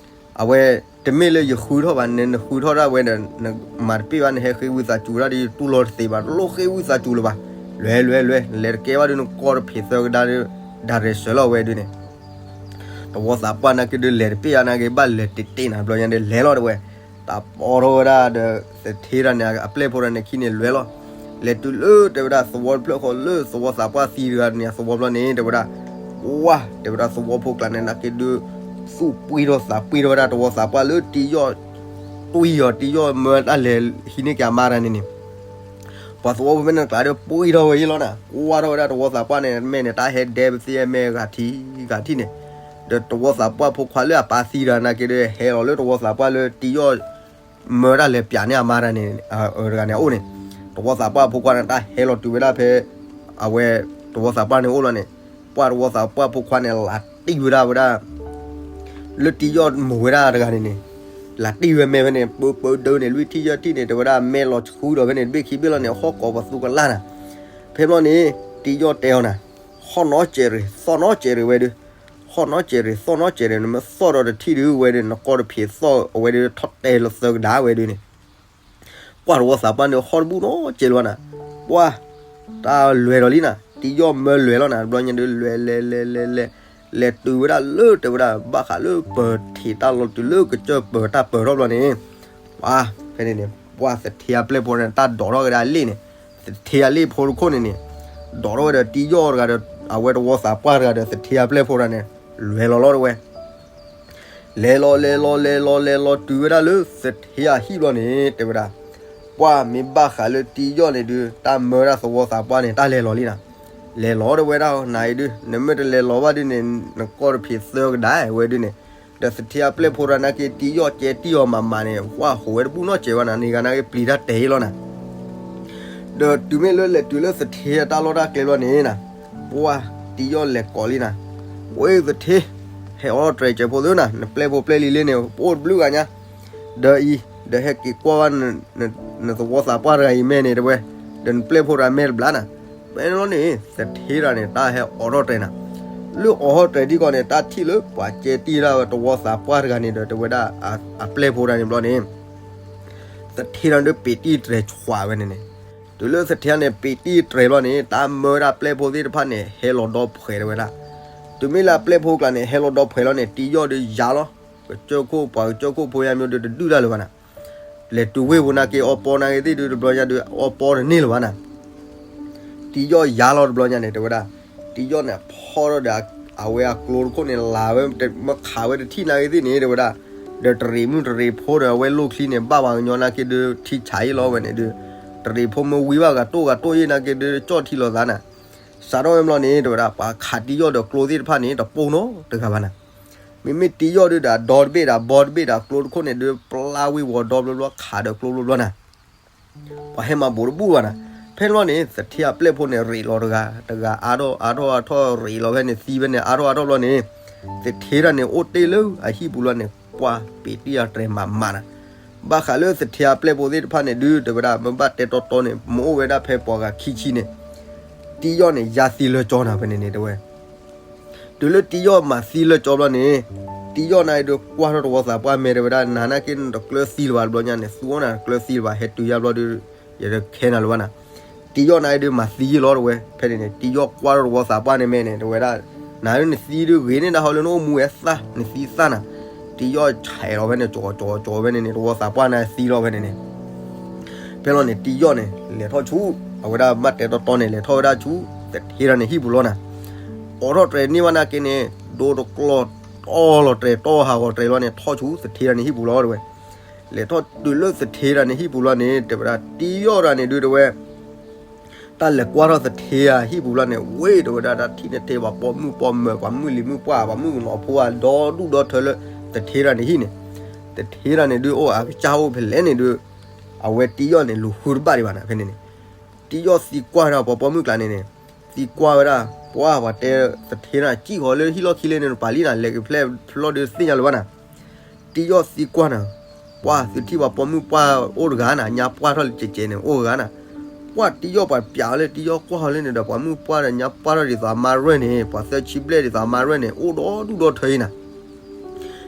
အဝဲ တမ့ၢ်လၢယဃုထီၣ်ဘၣ် နဃုထီၣ်ဒၣ်ဝဲဒီး နမၤတပ့ၢ်ဘၣ် နဟဲဃ့ဝံသးစူၤဒၣ်ဒီး ယတူၢ်လိာ်တသ့ဘၣ် တလိၣ်ဃ့ဝံသးစူၤလၢၤဘၣ်, လဲၤလဲၤလဲၤ လဲၤတကဲဘၣ်ဒုးနကီၢ်တဖျဲးသၢကဒါဒုး ဒၣ်ရဲၣ်စၢၤလီၤဝဲဒုးန့ၣ် တဝီသးပှၢ်နာ်က့ဒုးလဲၤတပ့ၢ်ယါနာ်က့ ဘၣ်လဲၤတ့ၢ်တ့ၢ်နၤတဘျီညါဒီး လဲၤလီၤတဲဝဲ, တၢ်ပီထီၣ်ဝဲဒၣ်ဒီး သထ့တဂၤန့ၣ် အပျဲၢ်ဖိတဂၤန့ၣ်ခံန့ၣ်လဲၤလီၤ, လဲၤတုၤလၢတဲဝဲဒၣ်သဝီတဖျၢၣ်ဃီလၢသဝီသးပှၢ်သံတဂၤန့ၣ် အသဝီဘျီန့ၣ် တဲဝဲဒၣ်, ပှၢ် တဲဝဲဒၣ်သဝီဖိကျါန့ၣ်နာ်က့ဒုး သူၣ်ပှံၢ်ထီၣ်သးပှံၢ်ထီၣ်ဝဲဒၣ်တဝီသးပှၢ်လၢတံယီၣ် တွံၢ်အီၤ တံယီၣ်မၢတၢ်လဲၤဟံးန့ၢ်က့ၤအမါတဂၤန့ၣ်န့ၣ် ပှၤသဝီဖိဖဲန့ၣ်ကျါဒီးပှံၢ်ထီၣ်ဝဲယ့လီၤနၤ, ကွၢ်ထီၣ်ဝဲဒၣ်တဝီသးပှၢ်န့ၣ် မဲာ်န့ၣ် တၢ်ဟဲဒဲပသ့ၣ်မဲာ်ဂၤထံဂၤထံၣ်န့ၣ်, ဒီးတဝီသးပှၢ်ဖိခွါလၢအပၢ်သံတဂၤနာ်က့ဒီး ဟဲလီၤလၢတဝီသးပှၢ်လၢတံယီၣ် မၢတၢ်လဲၤပၠးန့ၢ်အမါတဂၤန့ၣ် တဂၤန့ၣ်အအိၣ်န့ၣ်, တဝီသးပှၢ်ဖိခွါန့ၣ် တၢ်ဟဲလီၤတုၤဝဲဒၣ်ဖဲ အဝဲ တဝီသးပှၢ်န့ၣ်အိၣ်လီၤန့ၣ်, ပှၢ်တဝီသးပှၢ်ဖိခွါန့ၣ် လၤတံၢ်ဝဲဒၣ်ဝဲဒၣ် လၢတံယီၣ်မိၢ်ဝဲဒၣ်တဂၤန့ၣ်န့ၣ်, လၤတံၢ်ဝဲမဲာ်ဖဲန့ၣ် ပၢပၢဒၢန့ၣ် လွံၢ်ထံၣ်ယဲၢ်ထံၣ်န့ၣ် တဲဝဲဒၣ်မဲာ်လီၤဆှူဒီးဖဲန့ၣ် တဘ့ၣ်ခံဘ့ၣ်လီၤန့ၣ် ဟီၣ်ကိးပသူကလၢ်နၤ, ဖဲဘျီန့ၣ် တံယီၣ်တဲအီၤနၤ, ဟီၣ်နီၢ်စဲးရ့ၣ် သီၣ်နီၢ်စဲးရ့ၣ်ဝဲဒုး, ဟီၣ်နီၢ်စဲးရ့ၣ် သီၣ်နီၢ်စဲးရ့ၣ် နမ့ၢ်သီၣ်ဒီးတထံၣ်ဒုးဝဲဒုး နကီၢ်တဖျဲးသီၣ်အဝဲဒုး ထီၣ်တဲလီၤသၢကဒါဝဲဒုးန့ၣ် ပှၢ်တဝီသးပှၢ်န့ၣ် ဟီၣ်တဘူၣ်နီၢ်စဲးလီၤနၤ, ပှၢ် တၢ်လဲၤဒီးလံနၤ, တံယီၣ်မၢလဲၤလီၤနၤ တဘျီညါဒုး လဲၤလဲၤလဲၤလဲၤလဲၤ လဲၤတုၤဝဲဒၣ်လၢတဲဝဲဒၣ် ဘၣ်ဃးလၢပၢၤထံးတၢ်လီၤတုၤလၢကစၢၢ်ပၢၤတၢ်ပၢၤထီၣ်ဘျီန့ၣ်, ပှၢ် ဖဲန့ၣ်န့ၣ် ပှၢ်သထ့အပျဲၢ်ဖိန့ၣ် တၢ်ဒိးထီၣ်ကဒါလ့ၣ်န့ၣ်, သထ့အလ့ၣ်ဖိတခိၣ်န့ၣ်န့ၣ်, ဒိးထီၣ်ဝဲဒီးတံယီၣ်တဂၤဒီး အဝဲတဝီသးပှၢ်တဂၤဒီး သထ့အပျဲၢ်ဖိတဂၤန့ၣ် လဲၤလီၤလီၤတဲဝဲ လဲၤလီၤလဲၤလီၤလဲၤလီၤလဲၤလီၤတုၤဝဲဒၣ်လၢသထ့အဟံၣ်ဘျီန့ၣ် တဲဝဲဒၣ်, ပှၢ်မ့ၢ်ဘၣ်ဃးလၢတံယီၣ်န့ၣ်ဒုး တၢ်မၢဒၣ်သဝီသးပှၢ်န့ၣ် တၢ်လဲၤလီၤလံနၤ, လဲၤလီၤတဲဝဲဒၣ်နၤအံၤဒုး နမ့ၢ်တလဲၤလီၤဘၣ်ဒုးန့ၣ် နကီၢ်တဖျဲးသၢကဒါဝဲဒုးန့ၣ်, ဒီးသထ့အပျဲၢ်ဖိတဂၤနာ်က့ တံယီၣ်ကဲတံၢ်အီၤမးမးန့ၣ် ပှၢ်ဟိးဝဲတဘူၣ်နီၢ်စဲးဝဲနၤ န့ၢ်ဂၤနာ်က့ပျံၤတၢ်တဲာ်လီၤနၤ ဒီးတုၤမ့ၢ်လၢလဲၤတုၤလၢသထ့အတၢ်လီၢ်တၢ်ကျဲဘျီန့ၣ်နၤ, ပှၢ်တံယီၣ်လဲၤကိးလံနၤ, ဝဲသထ့ ဟဲအိးထီၣ်တြဲၤစဲးဖိသ့နၤ နပျဲၢ်ဖိပျဲၢ်လံၤလံန့ၣ် ပအိၣ်တဘျုးဂၤညါ, ဒီးအံၤ ဒီးဟဲက့ၤကွၢ်ဘၣ် နသဝီသးပှၢ်တဂၤအံၤမဲာ်န့ၣ်တဲဝဲ, ဒီးနပျဲၢ်ဖိတဂၤမဲာ်တဘျါနၤ, ဖဲန့ၣ်လီၤန့ၣ် သထ့တဂၤန့ၣ် တၢ်ဟဲအိးထီၣ်တြဲၤနၤ, လၢအိးထီၣ်တြဲၤဒ်ကီးန့ၣ် တၢ်ထံၣ်လၢပှၤကဲတံၢ်ဒၣ်ဝဲတဝီသးပှၢ်တဂၤန့ၣ်ဒီး တဲဝဲဒၣ် အပျဲၢ်ဖိတဂၤန့ၣ်ဘျီန့ၣ် သထ့တဂၤဒုးပ့ၤတံၢ်တြဲၤဆွးဝဲန့ၣ်န့ၣ်, တုၤလၢသထ့န့ၣ် ပ့ၤတံၢ်တြဲၤဘျီန့ၣ် တၢ်မၢဒၣ်ပျဲၢ်ဖိသ့ၣ်တဖၣ်န့ၣ် ဟဲလီၤဒီဖှဲးတဲဝဲဒၣ်, တုၤမ့ၢ်လၢအပျဲၢ်ဖိကျါန့ၣ် ဟဲလီၤဒီဖှဲးလီၤန့ၣ် တံယီၣ်ဒုးယါလီၤ, ကစၢၢ်ခိၣ်ပှၤကစၢၢ်ခိၣ်ဖိယါမ့ၢ်ဒုးတဒုၣ်တၢ်လၢၤဘၣ်နၤ, လဲၤတုၤဝ့ၢ်ပူၤနာ်က့ အီပီနာ်က့သ့ၣ်ဒုးတဘျီညါဒုး အီပီတန့ၢ်လၢၤဘၣ်နၤ တံယီၣ်ယါလီၤတဘျီညါန့ၣ် တဲဝဲဒၣ်, တံယီၣ်န့ၣ်ဖီၣ်ထီၣ်ဒီး အဝဲအကျိတခိၣ်န့ၣ် လၤဝဲမ့ၢ်ခးဝဲတထံၣ်နာ်က့သ့ၣ်န့ၣ် တဲဝဲဒၣ်, ဒီးတရံးမုၢ်တရံးဖိဒီးအဝဲလိၣ်ချံန့ၣ် ဘၣ်ပှၤကညီနာ်က့ဒုးထံဆးအံၤလီၤဝဲန့ၣ်ဒုး, တရံးဖိမ့ၢ်ဝံဘၣ်ဂၤတိၢ်ဂၤတိၢ်ယ့ၣ်နာ်က့ဒုး ကၠီၣ်ထံလီၤသးနၤ, စးထီၣ်ဝဲဘျီန့ၣ် တဲဝဲဒၣ် ပှၤခးတံယီၣ်ဒီးကျိသ့ၣ်တဖၣ်န့ၣ် တပိၢ်နီတဂၤဘၣ်နၤ, မ့မ့ၢ်တံယီၣ်ဒုးဒီးအဒီတဘ့ၣ်ဒီးအဘီတဘ့ၣ်ဒီးအကျိတခိၣ်န့ၣ်ဒုး ပျၢ်ဝံဝီၤဒီဘျီဘျီ ခးဒီးကျိဘျီဘျီနၤ ပှၤဟဲမၤဘူးတဘူၣ်ဘၣ်နၤ, ဖဲန့ၣ်ဘျီန့ၣ် သထ့အပျဲၢ်ဖိန့ၣ် ရ့းလီၤတဂၤ တဂၤအါထီၣ်အါထီၣ်အါထီၣ်ရ့းလီၤဖဲန့ၣ် သံဖဲန့ၣ် အါထီၣ်အါထီၣ်ဘျီန့ၣ်, သထ့တဂၤန့ၣ်အိၣ်တ့ၢ်လၢအဟံၣ်ပူၤလီၤန့ၣ် ပှၤပ့ၤတံၢ်အတြဲၤမးမးနၤ, ဘၣ်ဃးလၢသထ့အပျဲၢ်ဖိသ့ၣ်တဖၣ်န့ၣ်ဒုး တဲဝဲဒၣ် မ့ၢ်ဘၣ်တဲတီတီန့ၣ် မ့ၢ်အိၣ်ဝဲဒၣ်ဖဲပှၤဂၤခံဆံန့ၣ် တံယီၣ်န့ၣ် ယါသံလၢကၠီနၤဖဲန့ၣ်န့ၣ်တဲဝဲ. တုၤလၢတံယီၣ်မၤသံလၢကၠီဘျီန့ၣ်, တံယီၣ်နၤအံၤဒုးကွၢ်ထီၣ်တဝီသးပှၢ်မဲာ်တဲဝဲဒၣ်, နၤနာ်က့နတကျၢၤသံလၢၤဘၣ်တဘျီညါန့ၣ်, သူအီၣ်နၤတကျၢၤသံလၢၤဘၣ်, ဟဲတုၤယါဘျီဒီး ယတခဲနၤလၢၤဘၣ်နၤ. တံယီၣ်နၤအံၤဒုးမၤသံယ့ၢ်လီၤတဲဝဲ. ဖဲန့ၣ်န့ၣ် တံယီၣ်ကွၢ်ထီၣ်တဝီသးပှၢ်န့ၣ်မဲာ်န့ၣ် တဲဝဲဒၣ်, နၤဒုးနသံဒုးဂ့ၤန့ၢ်ဒၣ်ဟီလၢနအိၣ်မူဝဲသၣ်, နသံသၣ်နၤ. တံယီၣ်ဆဲးလီၤဖဲန့ၣ် ကၠီကၠီကၠီဖဲန့ၣ်န့ၣ် တဝီသးပှၢ်န့ၣ်သံလီၤဖဲန့ၣ်န့ၣ် ဖဲလီၤန့ၣ် တံယီၣ်န့ၣ် လဲၤထီၣ်ဆူ, အဝဲဒၣ်ဘၣ်တဲတီတီန့ၣ် လဲၤထီၣ်ဝဲဒၣ်ဆူ သထ့တၢ်န့ၣ်ဟံၣ်ပူၤလီၤနၤ. အိးထီၣ်တြဲၤန့ၢ်ဘၣ်နာ်က့န့ၣ် ဒိတကျီၢ်တီလီၤတြဲၤတီဟးဂီၤတြဲၤလီၤန့ၣ် ထီၣ်ဆူသထ့တၢ်န့ၣ်ဟံၣ်ပူၤလီၤတဲဝဲ. လဲၤထီၣ်တုၤလၢသထ့တၢ်န့ၣ်ဟံၣ်ပူၤလီၤန့ၣ် တဲဝဲဒၣ် တံယီၣ်တၢ်န့ၣ်ဒုးတဲဝဲ တၢ်လဲၤကွၢ်ထီၣ်သထ့တၢ်ဟံၣ်ပူၤလီၤန့ၣ် ဝ့ၢ်တဲဝဲဒၣ် တၢ်ထံၣ်န့ၣ်ထဲပှၤပိာ်မုၣ်ပိာ်မၢၤ ပှၤမုၣ်လံၤမုၣ်ပှၢ် ပှၤမုၣ်ကနီၤဖိဧါ ဒီဒူၣ်ဒီထၢလၢသထ့တၢ်န့ၣ်ဟံၣ်န့ၣ်, သထ့တၢ်န့ၣ်ဒုးအိၣ်အကစၢ်အိၣ်ဖဲလဲၣ်န့ၣ်ဒုး အဝဲတံယီၣ်န့ၣ် လူၤဃုတဘၣ်ဒံးဘၣ်နၤဖဲန့ၣ်န့ၣ်. တံယီၣ်သံကွၢ်ဝဲဒၣ်ပှၤပိာ်မုၣ်ကျါန့ၣ်န့ၣ်, သံကွၢ်ဝဲဒၣ် ပှၤပှၤတဲသထ့တၢ်စံၣ်ဃီၤလၢဟံၣ်လီၢ်ခံလၢန့ၣ် ပာ်လံနၤ လဲၤက့ၤဖျဲၣ်ဖျီၣ်ဒုးသ့ၣ်ညါလၢၤဘၣ်နၤ. တံယီၣ်သံကွၢ်နၤ, ပှၤသုထံၣ်ပှၤပိာ်မုၣ်ပှၢ်အိၣ်တဂၤနၤ ညါပှၢ်ထီၣ်လၢကဲးကဲးန့ၣ် အိၣ်ဂၤနၤ. ပှၤတံယီၣ်ပှၤပျးအီၤလၢတံယီၣ်ကွၢ်ဃီၤလၢန့ၣ်ဒီး ပှၤမုၣ်ပှၢ်ဒီးညါပှၢ်ထီၣ်ဒ်သိးအမါရဲၣ်န့ၣ် ပှၤသၢဆံဘျဲၣ်ဒ်သိးအမါရဲၣ်န့ၣ် အိၣ်ဒီဒူၣ်ဒီထၢအံၤနၤ.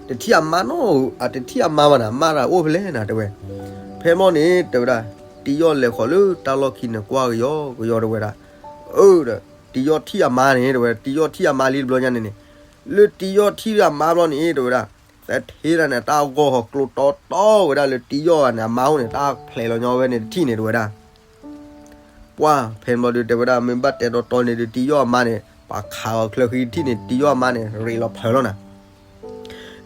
တထံၣ်အမါနီၢ်ဧၢ အတထံၣ်အမါဘၣ်နၤ မါတၢ်အိၣ်ဖဲလဲၣ်နၤတဲဝဲ. ဖဲမီၢ်န့ၣ် တဲဝဲဒၣ် တံယီၣ်လဲၤဃီၤလၢတၢ်လီၢ်ခံန့ၣ် ကွၢ်ကယီကယီတဲဝဲဒၣ်, အၢ ဒီး တံယီၣ်ထံၣ်အမါန့ၣ် တဲဝဲ တံယီၣ်ထံၣ်အမါလံတဘျီညါန့ၣ်န့ၣ်, လၢတံယီၣ်ထံၣ်အမါဘျီန့ၣ် တဲဝဲဒၣ် သထ့တၢ်န့ၣ် တၢ်ဂီၢ်ဟီၤကျိတီတီဝဲဒၣ်လၢတံယီၣ်န့ၣ် အမါအိၣ်န့ၣ် တၢ်ဖျဲးလီၤညီဝဲန့ၣ်တထံၣ်န့ၣ် တဲဝဲဒၣ်. ပှၢ်ဖဲန့ၣ်ဘျီဒုး တဲဝဲဒၣ် မ့ၢ်ဘၣ်တဲတီတီန့ၣ်ဒုး တံယီၣ်အမါန့ၣ် ပှၤခးအီၤချၢဃံတထံၣ်န့ၣ် တံယီၣ်အမါန့ၣ် ရ့းလီၤဖၢးလီၤနၤ.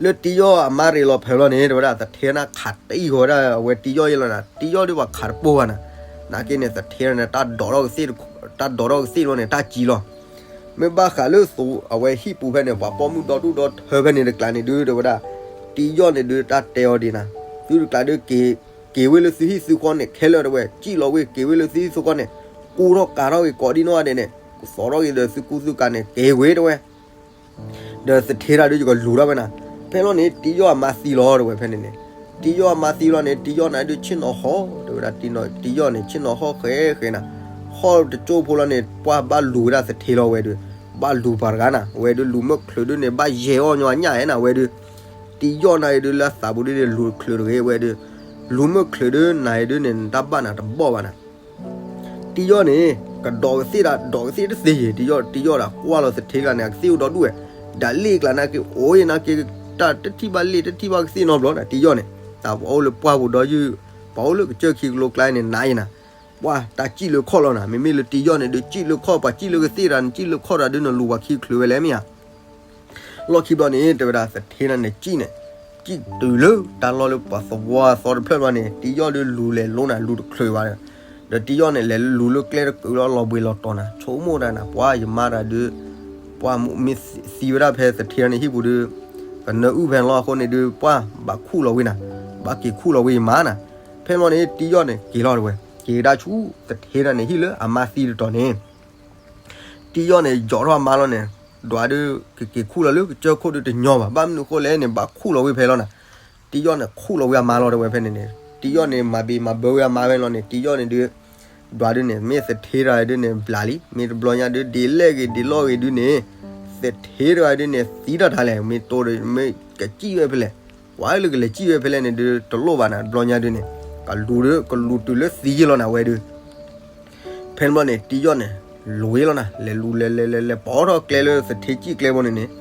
လၢတံယီၣ်အမါရ့းလီၤဖၢးလီၤန့ၣ် တဲဝဲဒၣ် သထ့တၢ်န့ၣ်ခးတံၢ်ဃီၤဝဲဒၣ် အဝဲတံယီၣ်ယဲလီၤနၤ. တံယီၣ်ဒုးပှၤခးတပိၢ်ဘၣ်နၤ. နာ်က့န့ၣ် သထ့တၢ်န့ၣ် တၢ်ဒိးထီၣ်ကသ့ၣ်, တၢ်ဒိးထီၣ်ကသ့ၣ်လီၤန့ၣ် တၢ်ကံလီၤ. မ့ၢ်ဘၣ်ဃးလၢအဝဲဟံၣ်ပူၤဖဲန့ၣ် ပှၤပိာ်မုၣ်ဒီဒူၣ်ဒီထၢဖဲန့ၣ်တကျါန့ၣ်ဒုး တဲဝဲဒၣ် တံယီၣ်န့ၣ်ဒုး တၢ်တဲအီၤဒ်နၤ, သုတကျါဒုး က့ၤဝ့ၢ်လၢသုဟံၣ်သုဃီန့ၣ် ခဲလၢာ်တဲဝဲ, စံၣ်လီၤဝ့ၢ်က့ၤဝ့ၢ်လၢသုဟံၣ်သုဃီန့ၣ်, ကူထီၣ်ကၤထီၣ်က့ၤကိးဒံနီၢ်ဂၤဒဲးန့ၣ်, သိးထီၣ်က့ၤဒီးသုကူသုကၤန့ၣ် က့ၤဝ့ၢ်တဲဝဲ. ဒီးသထ့တၢ်ဒုးယကလူၤထီၣ်ဝဲနၤ. ဖဲလီၤန့ၣ် တံယီၣ်အမါသံလီၤတဲဝဲဖဲန့ၣ်န့ၣ်, တံယီၣ်အမါသံလီၤန့ၣ် တံယီၣ်န့ၣ်ဒုးဆ့ၣ်နီၤဟီၣ်, တဲဝဲဒၣ် တံယီၣ်န့ၣ်ဆ့ၣ်နီၤဟီၣ်ဃဲဃဲနၤ, ဟီၣ်တကၠိဖိလီၤန့ၣ် ပှၢ်ဘၣ်လူၤဝဲဒၣ်သထ့လီၤဝဲဒုး, ဘၣ်လူၤပှၤတဂၤနၤ, ဝဲဒုးလူၤမုၢ်ချုးဒုးန့ၣ် ဘၣ်ယဲၤအီၣ်ညီအညၣ်အဲၣ်နၤဝဲဒုး, တံယီၣ်န့ၣ်ဒုးလၢအသးပူၤဒုးန့ၣ် လူၤချုးတဂ့ၤဝဲဒုး, လူၤမုၢ်ချုးဒုးနၤဒုးန့ၣ် နတၢ်ဘၣ်နၤတဘီၣ်ဘၣ်နၤ. တံယီၣ်န့ၣ် ကဒီးကသ့ၣ်ဒၣ် ဒီးကသ့ၣ်တသ့ယံၤ, တံယီၣ် တံယီၣ်ဒၣ်ကွၢ်လီၤသထ့တဂၤန့ၣ် အကသ့ၣ်အိၣ်ဒီဒူၣ်ဝဲ, ဒၣ်လ့ၣ်ကျါနာ်က့ အိၣ်ယံၤနာ်က့ တၢ်တထံၣ်ဘၣ်လ့ၣ် တထံၣ်ဘၣ်ကသ့ၣ်နီတဘျီနၤ တံယီၣ်န့ၣ်, တၢ်ပှၤအိၣ်လၢပှၢ်ပူၤဒီးယုၢ်, ပှၤအိၣ်လၢကစၢၢ်ခံကလိကျါန့ၣ် နၤယံၤနၤ, ပှၢ်တၢ်စံၣ်လၢခီၣ်လီၤနၤ, မ့မ့ၢ်လၢတံယီၣ်န့ၣ်ဒုး စံၣ်လၢခီၣ် ပှၤစံၣ်လၢကသ့ၣ်တဂၤန့ၣ် စံၣ်လၢခီၣ်တဂၤဒုးန့ၣ် လူၤပှၤခံချုးဝဲလဲၣ်မ့ၢ်ဧါ. လီၢ်ခံဘျီန့ၣ် တဲဝဲဒၣ်သထ့တၢ်န့ၣ်စံၣ်န့ၣ်, စံၣ်တုၤလၢတၢ်လီၢ်လၢပှၤသဝီအသီတဖျၢၣ်ဘျီန့ၣ် တံယီၣ်ဒုးလူၤလဲၤလိနၤ လူၤတချုးဘၣ်ဒီး, ဒီးတံယီၣ်န့ၣ် လဲၤလူၤလၢကျဲတကုာ်လီၤ လီၤဘှံးလီၤတီၤနၤ ဆိကမိၣ်တၢ်နၤ ပှၢ်ယမါတၢ်ဒုး, ပှၢ်မ့ၢ်သံဝဲဒၣ်ဖဲသထ့တၢ်န့ၣ်ဟံၣ်ပူၤဒုး, ကနၢအုၣ်ဖဲလီၤအဃိန့ၣ်ဒုး ပှၢ်ဘၣ်ခူၣ်လီၤဝံၤနၤ, ဘၣ်က့ၤခူၣ်လီၤဝံၤယမါနၤ. ဖဲလီၤန့ၣ် တံယီၣ်န့ၣ် က့ၤလီၤတဲဝဲ, က့ၤကဒါဆူသထ့တၢ်န့ၣ်ဟံၣ်လၢအမါသံတတီၤန့ၣ် တံယီၣ်န့ၣ် ယီၤထီၣ်အမါလီၤန့ၣ်, ဒွးဒုး ကက့ၤခူၣ်လီၤလၢကစၢၢ်ခိၣ်ဒုးတညီဘၣ်, ဘၣ်မနုၤဃိလဲၣ်န့ၣ် ဘၣ်ခူၣ်လီၤဝံၤဖဲလီၤနၤ. တံယီၣ်န့ၣ် ခူၣ်လီၤဝံၤအမါလီၤတဲဝဲဖဲန့ၣ်န့ၣ်, တံယီၣ်န့ၣ် မၤဘံးမၤဘၢဝံၤအမါဖဲလီၤန့ၣ် တံယီၣ်န့ၣ်ဒုး, ဒွးဒုးန့ၣ် မ့ၢ်သထ့တဂၤဒုးန့ၣ် ဘျးလံ, မ့ၢ်တဘျီညါဒုး ဒ်လဲၣ်ဂ့ၤ ဒ်လီၢ်ဂ့ၤဒုးန့ၣ်, သထ့တဂၤဒုးန့ၣ် သံတၢ်တၢ်လဲၣ်, မ့ၢ်တိၢ်ဒီး မ့ၢ်ကစံၣ်ဝဲဖဲလဲၣ်, ပှၤလၢကလဲၤစံၣ်ဝဲဖဲလဲၣ်န့ၣ်ဒုး တလိၣ်ဘၣ်နၤ, တဘျီညါဒုးန့ၣ် ကလူၤဒုး ကလူၤတုၤလၢသံယ့ၢ်လီၤနၤဝဲဒုး ဖဲန့ၣ်ဘျီန့ၣ် တံယီၣ်န့ၣ် လူၤဝဲလီၤနၤ, လဲၤလူၤလဲၤလဲၤလဲၤလဲၤပိာ်ထီၣ်ကျဲလၢသထ့စံၣ်ကျဲဘိန့ၣ်န့ၣ်,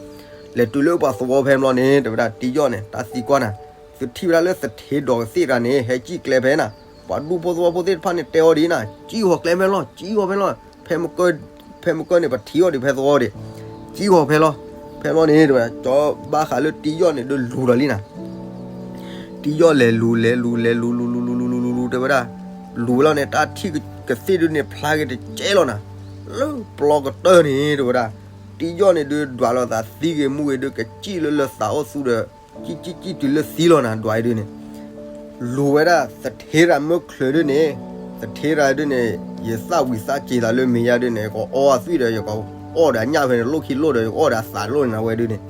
လဲၤတုၤလၢပှၤသဝီဖဲန့ၣ်ဘျီန့ၣ် တဲဝဲဒၣ်တံယီၣ်န့ၣ် တၢ်သံကွၢ်နၤ, သုထံၣ်ဝဲဒၣ်လၢသထ့ဒီးကသ့ၣ်တဂၤန့ၣ် ဟဲစံၣ်ကျဲဖဲနၤ, ပှၤဒူဖိသဝီဖိသ့ၣ်တဖၣ်န့ၣ်တဲအီၤဒ်နၤ, စံၣ်ဂီၤကျဲဖဲလီၤ, စံၣ်ဂီၤဖဲလီၤ, ဖဲမုၢ်ကၢၢ်န့ၣ် ပထံၣ်အီၤဒံးဖဲသဝီဒံး, စံၣ်ဂီၤဖဲလီၤ, ဖဲလီၤန့ၣ် တဲဝဲဒၣ် ကၠီဘၣ်ဃးလၢတံယီၣ်န့ၣ် ဒုးလူၤဒီးလံနၤ တံယီၣ်လဲၤလူၤလဲၤလူၤလဲၤလူၤလူၤလူၤလူၤလူၤလူၤလူၤလူၤတဲဝဲဒၣ်, လူၤဝဲလီၤန့ၣ် တၢ်ထံၣ်ကသ့ၣ်ဒုးန့ၣ် ဖျါက့ၤတကဲလီၤနၤ, လၢပျီကတၢၢ်န့ၣ် တဲဝဲဒၣ်, တံယီၣ်န့ၣ်ဒုးဒွးလိာ်သးသံဂ့ၤမူဂ့ၤဒုး ကစံၣ်လၢလၢသးအိၣ်သူဒီး, စံၣ်စံၣ်စံၣ်တုၤလၢသံလီၤနၤ ဒွးအံၤဒုးန့ၣ် လူၤဝဲဒၣ်သထ့တၢ်မုၢ်ချုးဒုးန့ၣ်, သထ့တၢ်ဒုးန့ၣ်, ယသၣ်ဝံၤသၣ်စ့ၤသးလၢမဲာ်ညါဒုးန့ၣ် ယကအီအသွံၣ်ဒီး ယကအီၣ်ဒီးအညၣ်ဖဲန့ၣ် လိၣ်ခံလိၣ်ဒီး ယကအီၣ်ဒီးအသးလိၣ်န့ၣ်နၤဝဲဒုးန့ၣ်,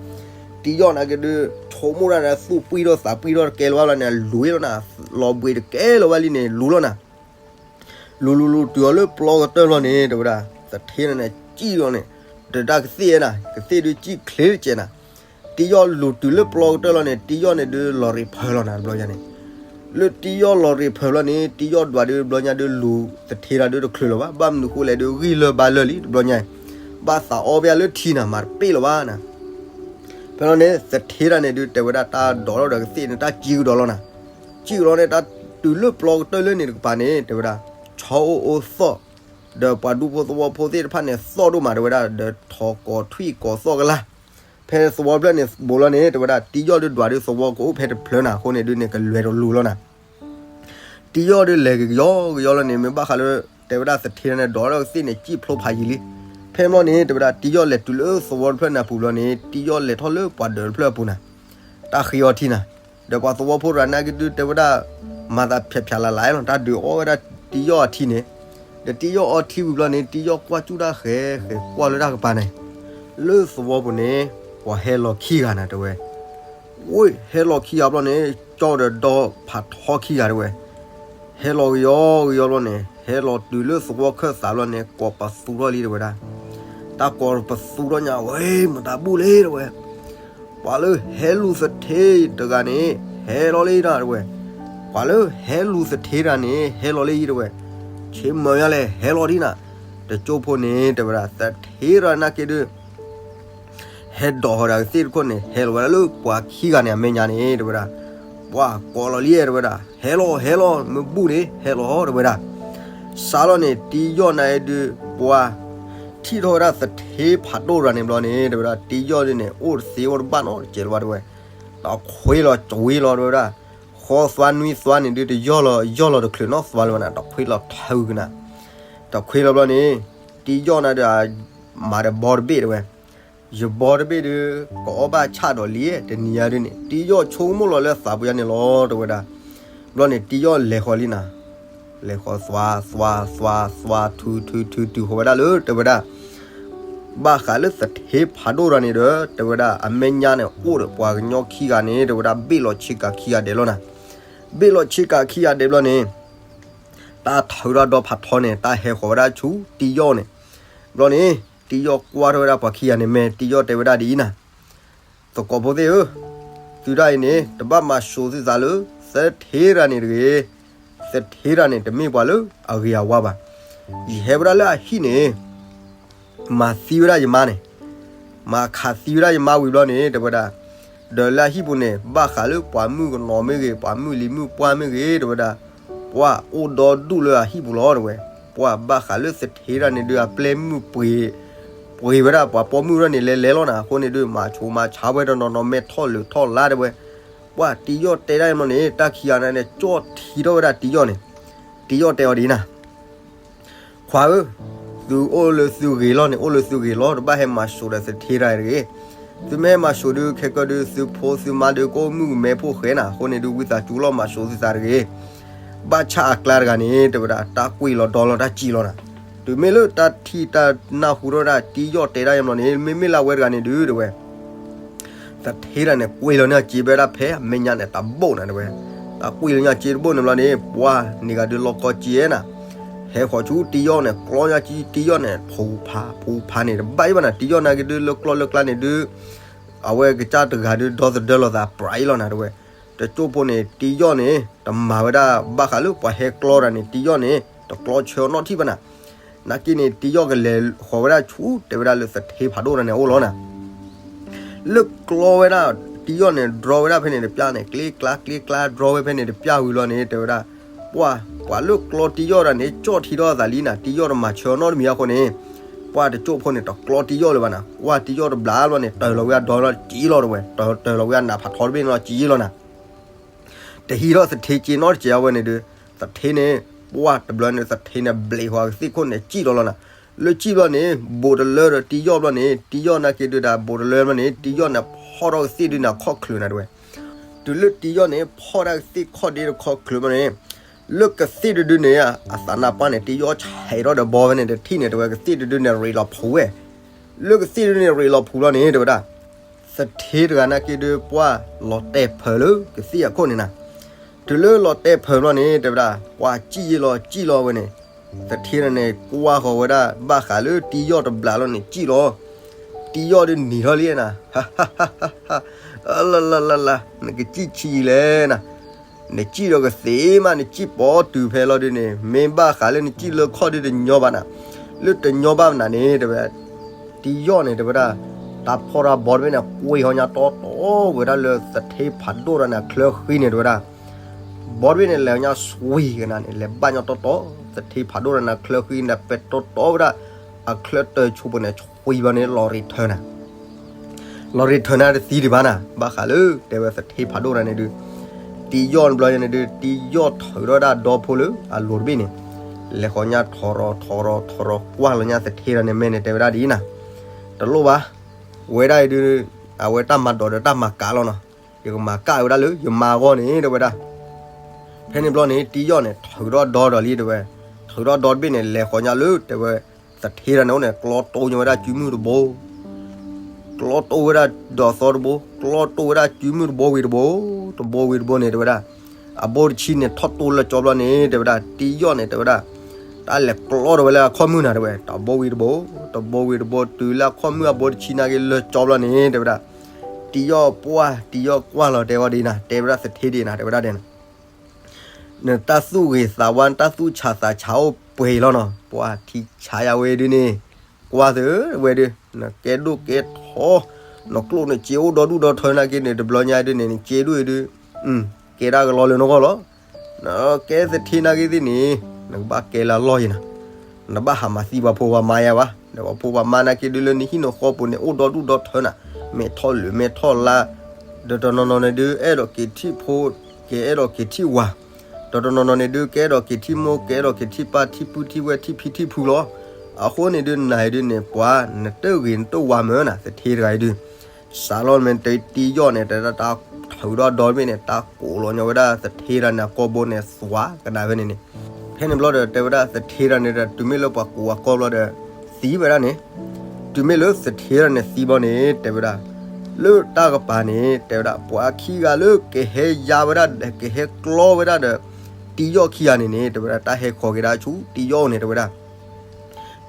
တံယီၣ်န့ၣ်က့ဒုး ဆိကမိၣ်တၢ်န့ၣ် သူၣ်ပှံၢ်ထီၣ်သးပှံၢ်ထီၣ်တကဲလၢၤဘၣ်လီၤန့ၣ် လူၤလီၤနၤ, လီၤဘှံးတကဲလၢၤဘၣ်လံန့ၣ် လူၤလီၤနၤ လူၤလူၤလူၤတုၤအီၤလၢပျီကတၢၢ်လီၤန့ၣ် တဲဝဲဒၣ်, သထ့န့ၣ်န့ၣ် စံၣ်လီၤန့ၣ်, ဒီးတၢ်ကသ့ၣ်နၤ, ကသ့ၣ်ဒုးစံၣ်ချ့တစဲးနၤ, တံယီၣ်လူၤတုၤလၢပျီကတၢၢ်လီၤန့ၣ် တံယီၣ်န့ၣ်ဒုးလီၤရ့ၣ်ဖၢလီၤနၤ တဘျီညါန့ၣ်, လၢတံယီၣ်လီၤရ့ၣ်ဖၢလီၤန့ၣ် တံယီၣ်ဒွးဒုးတဘျီညါဒုးလူၤသထ့တၢ်ဒုးတချုးလၢၤဘၣ်, ဘၣ်မနုၤဃိလဲၣ်ဒုးဂံၢ်လၢဘါလၢာ်လံ တဘျီညါ, ဘၣ်သးအီၣ်ဘၣ်လၢထံနၤ မၤတပ့ၢ်လၢၤဘၣ်နၤ, ဖဲလီၤန့ၣ် သထ့တၢ်န့ၣ်ဒုးတဲဝဲဒၣ်တၢ်ဒိးထီၣ်ဒီးကသ့ၣ်န့ၣ် တၢ်စံၣ်ကဒီးလီၤနၤ, စံၣ်ကဒီးန့ၣ် တၢ်တုၤလၢပျီကတၢၢ်လၢန့ၣ်တကပၤန့ၣ် တဲဝဲဒၣ် ဆီအိၣ်အိၣ်သီၣ် ဒီးပှၤဒူဖိသဝီဖိသ့ၣ်တဖၣ်န့ၣ် သီၣ်ဒိၣ်မး တဲဝဲဒၣ် ဒီးထိးကိးထွံၣ်ကိးသီၣ်ကလာ်, ဖဲသဝီဖျၢၣ်န့ၣ်ဘူးလီၤန့ၣ် တဲဝဲဒၣ် တံယီၣ်ဒုးဒွးဒုးသဝီကအိၣ်ဖဲတဖျၢၣ်နၤ အဃိန့ၣ်ဒုးန့ၣ် ကလဲၤတလူၤလီၤနၤ, တံယီၣ်ဒုးလဲၤကယီကယီလီၤန့ၣ် မ့ၢ်ဘၣ်ဃးလၢ တဲဝဲဒၣ်သထ့တၢ်န့ၣ် ဒိးထီၣ်ကသ့ၣ်န့ၣ် စံၣ်ဖျိဖးယံၤလံ, ဖဲမ့ၢ်လီၤန့ၣ် တဲဝဲဒၣ် တံယီၣ်လဲၤတုၤလၢသဝီတဖျၢၣ်န့ၣ်အပူၤဘျီန့ၣ် တံယီၣ်လဲၤထီၣ်လၢပှၤဒၢးတဖျၢၣ်အပူၤနၤ, တၢ်ဃ့အီထံနၤ, ဒီးပှၤသဝီဖိတဂၤနာ်က့ဒုးတဲဝဲဒၣ် မၤသးဖျဲးဖျဲးလၢ်လၢ်လီၤ တၢ်ဒုးအီၣ်ဝဲဒၣ်တံယီၣ်အထံန့ၣ်, ဒီးတံယီၣ်အီထံဝံၤဘျီန့ၣ် တံယီၣ်ကွၢ်စူၣ်တၢ်ဃဲးဃဲးကွၢ်လၢတၢ်ကပၤန့ၣ်, လၢသဝီပူၤန့ၣ် ပှၤဟဲလီၤခံဂၤနၤ တဲဝဲ ဝ့ၢ်ဟဲလီၤခံဂၤဘျီန့ၣ် ကၠီဒီးဒီဖးထီခံဂၤတဲဝဲ, ဟဲလီၤကယီကယီဘျီန့ၣ် ဟဲလီၤတုၤလၢသဝီခၢၣ်သးဘျီန့ၣ် ကိးပသူထီၣ်လံတဲဝဲဒၣ်, တၢ်ကိးပသူထီၣ်ညါဝဲ မတၤဘူၣ်လံတဲဝဲ, ပှၤလၢဟဲလူၤသထ့တဂၤန့ၣ် ဟဲလီၤလံနၤတဲဝဲ, ပှၤလၢဟဲလူၤသထ့တဂၤန့ၣ် ဟဲလီၤလံတဲဝဲ, ဆ့မၢၤညါလဲၣ် ဟဲလီၤဒံနၤ, တကၠိဖိန့ၣ် တဲဝဲဒၣ် သထ့တဂၤနာ်က့ဒုး ဟဲဒိးဃီၤဒီးကသ့ၣ်တခိၣ်န့ၣ် ဟဲလီၤဝဲဒၣ်လၢပှၤခံဂၤန့ၣ် အမဲာ်ညါန့ၣ် တဲဝဲဒၣ်, ပှၤကိးလီၤလံတဲဝဲဒၣ်, ဟဲလီၤ ဟဲလီၤ မ့ၢ်ဘူၣ်န့ၣ် ဟဲလီၤတဲဝဲဒၣ်, စးလီၤန့ၣ် တံယီၣ်နာ်က့ဒုး ပှၤ ထံၣ်ထီၣ်ဝဲဒၣ်သထ့ဖးဒိၣ်တဂၤန့ၣ်ဘျီန့ၣ် တဲဝဲဒၣ် တံယီၣ်ဒုးန့ၣ် အိၣ်တသ့အိၣ်တဘၣ်နီတစဲးလၢၤဘၣ်တဲဝဲ, ဒီးခွ့လီၤကွံာ်လီၤတဲဝဲဒၣ်, ဃီသွါနွံသွါန့ၣ်ဒုး တယီၣ်လီၤ ယီၣ်လီၤတချုးနီၢ်သွါလၢၤဘၣ်နၤ ဒီးခွ့လီၤထးဂုာ်ကနၤ, ဒီးခွ့လီၤဘျီန့ၣ် တံယီၣ်နာ်က့ဒုး မၤဒီးဘီတဘ့ၣ်တဲဝဲ, ယဘီတဘ့ၣ်ဒုး ကအီၣ်ဘၣ်ဆၣ်ဒီးလံ တနံၤညါဒုးန့ၣ် တံယီၣ်ဆိကမိၣ်လီၤလၢအသးပူၤညါန့ၣ်လီၤ တဲဝဲဒၣ်, ဘျီန့ၣ် တံယီၣ်လဲၤဃီၤလံနၤ, လဲၤဃီၤသွါ သွါ သွါ သွါ ထု ထု ထု တုၤဃီၤဝဲဒၣ်လၢ တဲဝဲဒၣ် ဘၣ်ဃးလၢသထ့ဖးဒိၣ်တဂၤန့ၣ်ဒီး တဲဝဲဒၣ် အမဲာ်ညါန့ၣ် အိၣ်ဒီးပှၤကညီခံဂၤန့ၣ် တဲဝဲဒၣ် ဘ့ၣ်လီၤဆ့ကၤခံဂၤဒဲးလီၤနၤ, ဘ့ၣ်လီၤဆ့ကၤခံဂၤဒဲးဘျီန့ၣ် တၢ်ထုးထီၣ်ဒီဖးထီန့ၣ် တၢ်ဟဲဃီၤဝဲဒၣ်ဆူတံယီၣ်န့ၣ်, ဘျီန့ၣ် တံယီၣ်ကွၢ်ထီၣ်ဝဲဒၣ်ပှၤခံဂၤန့ၣ် မ့ၢ်တံယီၣ်တဲဝဲဒၣ်ဒ်အံၤနၤ, သကိးဖိသ့ၣ်ဧၢ, သုဒၣ်အံၤန့ၣ် တဘၣ်မၤစိာ်သုသးလၢ သထ့တဂၤန့ၣ်တဂ့ၤ, သထ့တဂၤန့ၣ် တမ့ၢ်ပှၤလၢအဂ့ၤအဝါဘၣ်, ယဟဲဝဲဒၣ်လၢအဟံၣ်န့ၣ် မၤသံဝဲဒၣ်ယမါန့ၣ်, မၤခးသံဝဲဒၣ်ယမါဝံၤဘျီန့ၣ် တဲဝဲဒၣ်, ဒီးလၢအဟံၣ်ပူၤန့ၣ် ဘၣ်ဃးလၢပှၤမုၣ်ကနီၤမ့ၢ်ဂ့ၤ ပှၤမုၣ်လံၤမုၣ်ပှၢ်မ့ၢ်ဂ့ၤ တဲဝဲဒၣ်, ပှၤအိၣ်ဒီဒူၣ်လၢအဟံၣ်ပူၤလီၤ တဲဝဲ, ပှၤဘၣ်ဃးလၢသထ့တဂၤန့ၣ်ဒုး အပျဲၢ်မုၣ်ပှ့ၤ, ပှ့ၤဝဲဒၣ်ပှၤပိာ်မုၣ်ထီၣ်န့ၣ် လဲၤလဲၤလီၤနၤ, အဃိန့ၣ်ဒုး မၤဆိမၤဆါဝဲတနီၤနီၤ မဲာ်ထီၣ်လၢာ်ထီၣ်လါ တဲဝဲ, ပှၤတံယီၣ်တဲဒၣ်အံၤဘျီန့ၣ် တၢ်ခံဂၤန့ၣ် ကၠီၣ်ထံထီၣ်ဝဲဒၣ်တံယီၣ်န့ၣ်, တံယီၣ်တဲအီၤဒ်အံၤနၤ ခွါဧၢ, သုအိၣ်လၢသုဂ့ၤလီၤန့ၣ် အိၣ်လၢသုဂ့ၤလီၤ တဘၣ်ဟဲမၤစိာ်ဒီးသထ့တဂၤတဂ့ၤ, သုမ့ၢ်ဟဲမၤစိာ်ဒုး ခဲကၢဒုး သုဖိသုမါဒုး ကအိၣ်မုၣ်ကမဲဖိဃဲနၤ, အဃိန့ၣ်ဒုး ဝံသးစူၤလီၤမၤစိာ်သုသးတဂ့ၤ, ဘၣ်ဆၣ်အကျါတဂၤန့ၣ် တဲဝဲဒၣ် တၢ်ကွံာ်လီၤဒီလီၤတၢ်စံၣ်လီၤနၤ, တုၤမ့ၢ်လၢတၢ်ထံၣ်တၢ်နၢ်ဟူထီၣ်ဝဲဒၣ်တံယီၣ်တဲဒၣ်အံၤဘျီန့ၣ် မ့မ့ၢ်လၢအဝဲတဂၤန့ၣ်ဒုး တဲဝဲ သထ့တဂၤန့ၣ် ကွံာ်လီၤန့ၢ်အစ့ဘၣ်ဒၣ်ဖဲအမဲာ်ညါန့ၣ် တဘိၣ်နၤ တဲဝဲ, တၢ်ကွံာ်လီၤညါစ့တဘိၣ်န့ၣ်ဘျီန့ၣ် ပှၤန့ၢ်ဂၤဒုးလီၤကီက့ၤနၤ, ဟဲဃီၤဆူတံယီၣ်န့ၣ် ကျီညါက့ၤတံယီၣ်န့ၣ် ဖူးဖးဖူးဖးန့ၣ် တဘၣ်အံၤဘၣ်နၤ, တံယီၣ်နာ်က့ဒုးလၢကျီၢ်လၢကျါန့ၣ်ဒုး အဝဲကစၢ်တဂၤဒုး ဒီသဒၢလီၤသးပြးအံၤလီၤနၤ တဲဝဲ, တကၠိၢ်ဖိန့ၣ် တံယီၣ်န့ၣ် တမၤဝဲဒၣ်ဘၣ်ဃးလၢပှၤဟဲကျီတၢ်န့ၣ် တံယီၣ်န့ၣ် တကျီဆၢအီၤနီတထံၣ်ဘၣ်နၤ, နာ်က့န့ၣ် တံယီၣ်ကလဲၤဃီၤဝဲဒၣ်ဆူ တဲဝဲဒၣ်လၢသထ့ဖးဒိၣ်တၢ်န့ၣ်အအိၣ်လီၤနၤ လၢကျီဝဲဒၣ် တံယီၣ်န့ၣ် ဒြီဝဲဒၣ်ဖဲန့ၣ်တပျၢ်န့ၣ် ကျ့ကျါကျ့ကျါ ဒြီဝဲဖဲန့ၣ်တပျၢ်ဝံၤလီၤန့ၣ် တဲဝဲဒၣ် ပှၤ ပှၤလၢကျီတံယီၣ်တၢ်န့ၣ် ကၠီၣ်ထံထီၣ်အသးလံနၤ, တံယီၣ်တမၤဆၢအီၤနီတမံၤအဃိန့ၣ် ပှၤတကၠိၢ်ဖိန့ၣ် တကျီတံယီၣ်လၢၤဘၣ်နၤ, ကွၢ်တံယီၣ်တဘျီလီၤန့ၣ် တၢၤလီၤဝဲအဒီလီၤကံလီၤ တဲဝဲ, တၢၤလီၤဝဲအနးဖးထီတဘ့ၣ်န့ၣ်လီၤကံလီၤနၤ တဟံးထီၣ်သထ့က့နီတစဲးအဝဲန့ၣ်ဒုး, သထ့န့ၣ် ပှၢ်တဘျီန့ၣ် သထ့န့ၣ် ဘျဲးဃီၤကသ့ၣ်ခိၣ်န့ၣ် စံၣ်လီၤလီၤနၤ, လၢစံၣ်ဘျီန့ၣ် ဘူးတလၢဒီးတံယီၣ်ဘျီန့ၣ် တံယီၣ်နာ်က့ဒုးဒၣ် ဘူးတလၢဘျီန့ၣ် တံယီၣ်န့ၣ် ဖီၣ်ထီၣ်ကသ့ၣ်ဒုးန့ၣ် အခီၣ်ချၢးနၤတဲဝဲ, တုၤလၢတံယီၣ်န့ၣ် ဖီၣ်ဒၣ်ကသ့ၣ်ခီၣ်ဒ့တခီၣ်ချၢးဘျီန့ၣ် လၢကသ့ၣ်တဒုန့ၣ် အသးနၢ်ပၢၢ်န့ၣ် တံယီၣ်ဆဲးထီၣ်ဒီးဘီဖဲန့ၣ်တထံၣ်န့ၣ် တဲဝဲ ကသ့ၣ်တဒုန့ၣ် ရ့းလီၤဖူးဝဲ, လၢကသ့ၣ်တဒုန့ၣ် ရ့းလီၤဖူးဘျီန့ၣ် တဲဝဲဒၣ် သထ့တဂၤနာ်က့ဒုး ပှၢ်လီၤတဲာ်ဖၢးလၢကသ့ၣ်အခိၣ်န့ၣ်နၤ, တုၤလၢလီၤတဲာ်ဖၢးဘျီန့ၣ် တဲဝဲဒၣ် ပှၢ်စံၣ်ယ့ၢ်လီၤစံၣ်လီၤဝဲန့ၣ် သထ့တဂၤန့ၣ် ကွၢ်ဃီၤဝဲဒၣ်ဘၣ်ဃးလၢတံယီၣ်တဘျီလီၤန့ၣ် စံၣ်လီၤ. တံယီၣ်ဒုးနံၤထီၣ်လံနၤ, လၢလၢလၢလၢ, နကစံၣ်ဆံးလဲၣ်နၤ, နစံၣ်ဒီးကသ့မး နစံၣ်ပိာ်တုၤဖဲလီၤဒုးန့ၣ် မ့ၢ်ဘၣ်ဃးလၢနစံၣ်လၢခီၣ်ဒုးတညီဘၣ်နၤ, လၢတညီဘၣ်နၤန့ၣ် တဲဝဲ တံယီၣ်န့ၣ် တဲဝဲဒၣ်, တၢ်ဖီၣ်တၢ်ဘီတဘ့ၣ်န့ၣ် ကွံာ်ဟီညါတီတီဝဲဒၣ်လၢသထ့ဖးဒိၣ်တဂၤန့ၣ် အချၢဃံန့ၣ် တဲဝဲဒၣ် ဘီတဘ့ၣ်န့ၣ် လဲၤညါစွံကနၤန့ၣ် လဲၤဘၣ်ညါတီတီ, သထ့ဖးဒိၣ်တဂၤန့ၣ် အချၢဃံန့ၣ် ပဲတီတီဝဲဒၣ်, အချၢတၢ်ဆိပူၤန့ၣ် ဆှံဘၣ်န့ၣ် လီၤရံးထၢနၤ, လီၤရံးထၢနၤတသံဒံးဘၣ်နၤ, ဘၣ်ဃးလၢ တဲဝဲသထ့ဖးဒိၣ်တဂၤန့ၣ်ဒုး, တံယီၣ်တဘျီညါန့ၣ်ဒုး တံယီၣ်ထုးထီၣ်ဝဲဒၣ်ဒီဖိလၢအလိၤတဘ့ၣ်န့ၣ်, လဲၤဃီညါထီရီၤထီရီၤထီရီၤကွၢ်လီၤညါသထ့တဂၤန့ၣ် မဲာ်န့ၣ် တဲဝဲဒၣ်ဒ်အံၤနၤ, တလိၣ်ဘၣ်, ဝဲဒၣ်အံၤဒုး, အဝဲတၢ်မၤဒိးဒီးတၢ်မၤကးလီၤနီၤ, ယကမၤကးဝဲဒၣ်လၢယမါအဂီၢ်န့ၣ် တဲဝဲဒၣ် ဖဲန့ၣ်ဘျီန့ၣ် တံယီၣ်န့ၣ် ထုးထီၣ်ဒီဒီးလံ တဲဝဲ, ထုးထီၣ်ဒီတဘ့ၣ်န့ၣ် လဲၤဃီညါလၢ တဲဝဲ, သထ့တဂၤန့ၣ်အိၣ်န့ၣ် ကျီတိၢ်ညါဝဲဒၣ်စုမုၢ်တဘိ, ကျီတိၢ်ဝဲဒၣ်ဒီးသီတဘိ, ကျီတိၢ်ဝဲဒၣ်စုမုၢ်တဘိဝံၤတဘိ, တဘိဝံၤတဘိန့ၣ် တဲဝဲဒၣ်, အဘိတဆံန့ၣ် ထီၣ်တိၢ်လၢကၠီဘျီန့ၣ် တဲဝဲဒၣ် တံယီၣ်န့ၣ် တဲဝဲဒၣ်, တၢ်လဲၤကျီဒီးဝဲလၢအခီၣ်မုၢ်နၤ တဲဝဲ, တဘိဝံၤတဘိ, တဘိဝံၤတဘိ တုၤလၢအခီၣ်မုၢ်အဘိတဆံနာ်က့လၢကၠီဘျီန့ၣ် တဲဝဲဒၣ်, တံယီၣ်ပှၢ် တံယီၣ်ကွၢ်လီၤတဲဝဲဒ်နၤ, တဲဝဲဒၣ်သထ့ဒ်နၤ တဲဝဲဒၣ်ဒဲးနၤ နတၢ်သူၣ်ဂ့ၤသးဝါ နတၢ်သူၣ်ဆးသးဆးအိၣ်ပှဲၤလီၤနီၤ, ပှၤထံဆးယၤဝဲဒုးန့ၣ်, ကွၢ်သ့ဝဲဒုး, နကဲဒိၣ်ကဲထီ, နကျိၣ်နစ့အိၣ်ဒီဒူၣ်ဒီထၢနာ်က့န့ၣ် တဘျီညါဒုးန့ၣ် နစ့ဒိၣ်အံၤဒုး, ကဲဒၣ်ကလီလၢနဂီၢ်လီၤ, နကဲသထ့နာ်က့သ့ၣ်န့ၣ်, နကဘၣ်ကဲလၢအလီၢ်ယံၤနၤ နဘၣ်ဟးမၤသံပှၤဖိပှၤမါယါဘၣ်, ဒီးပှၤဖိပှၤမါနာ်က့ဒုးလၢနဟံၣ်နဃီပူၤန့ၣ် အိၣ်ဒီဒူၣ်ဒီထၢနၤ, မဲာ်ထီၣ်လုာ်မဲာ်ထီၣ်လါ, ဒီးတနီၤနီၤန့ၣ်ဒုး အဲၣ်ဒိးက့ၤထံၣ်ဖိ, ကဲအဲၣ်ဒိးက့ၤထံၣ်ဝၤ, ဒီးတနီၤနီၤန့ၣ်ဒုး ကဲအဲၣ်ဒိးက့ၤထံၣ်မိၢ် ကဲအဲၣ်ဒိးက့ၤထံၣ်ပၢ်ထံၣ်ပုၢ်ထံၣ်ဝဲၢ်ထံၣ်ဖံထံၣ်ဖုလီၤ, အဃိန့ၣ်ဒုးနၤအံၤဒုးန့ၣ် ပှၤနတဂ့ၤနတဝါမၢနၤ သထ့တဂၤအံၤဒုး စးထီၣ်မ့ၢ်တံယီၣ်န့ၣ် တၢ်ထုးထီၣ်ဒီတဘ့ၣ်န့ၣ် တၢ်ကိးလီၤညီဝဲဒၣ်သထ့တဂၤန့ၣ် အကိာ်ဘိန့ၣ် သွးကဒါဖဲန့ၣ်န့ၣ်, ဖဲန့ၣ်ဘျီဒီး တဲဝဲဒၣ်သထ့တဂၤန့ၣ်ဒီး တုၤမ့ၢ်လၢပှၤကိးအကိာ်ဘျီဒီး သံဝဲဒၣ်န့ၣ်, တုၤမ့ၢ်လၢသထ့တဂၤန့ၣ်သံဘျီန့ၣ် တဲဝဲဒၣ်, လၢတၢ်ကပၤန့ၣ် တဲဝဲဒၣ် ပှၤခံဂၤလၢကဟဲယါဝဲဒၣ် ကဟဲကျီဝဲဒၣ်ဒီး တံယီၣ်ခံဂၤန့ၣ်န့ၣ် တဲဝဲဒၣ် တၢ်ဟဲဃီၤက့ၤဒၣ်ဆူတံယီၣ်န့ၣ် တဲဝဲဒၣ်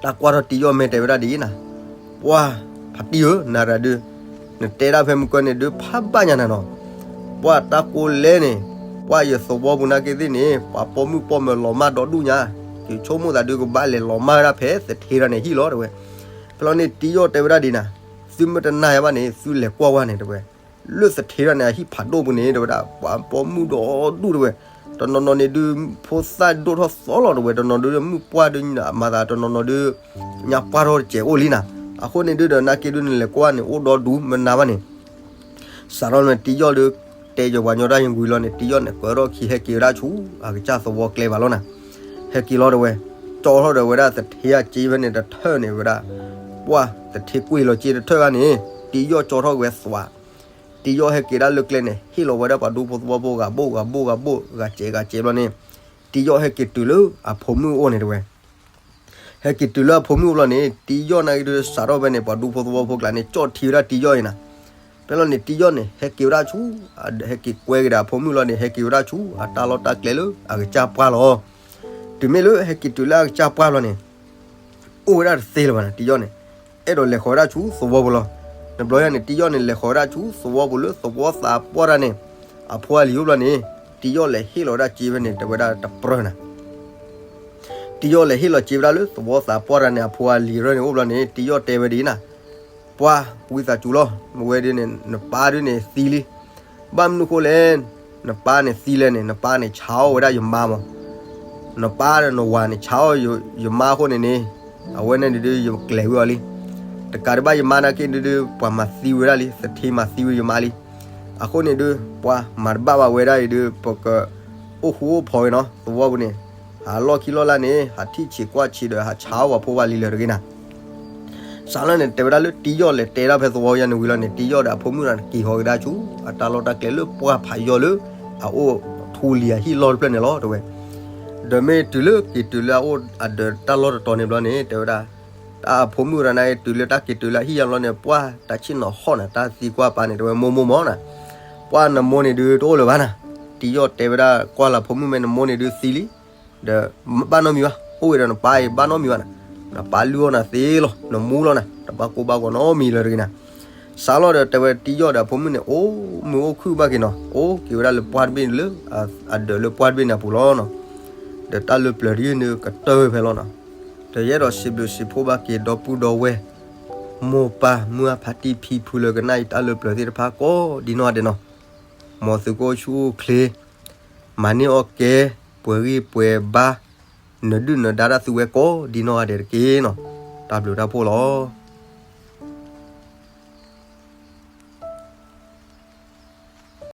တၢ်ကွၢ်ထီၣ်တံယီၣ်မ့ၢ်တဲဝဲဒၣ်ဒ်အံၤနၤ, ပှၢ်ဖးတံၢ်ဧၢ နၤတဂၤဒုး, နတဲဒၣ်ဖဲမုၢ်ကၢၢ်န့ၣ်ဒုး ဖးဘၣ်ညါနၤနီၤ, ပှၢ်တၢ်ကိးလဲန့ၣ်, ပှၢ်ယသဝီပူၤနာ်က့သ့ၣ်န့ၣ် ပှၤပိာ်မုၣ်ပိာ်မၢၤလီၤမၢ်ဒီဒူၣ်ညါ, ယဆိကမိၣ်သးဒုးကဘၣ်လဲၤလီၤမၢ်ဝဲဒၣ်ဖဲသထ့တဂၤန့ၣ်ဟံၣ်လီၤ တဲဝဲ, ဖဲလီၤန့ၣ်တံယီၣ်တဲဝဲဒၣ်ဒ်နၤ, သုမ့ၢ်တနာ်ယါဘၣ်န့ၣ် သုလဲၤကွၢ်ဝဲန့ၣ် တဲဝဲ လၢသထ့တဂၤန့ၣ် အဟံၣ်ဖးဒိၣ်ပူၤန့ၣ် တဲဝဲဒၣ် ပှၤပိာ်မုၣ်ဒီဒူၣ် တဲဝဲ, တနီၤနီၤန့ၣ်ဒုး ဖိသၣ်ဒိၣ်ထီၣ်သီလီၤ တဲဝဲ, တနီၤဒုးမုၣ်ပှၢ်ဒုးမၤသး တနီၤနီၤဒုး ညါပှၢ်ထီၣ်တစဲးအိၣ်လံနၤ, အဃိန့ၣ်ဒုးဒီး နာ်က့ဒုးနလဲၤကွၢ်န့ၣ် အိၣ်ဒီဒူၣ် မနၤဘၣ်န့ၣ်, စးထီၣ်န့ၣ် တံယီၣ်ဒုး တဲယပှၤညီတၢ်ယံၤဝံၤလီၤန့ၣ် တံယီၣ်န့ၣ် ကၢထီၣ်ခံဟဲက့ၤဝဲဒၣ်ဆူ အကစၢ်သဝီကျဲဘၣ်လီၤနၤ, ဟဲက့ၤလီၤ တဲဝဲ, ကၠီထီၣ်ဒီးဝဲဒၣ်သထ့အစ့ဖဲန့ၣ် တထၢၣ်န့ၣ်ဝဲဒၣ်, ပှၢ် သထ့ကွံာ်လီၤစ့တထၢၣ်ဘၣ်န့ၣ် တံယီၣ်ကၠီထီၣ်ဝဲသွး တံယီၣ်ဟဲက့ၤဒၣ်လၢကျဲန့ၣ် ဟ့ၣ်လီၤဝဲဒၣ်ပှၤဒူဖိသဝီဖိ ဂၤဘိၣ်ဂၤဘိၣ်ဂၤဘိၣ် ဂၤစဲးဂၤစဲးဘျီန့ၣ်, တံယီၣ်ဟဲက့ၤတုၤလၢအဖိမုၣ်အိၣ်န့ၣ် တဲဝဲ, ဟဲက့ၤတုၤလၢအဖိမုၣ်အိၣ်ဘျီန့ၣ် တံယီၣ်နာ်က့ဒုး စးထီၣ်ဖဲန့ၣ် ပှၤဒူဖိသဝီဖိကျါန့ၣ် ကၠီၣ်ထံဝဲဒၣ်တံယီၣ်အံၤနၤ, ဖဲလီၤန့ၣ် တံယီၣ်န့ၣ် ဟဲက့ၤဝဲဒၣ်ဆူ ဟဲက့ၤကွဲက့ၤဒီးအဖိမုၣ်လီၤန့ၣ် ဟဲက့ၤဝဲဒၣ်ဆူ အတၢ်လီၢ်တၢ်ကျဲလၢအကစၢ်ပှၢ်လီၤ. တုၤမ့ၢ်လၢဟဲက့ၤတုၤလၢအကစၢ်ပှၢ်ဘျီန့ၣ် အိၣ်ဝဲဒၣ်တသ့လၢၤဘၣ်နၤ တံယီၣ်န့ၣ်, အဲၣ်ဒိးလဲၤဃီၤဝဲဒၣ်ဆူသဝီပူၤလီၤ. တဘျီညါန့ၣ် တံယီၣ်န့ၣ် လဲၤဃီၤဝဲဒၣ်ဆူသဝီပူၤလၢသဝီသးပှၢ်တၢ်န့ၣ် အဖိအလံၤအိၣ်ဘျီန့ၣ် တံယီၣ်လဲၤဟ့ၣ်လီၤဝဲဒၣ်စ့ဖဲန့ၣ် တဲဝဲဒၣ်တပြၢနၤ တံယီၣ်လဲၤဟ့ၣ်လီၤစ့ဝဲဒၣ်လၢသဝီသးပှၢ်တၢ်န့ၣ် အဖိအလံၤရၢန့ၣ်အိၣ်ဘျီန့ၣ် တံယီၣ်တဲဝဲဒ်အံၤနၤ, ပှၢ်ဝံသးစူၤလီၤ မ့ၢ်ဝဲဒ်န့ၣ် နပၢ်ဒုးန့ၣ်သံလံ. ဘၣ်မနုၤဃိလဲၣ်, နပၢ်န့ၣ်သံလဲၣ်န့ၣ် နပၢ်န့ၣ်ဆါအီၣ်ဝဲဒၣ်ယမါမး, နပၢ်ဒီးနဝၤန့ၣ်ဆါအီၣ်ယမါအဃိန့ၣ်န့ၣ်, အဝဲန့ၣ်ဒုးယကျဲၤဝံၤအီၤလံ. တကးဒံးဘၣ်ယမါနာ်က့ဒုးဒုး ပှၤမၤသံဝဲဒၣ်လံ သထ့မၤသံဝဲယမါလံ. အဃိန့ၣ်ဒုး ပှၢ်မၤတဘၣ်ဘၣ်ဝဲဒၣ်အံၤဒုး ပက အိၣ်ဃူအိၣ်ဖိးက့ၤနီၤ သဝီပူၤန့ၣ်, ဟးလီၢ်ခံလီၢ်လၢ်န့ၣ် ဟးထံၣ်ဆံးကွၢ်ဆံးဒီး ဟးဆါအီၣ်ပှၤဖိပှၤလံၤလၢာ်တဂ့ၤနၤ. စးလၢန့ၣ် တဲဝဲဒၣ်လၢတံယီၣ်လဲၤတဲဒၣ်ဖဲသဝီယါန့ၣ်ဝံၤလီၤန့ၣ် တံယီၣ်ဒီးအဖိမုၣ်တဂၤန့ၣ် က့ၤဃီၤက့ၤဒၣ်ဆူ အတၢ်လီၢ်တၢ်ကျဲလၢပှၢ်ဖးယီၤလၢ အအိၣ်ထူလံၤအဟံၣ်လီၢ်တဖျၢၣ်န့ၣ်လီၤ တဲဝဲ. ဒီးမ့ၢ်တုၤလၢက့ၤတုၤလၢအအိၣ်အဒၢးတၢ်လီၢ်တတီၤန့ၣ်ဘျီန့ၣ် တဲဝဲဒၣ် တၢ်အဖိမုၣ်တဂၤန့ၣ်တုၤလၢတၢ်က့ၤတုၤလၢအဟံၣ်ယါဘျီန့ၣ် ပှၢ်တၢ်ဆ့ၣ်နီၤဟီၣ်န့ၣ် တၢ်သံကွၢ်ပၢ်န့ၣ် တဲဝဲ မိၢ်မိၢ်မၢ်နၤ, ပှၢ်နမိၢ်န့ၣ်ဒုးတအိၣ်လၢၤဘၣ်နၤ. တံယီၣ်တဲဝဲဒၣ်ကွၢ်လၢအဖိမုၣ်မ့ၢ်နမိၢ်န့ၣ်ဒုးသံလံ, ဒီးဘၣ်နီတမံၤဘၣ်. အိၣ်ဝဲဒီးနပၢ်အံၤဘၣ်နီတမံၤဘၣ်နၤ, နပၢ်လုၢ်အီၣ်နၤသ့လီၤ, နမူလီၤနၤ, တဘၣ်ကိၢ်ဘၣ်ဂီၤနီတမံၤလၢၤတဂ့ၤနၤ. စးလီၤဒီးတဲဝဲတံယီၣ်ဒီးအဖိမုၣ်န့ၣ် အိၣ်မုာ်အိၣ်ခုၣ်ဘၣ်က့ၤနီၤ, အိၣ်က့ၤဝဲဒၣ်လၢပှၢ်တဘ့ၣ်န့ၣ်လၢ အဒၢးလၢပှၢ်တဘ့ၣ်န့ၣ်အပူၤလီၤနီၤ. ဒီးတၢ်လၢပျၢၤတယုၢ်န့ၣ်ကတၢၢ်ဖဲလီၤနီၤ. ဒီးယအဲၣ်ဒိးစံးဘျုးစံးဖှိၣ်ဘၣ်က့ၤဒီပုၢ်ဒီဝဲၢ် မိၢ်ပၢ်မုၢ်အဖးတံၢ်ဖံဖုလၢကနၣ်အံၤတၢ်လၢပျၢၤသ့ၣ်တဖၣ်ကိးဒံနီၢ်ဂၤဒဲးနီၤ. မ်သုကအိၣ်ဆူၣ်အိၣ်ချ့, မၤန့ၢ်အီၣ်ကဲ, ပှဲၤဂံၢ်ပှဲၤဘါ, နဒုၣ်နဒါတၢ်သုဝဲကိးဒံနီၢ်ဂၤဒဲးတက့ၢ်နီၤ. တၢ်ဘျုးတၢ်ဖှိၣ်လီၤ.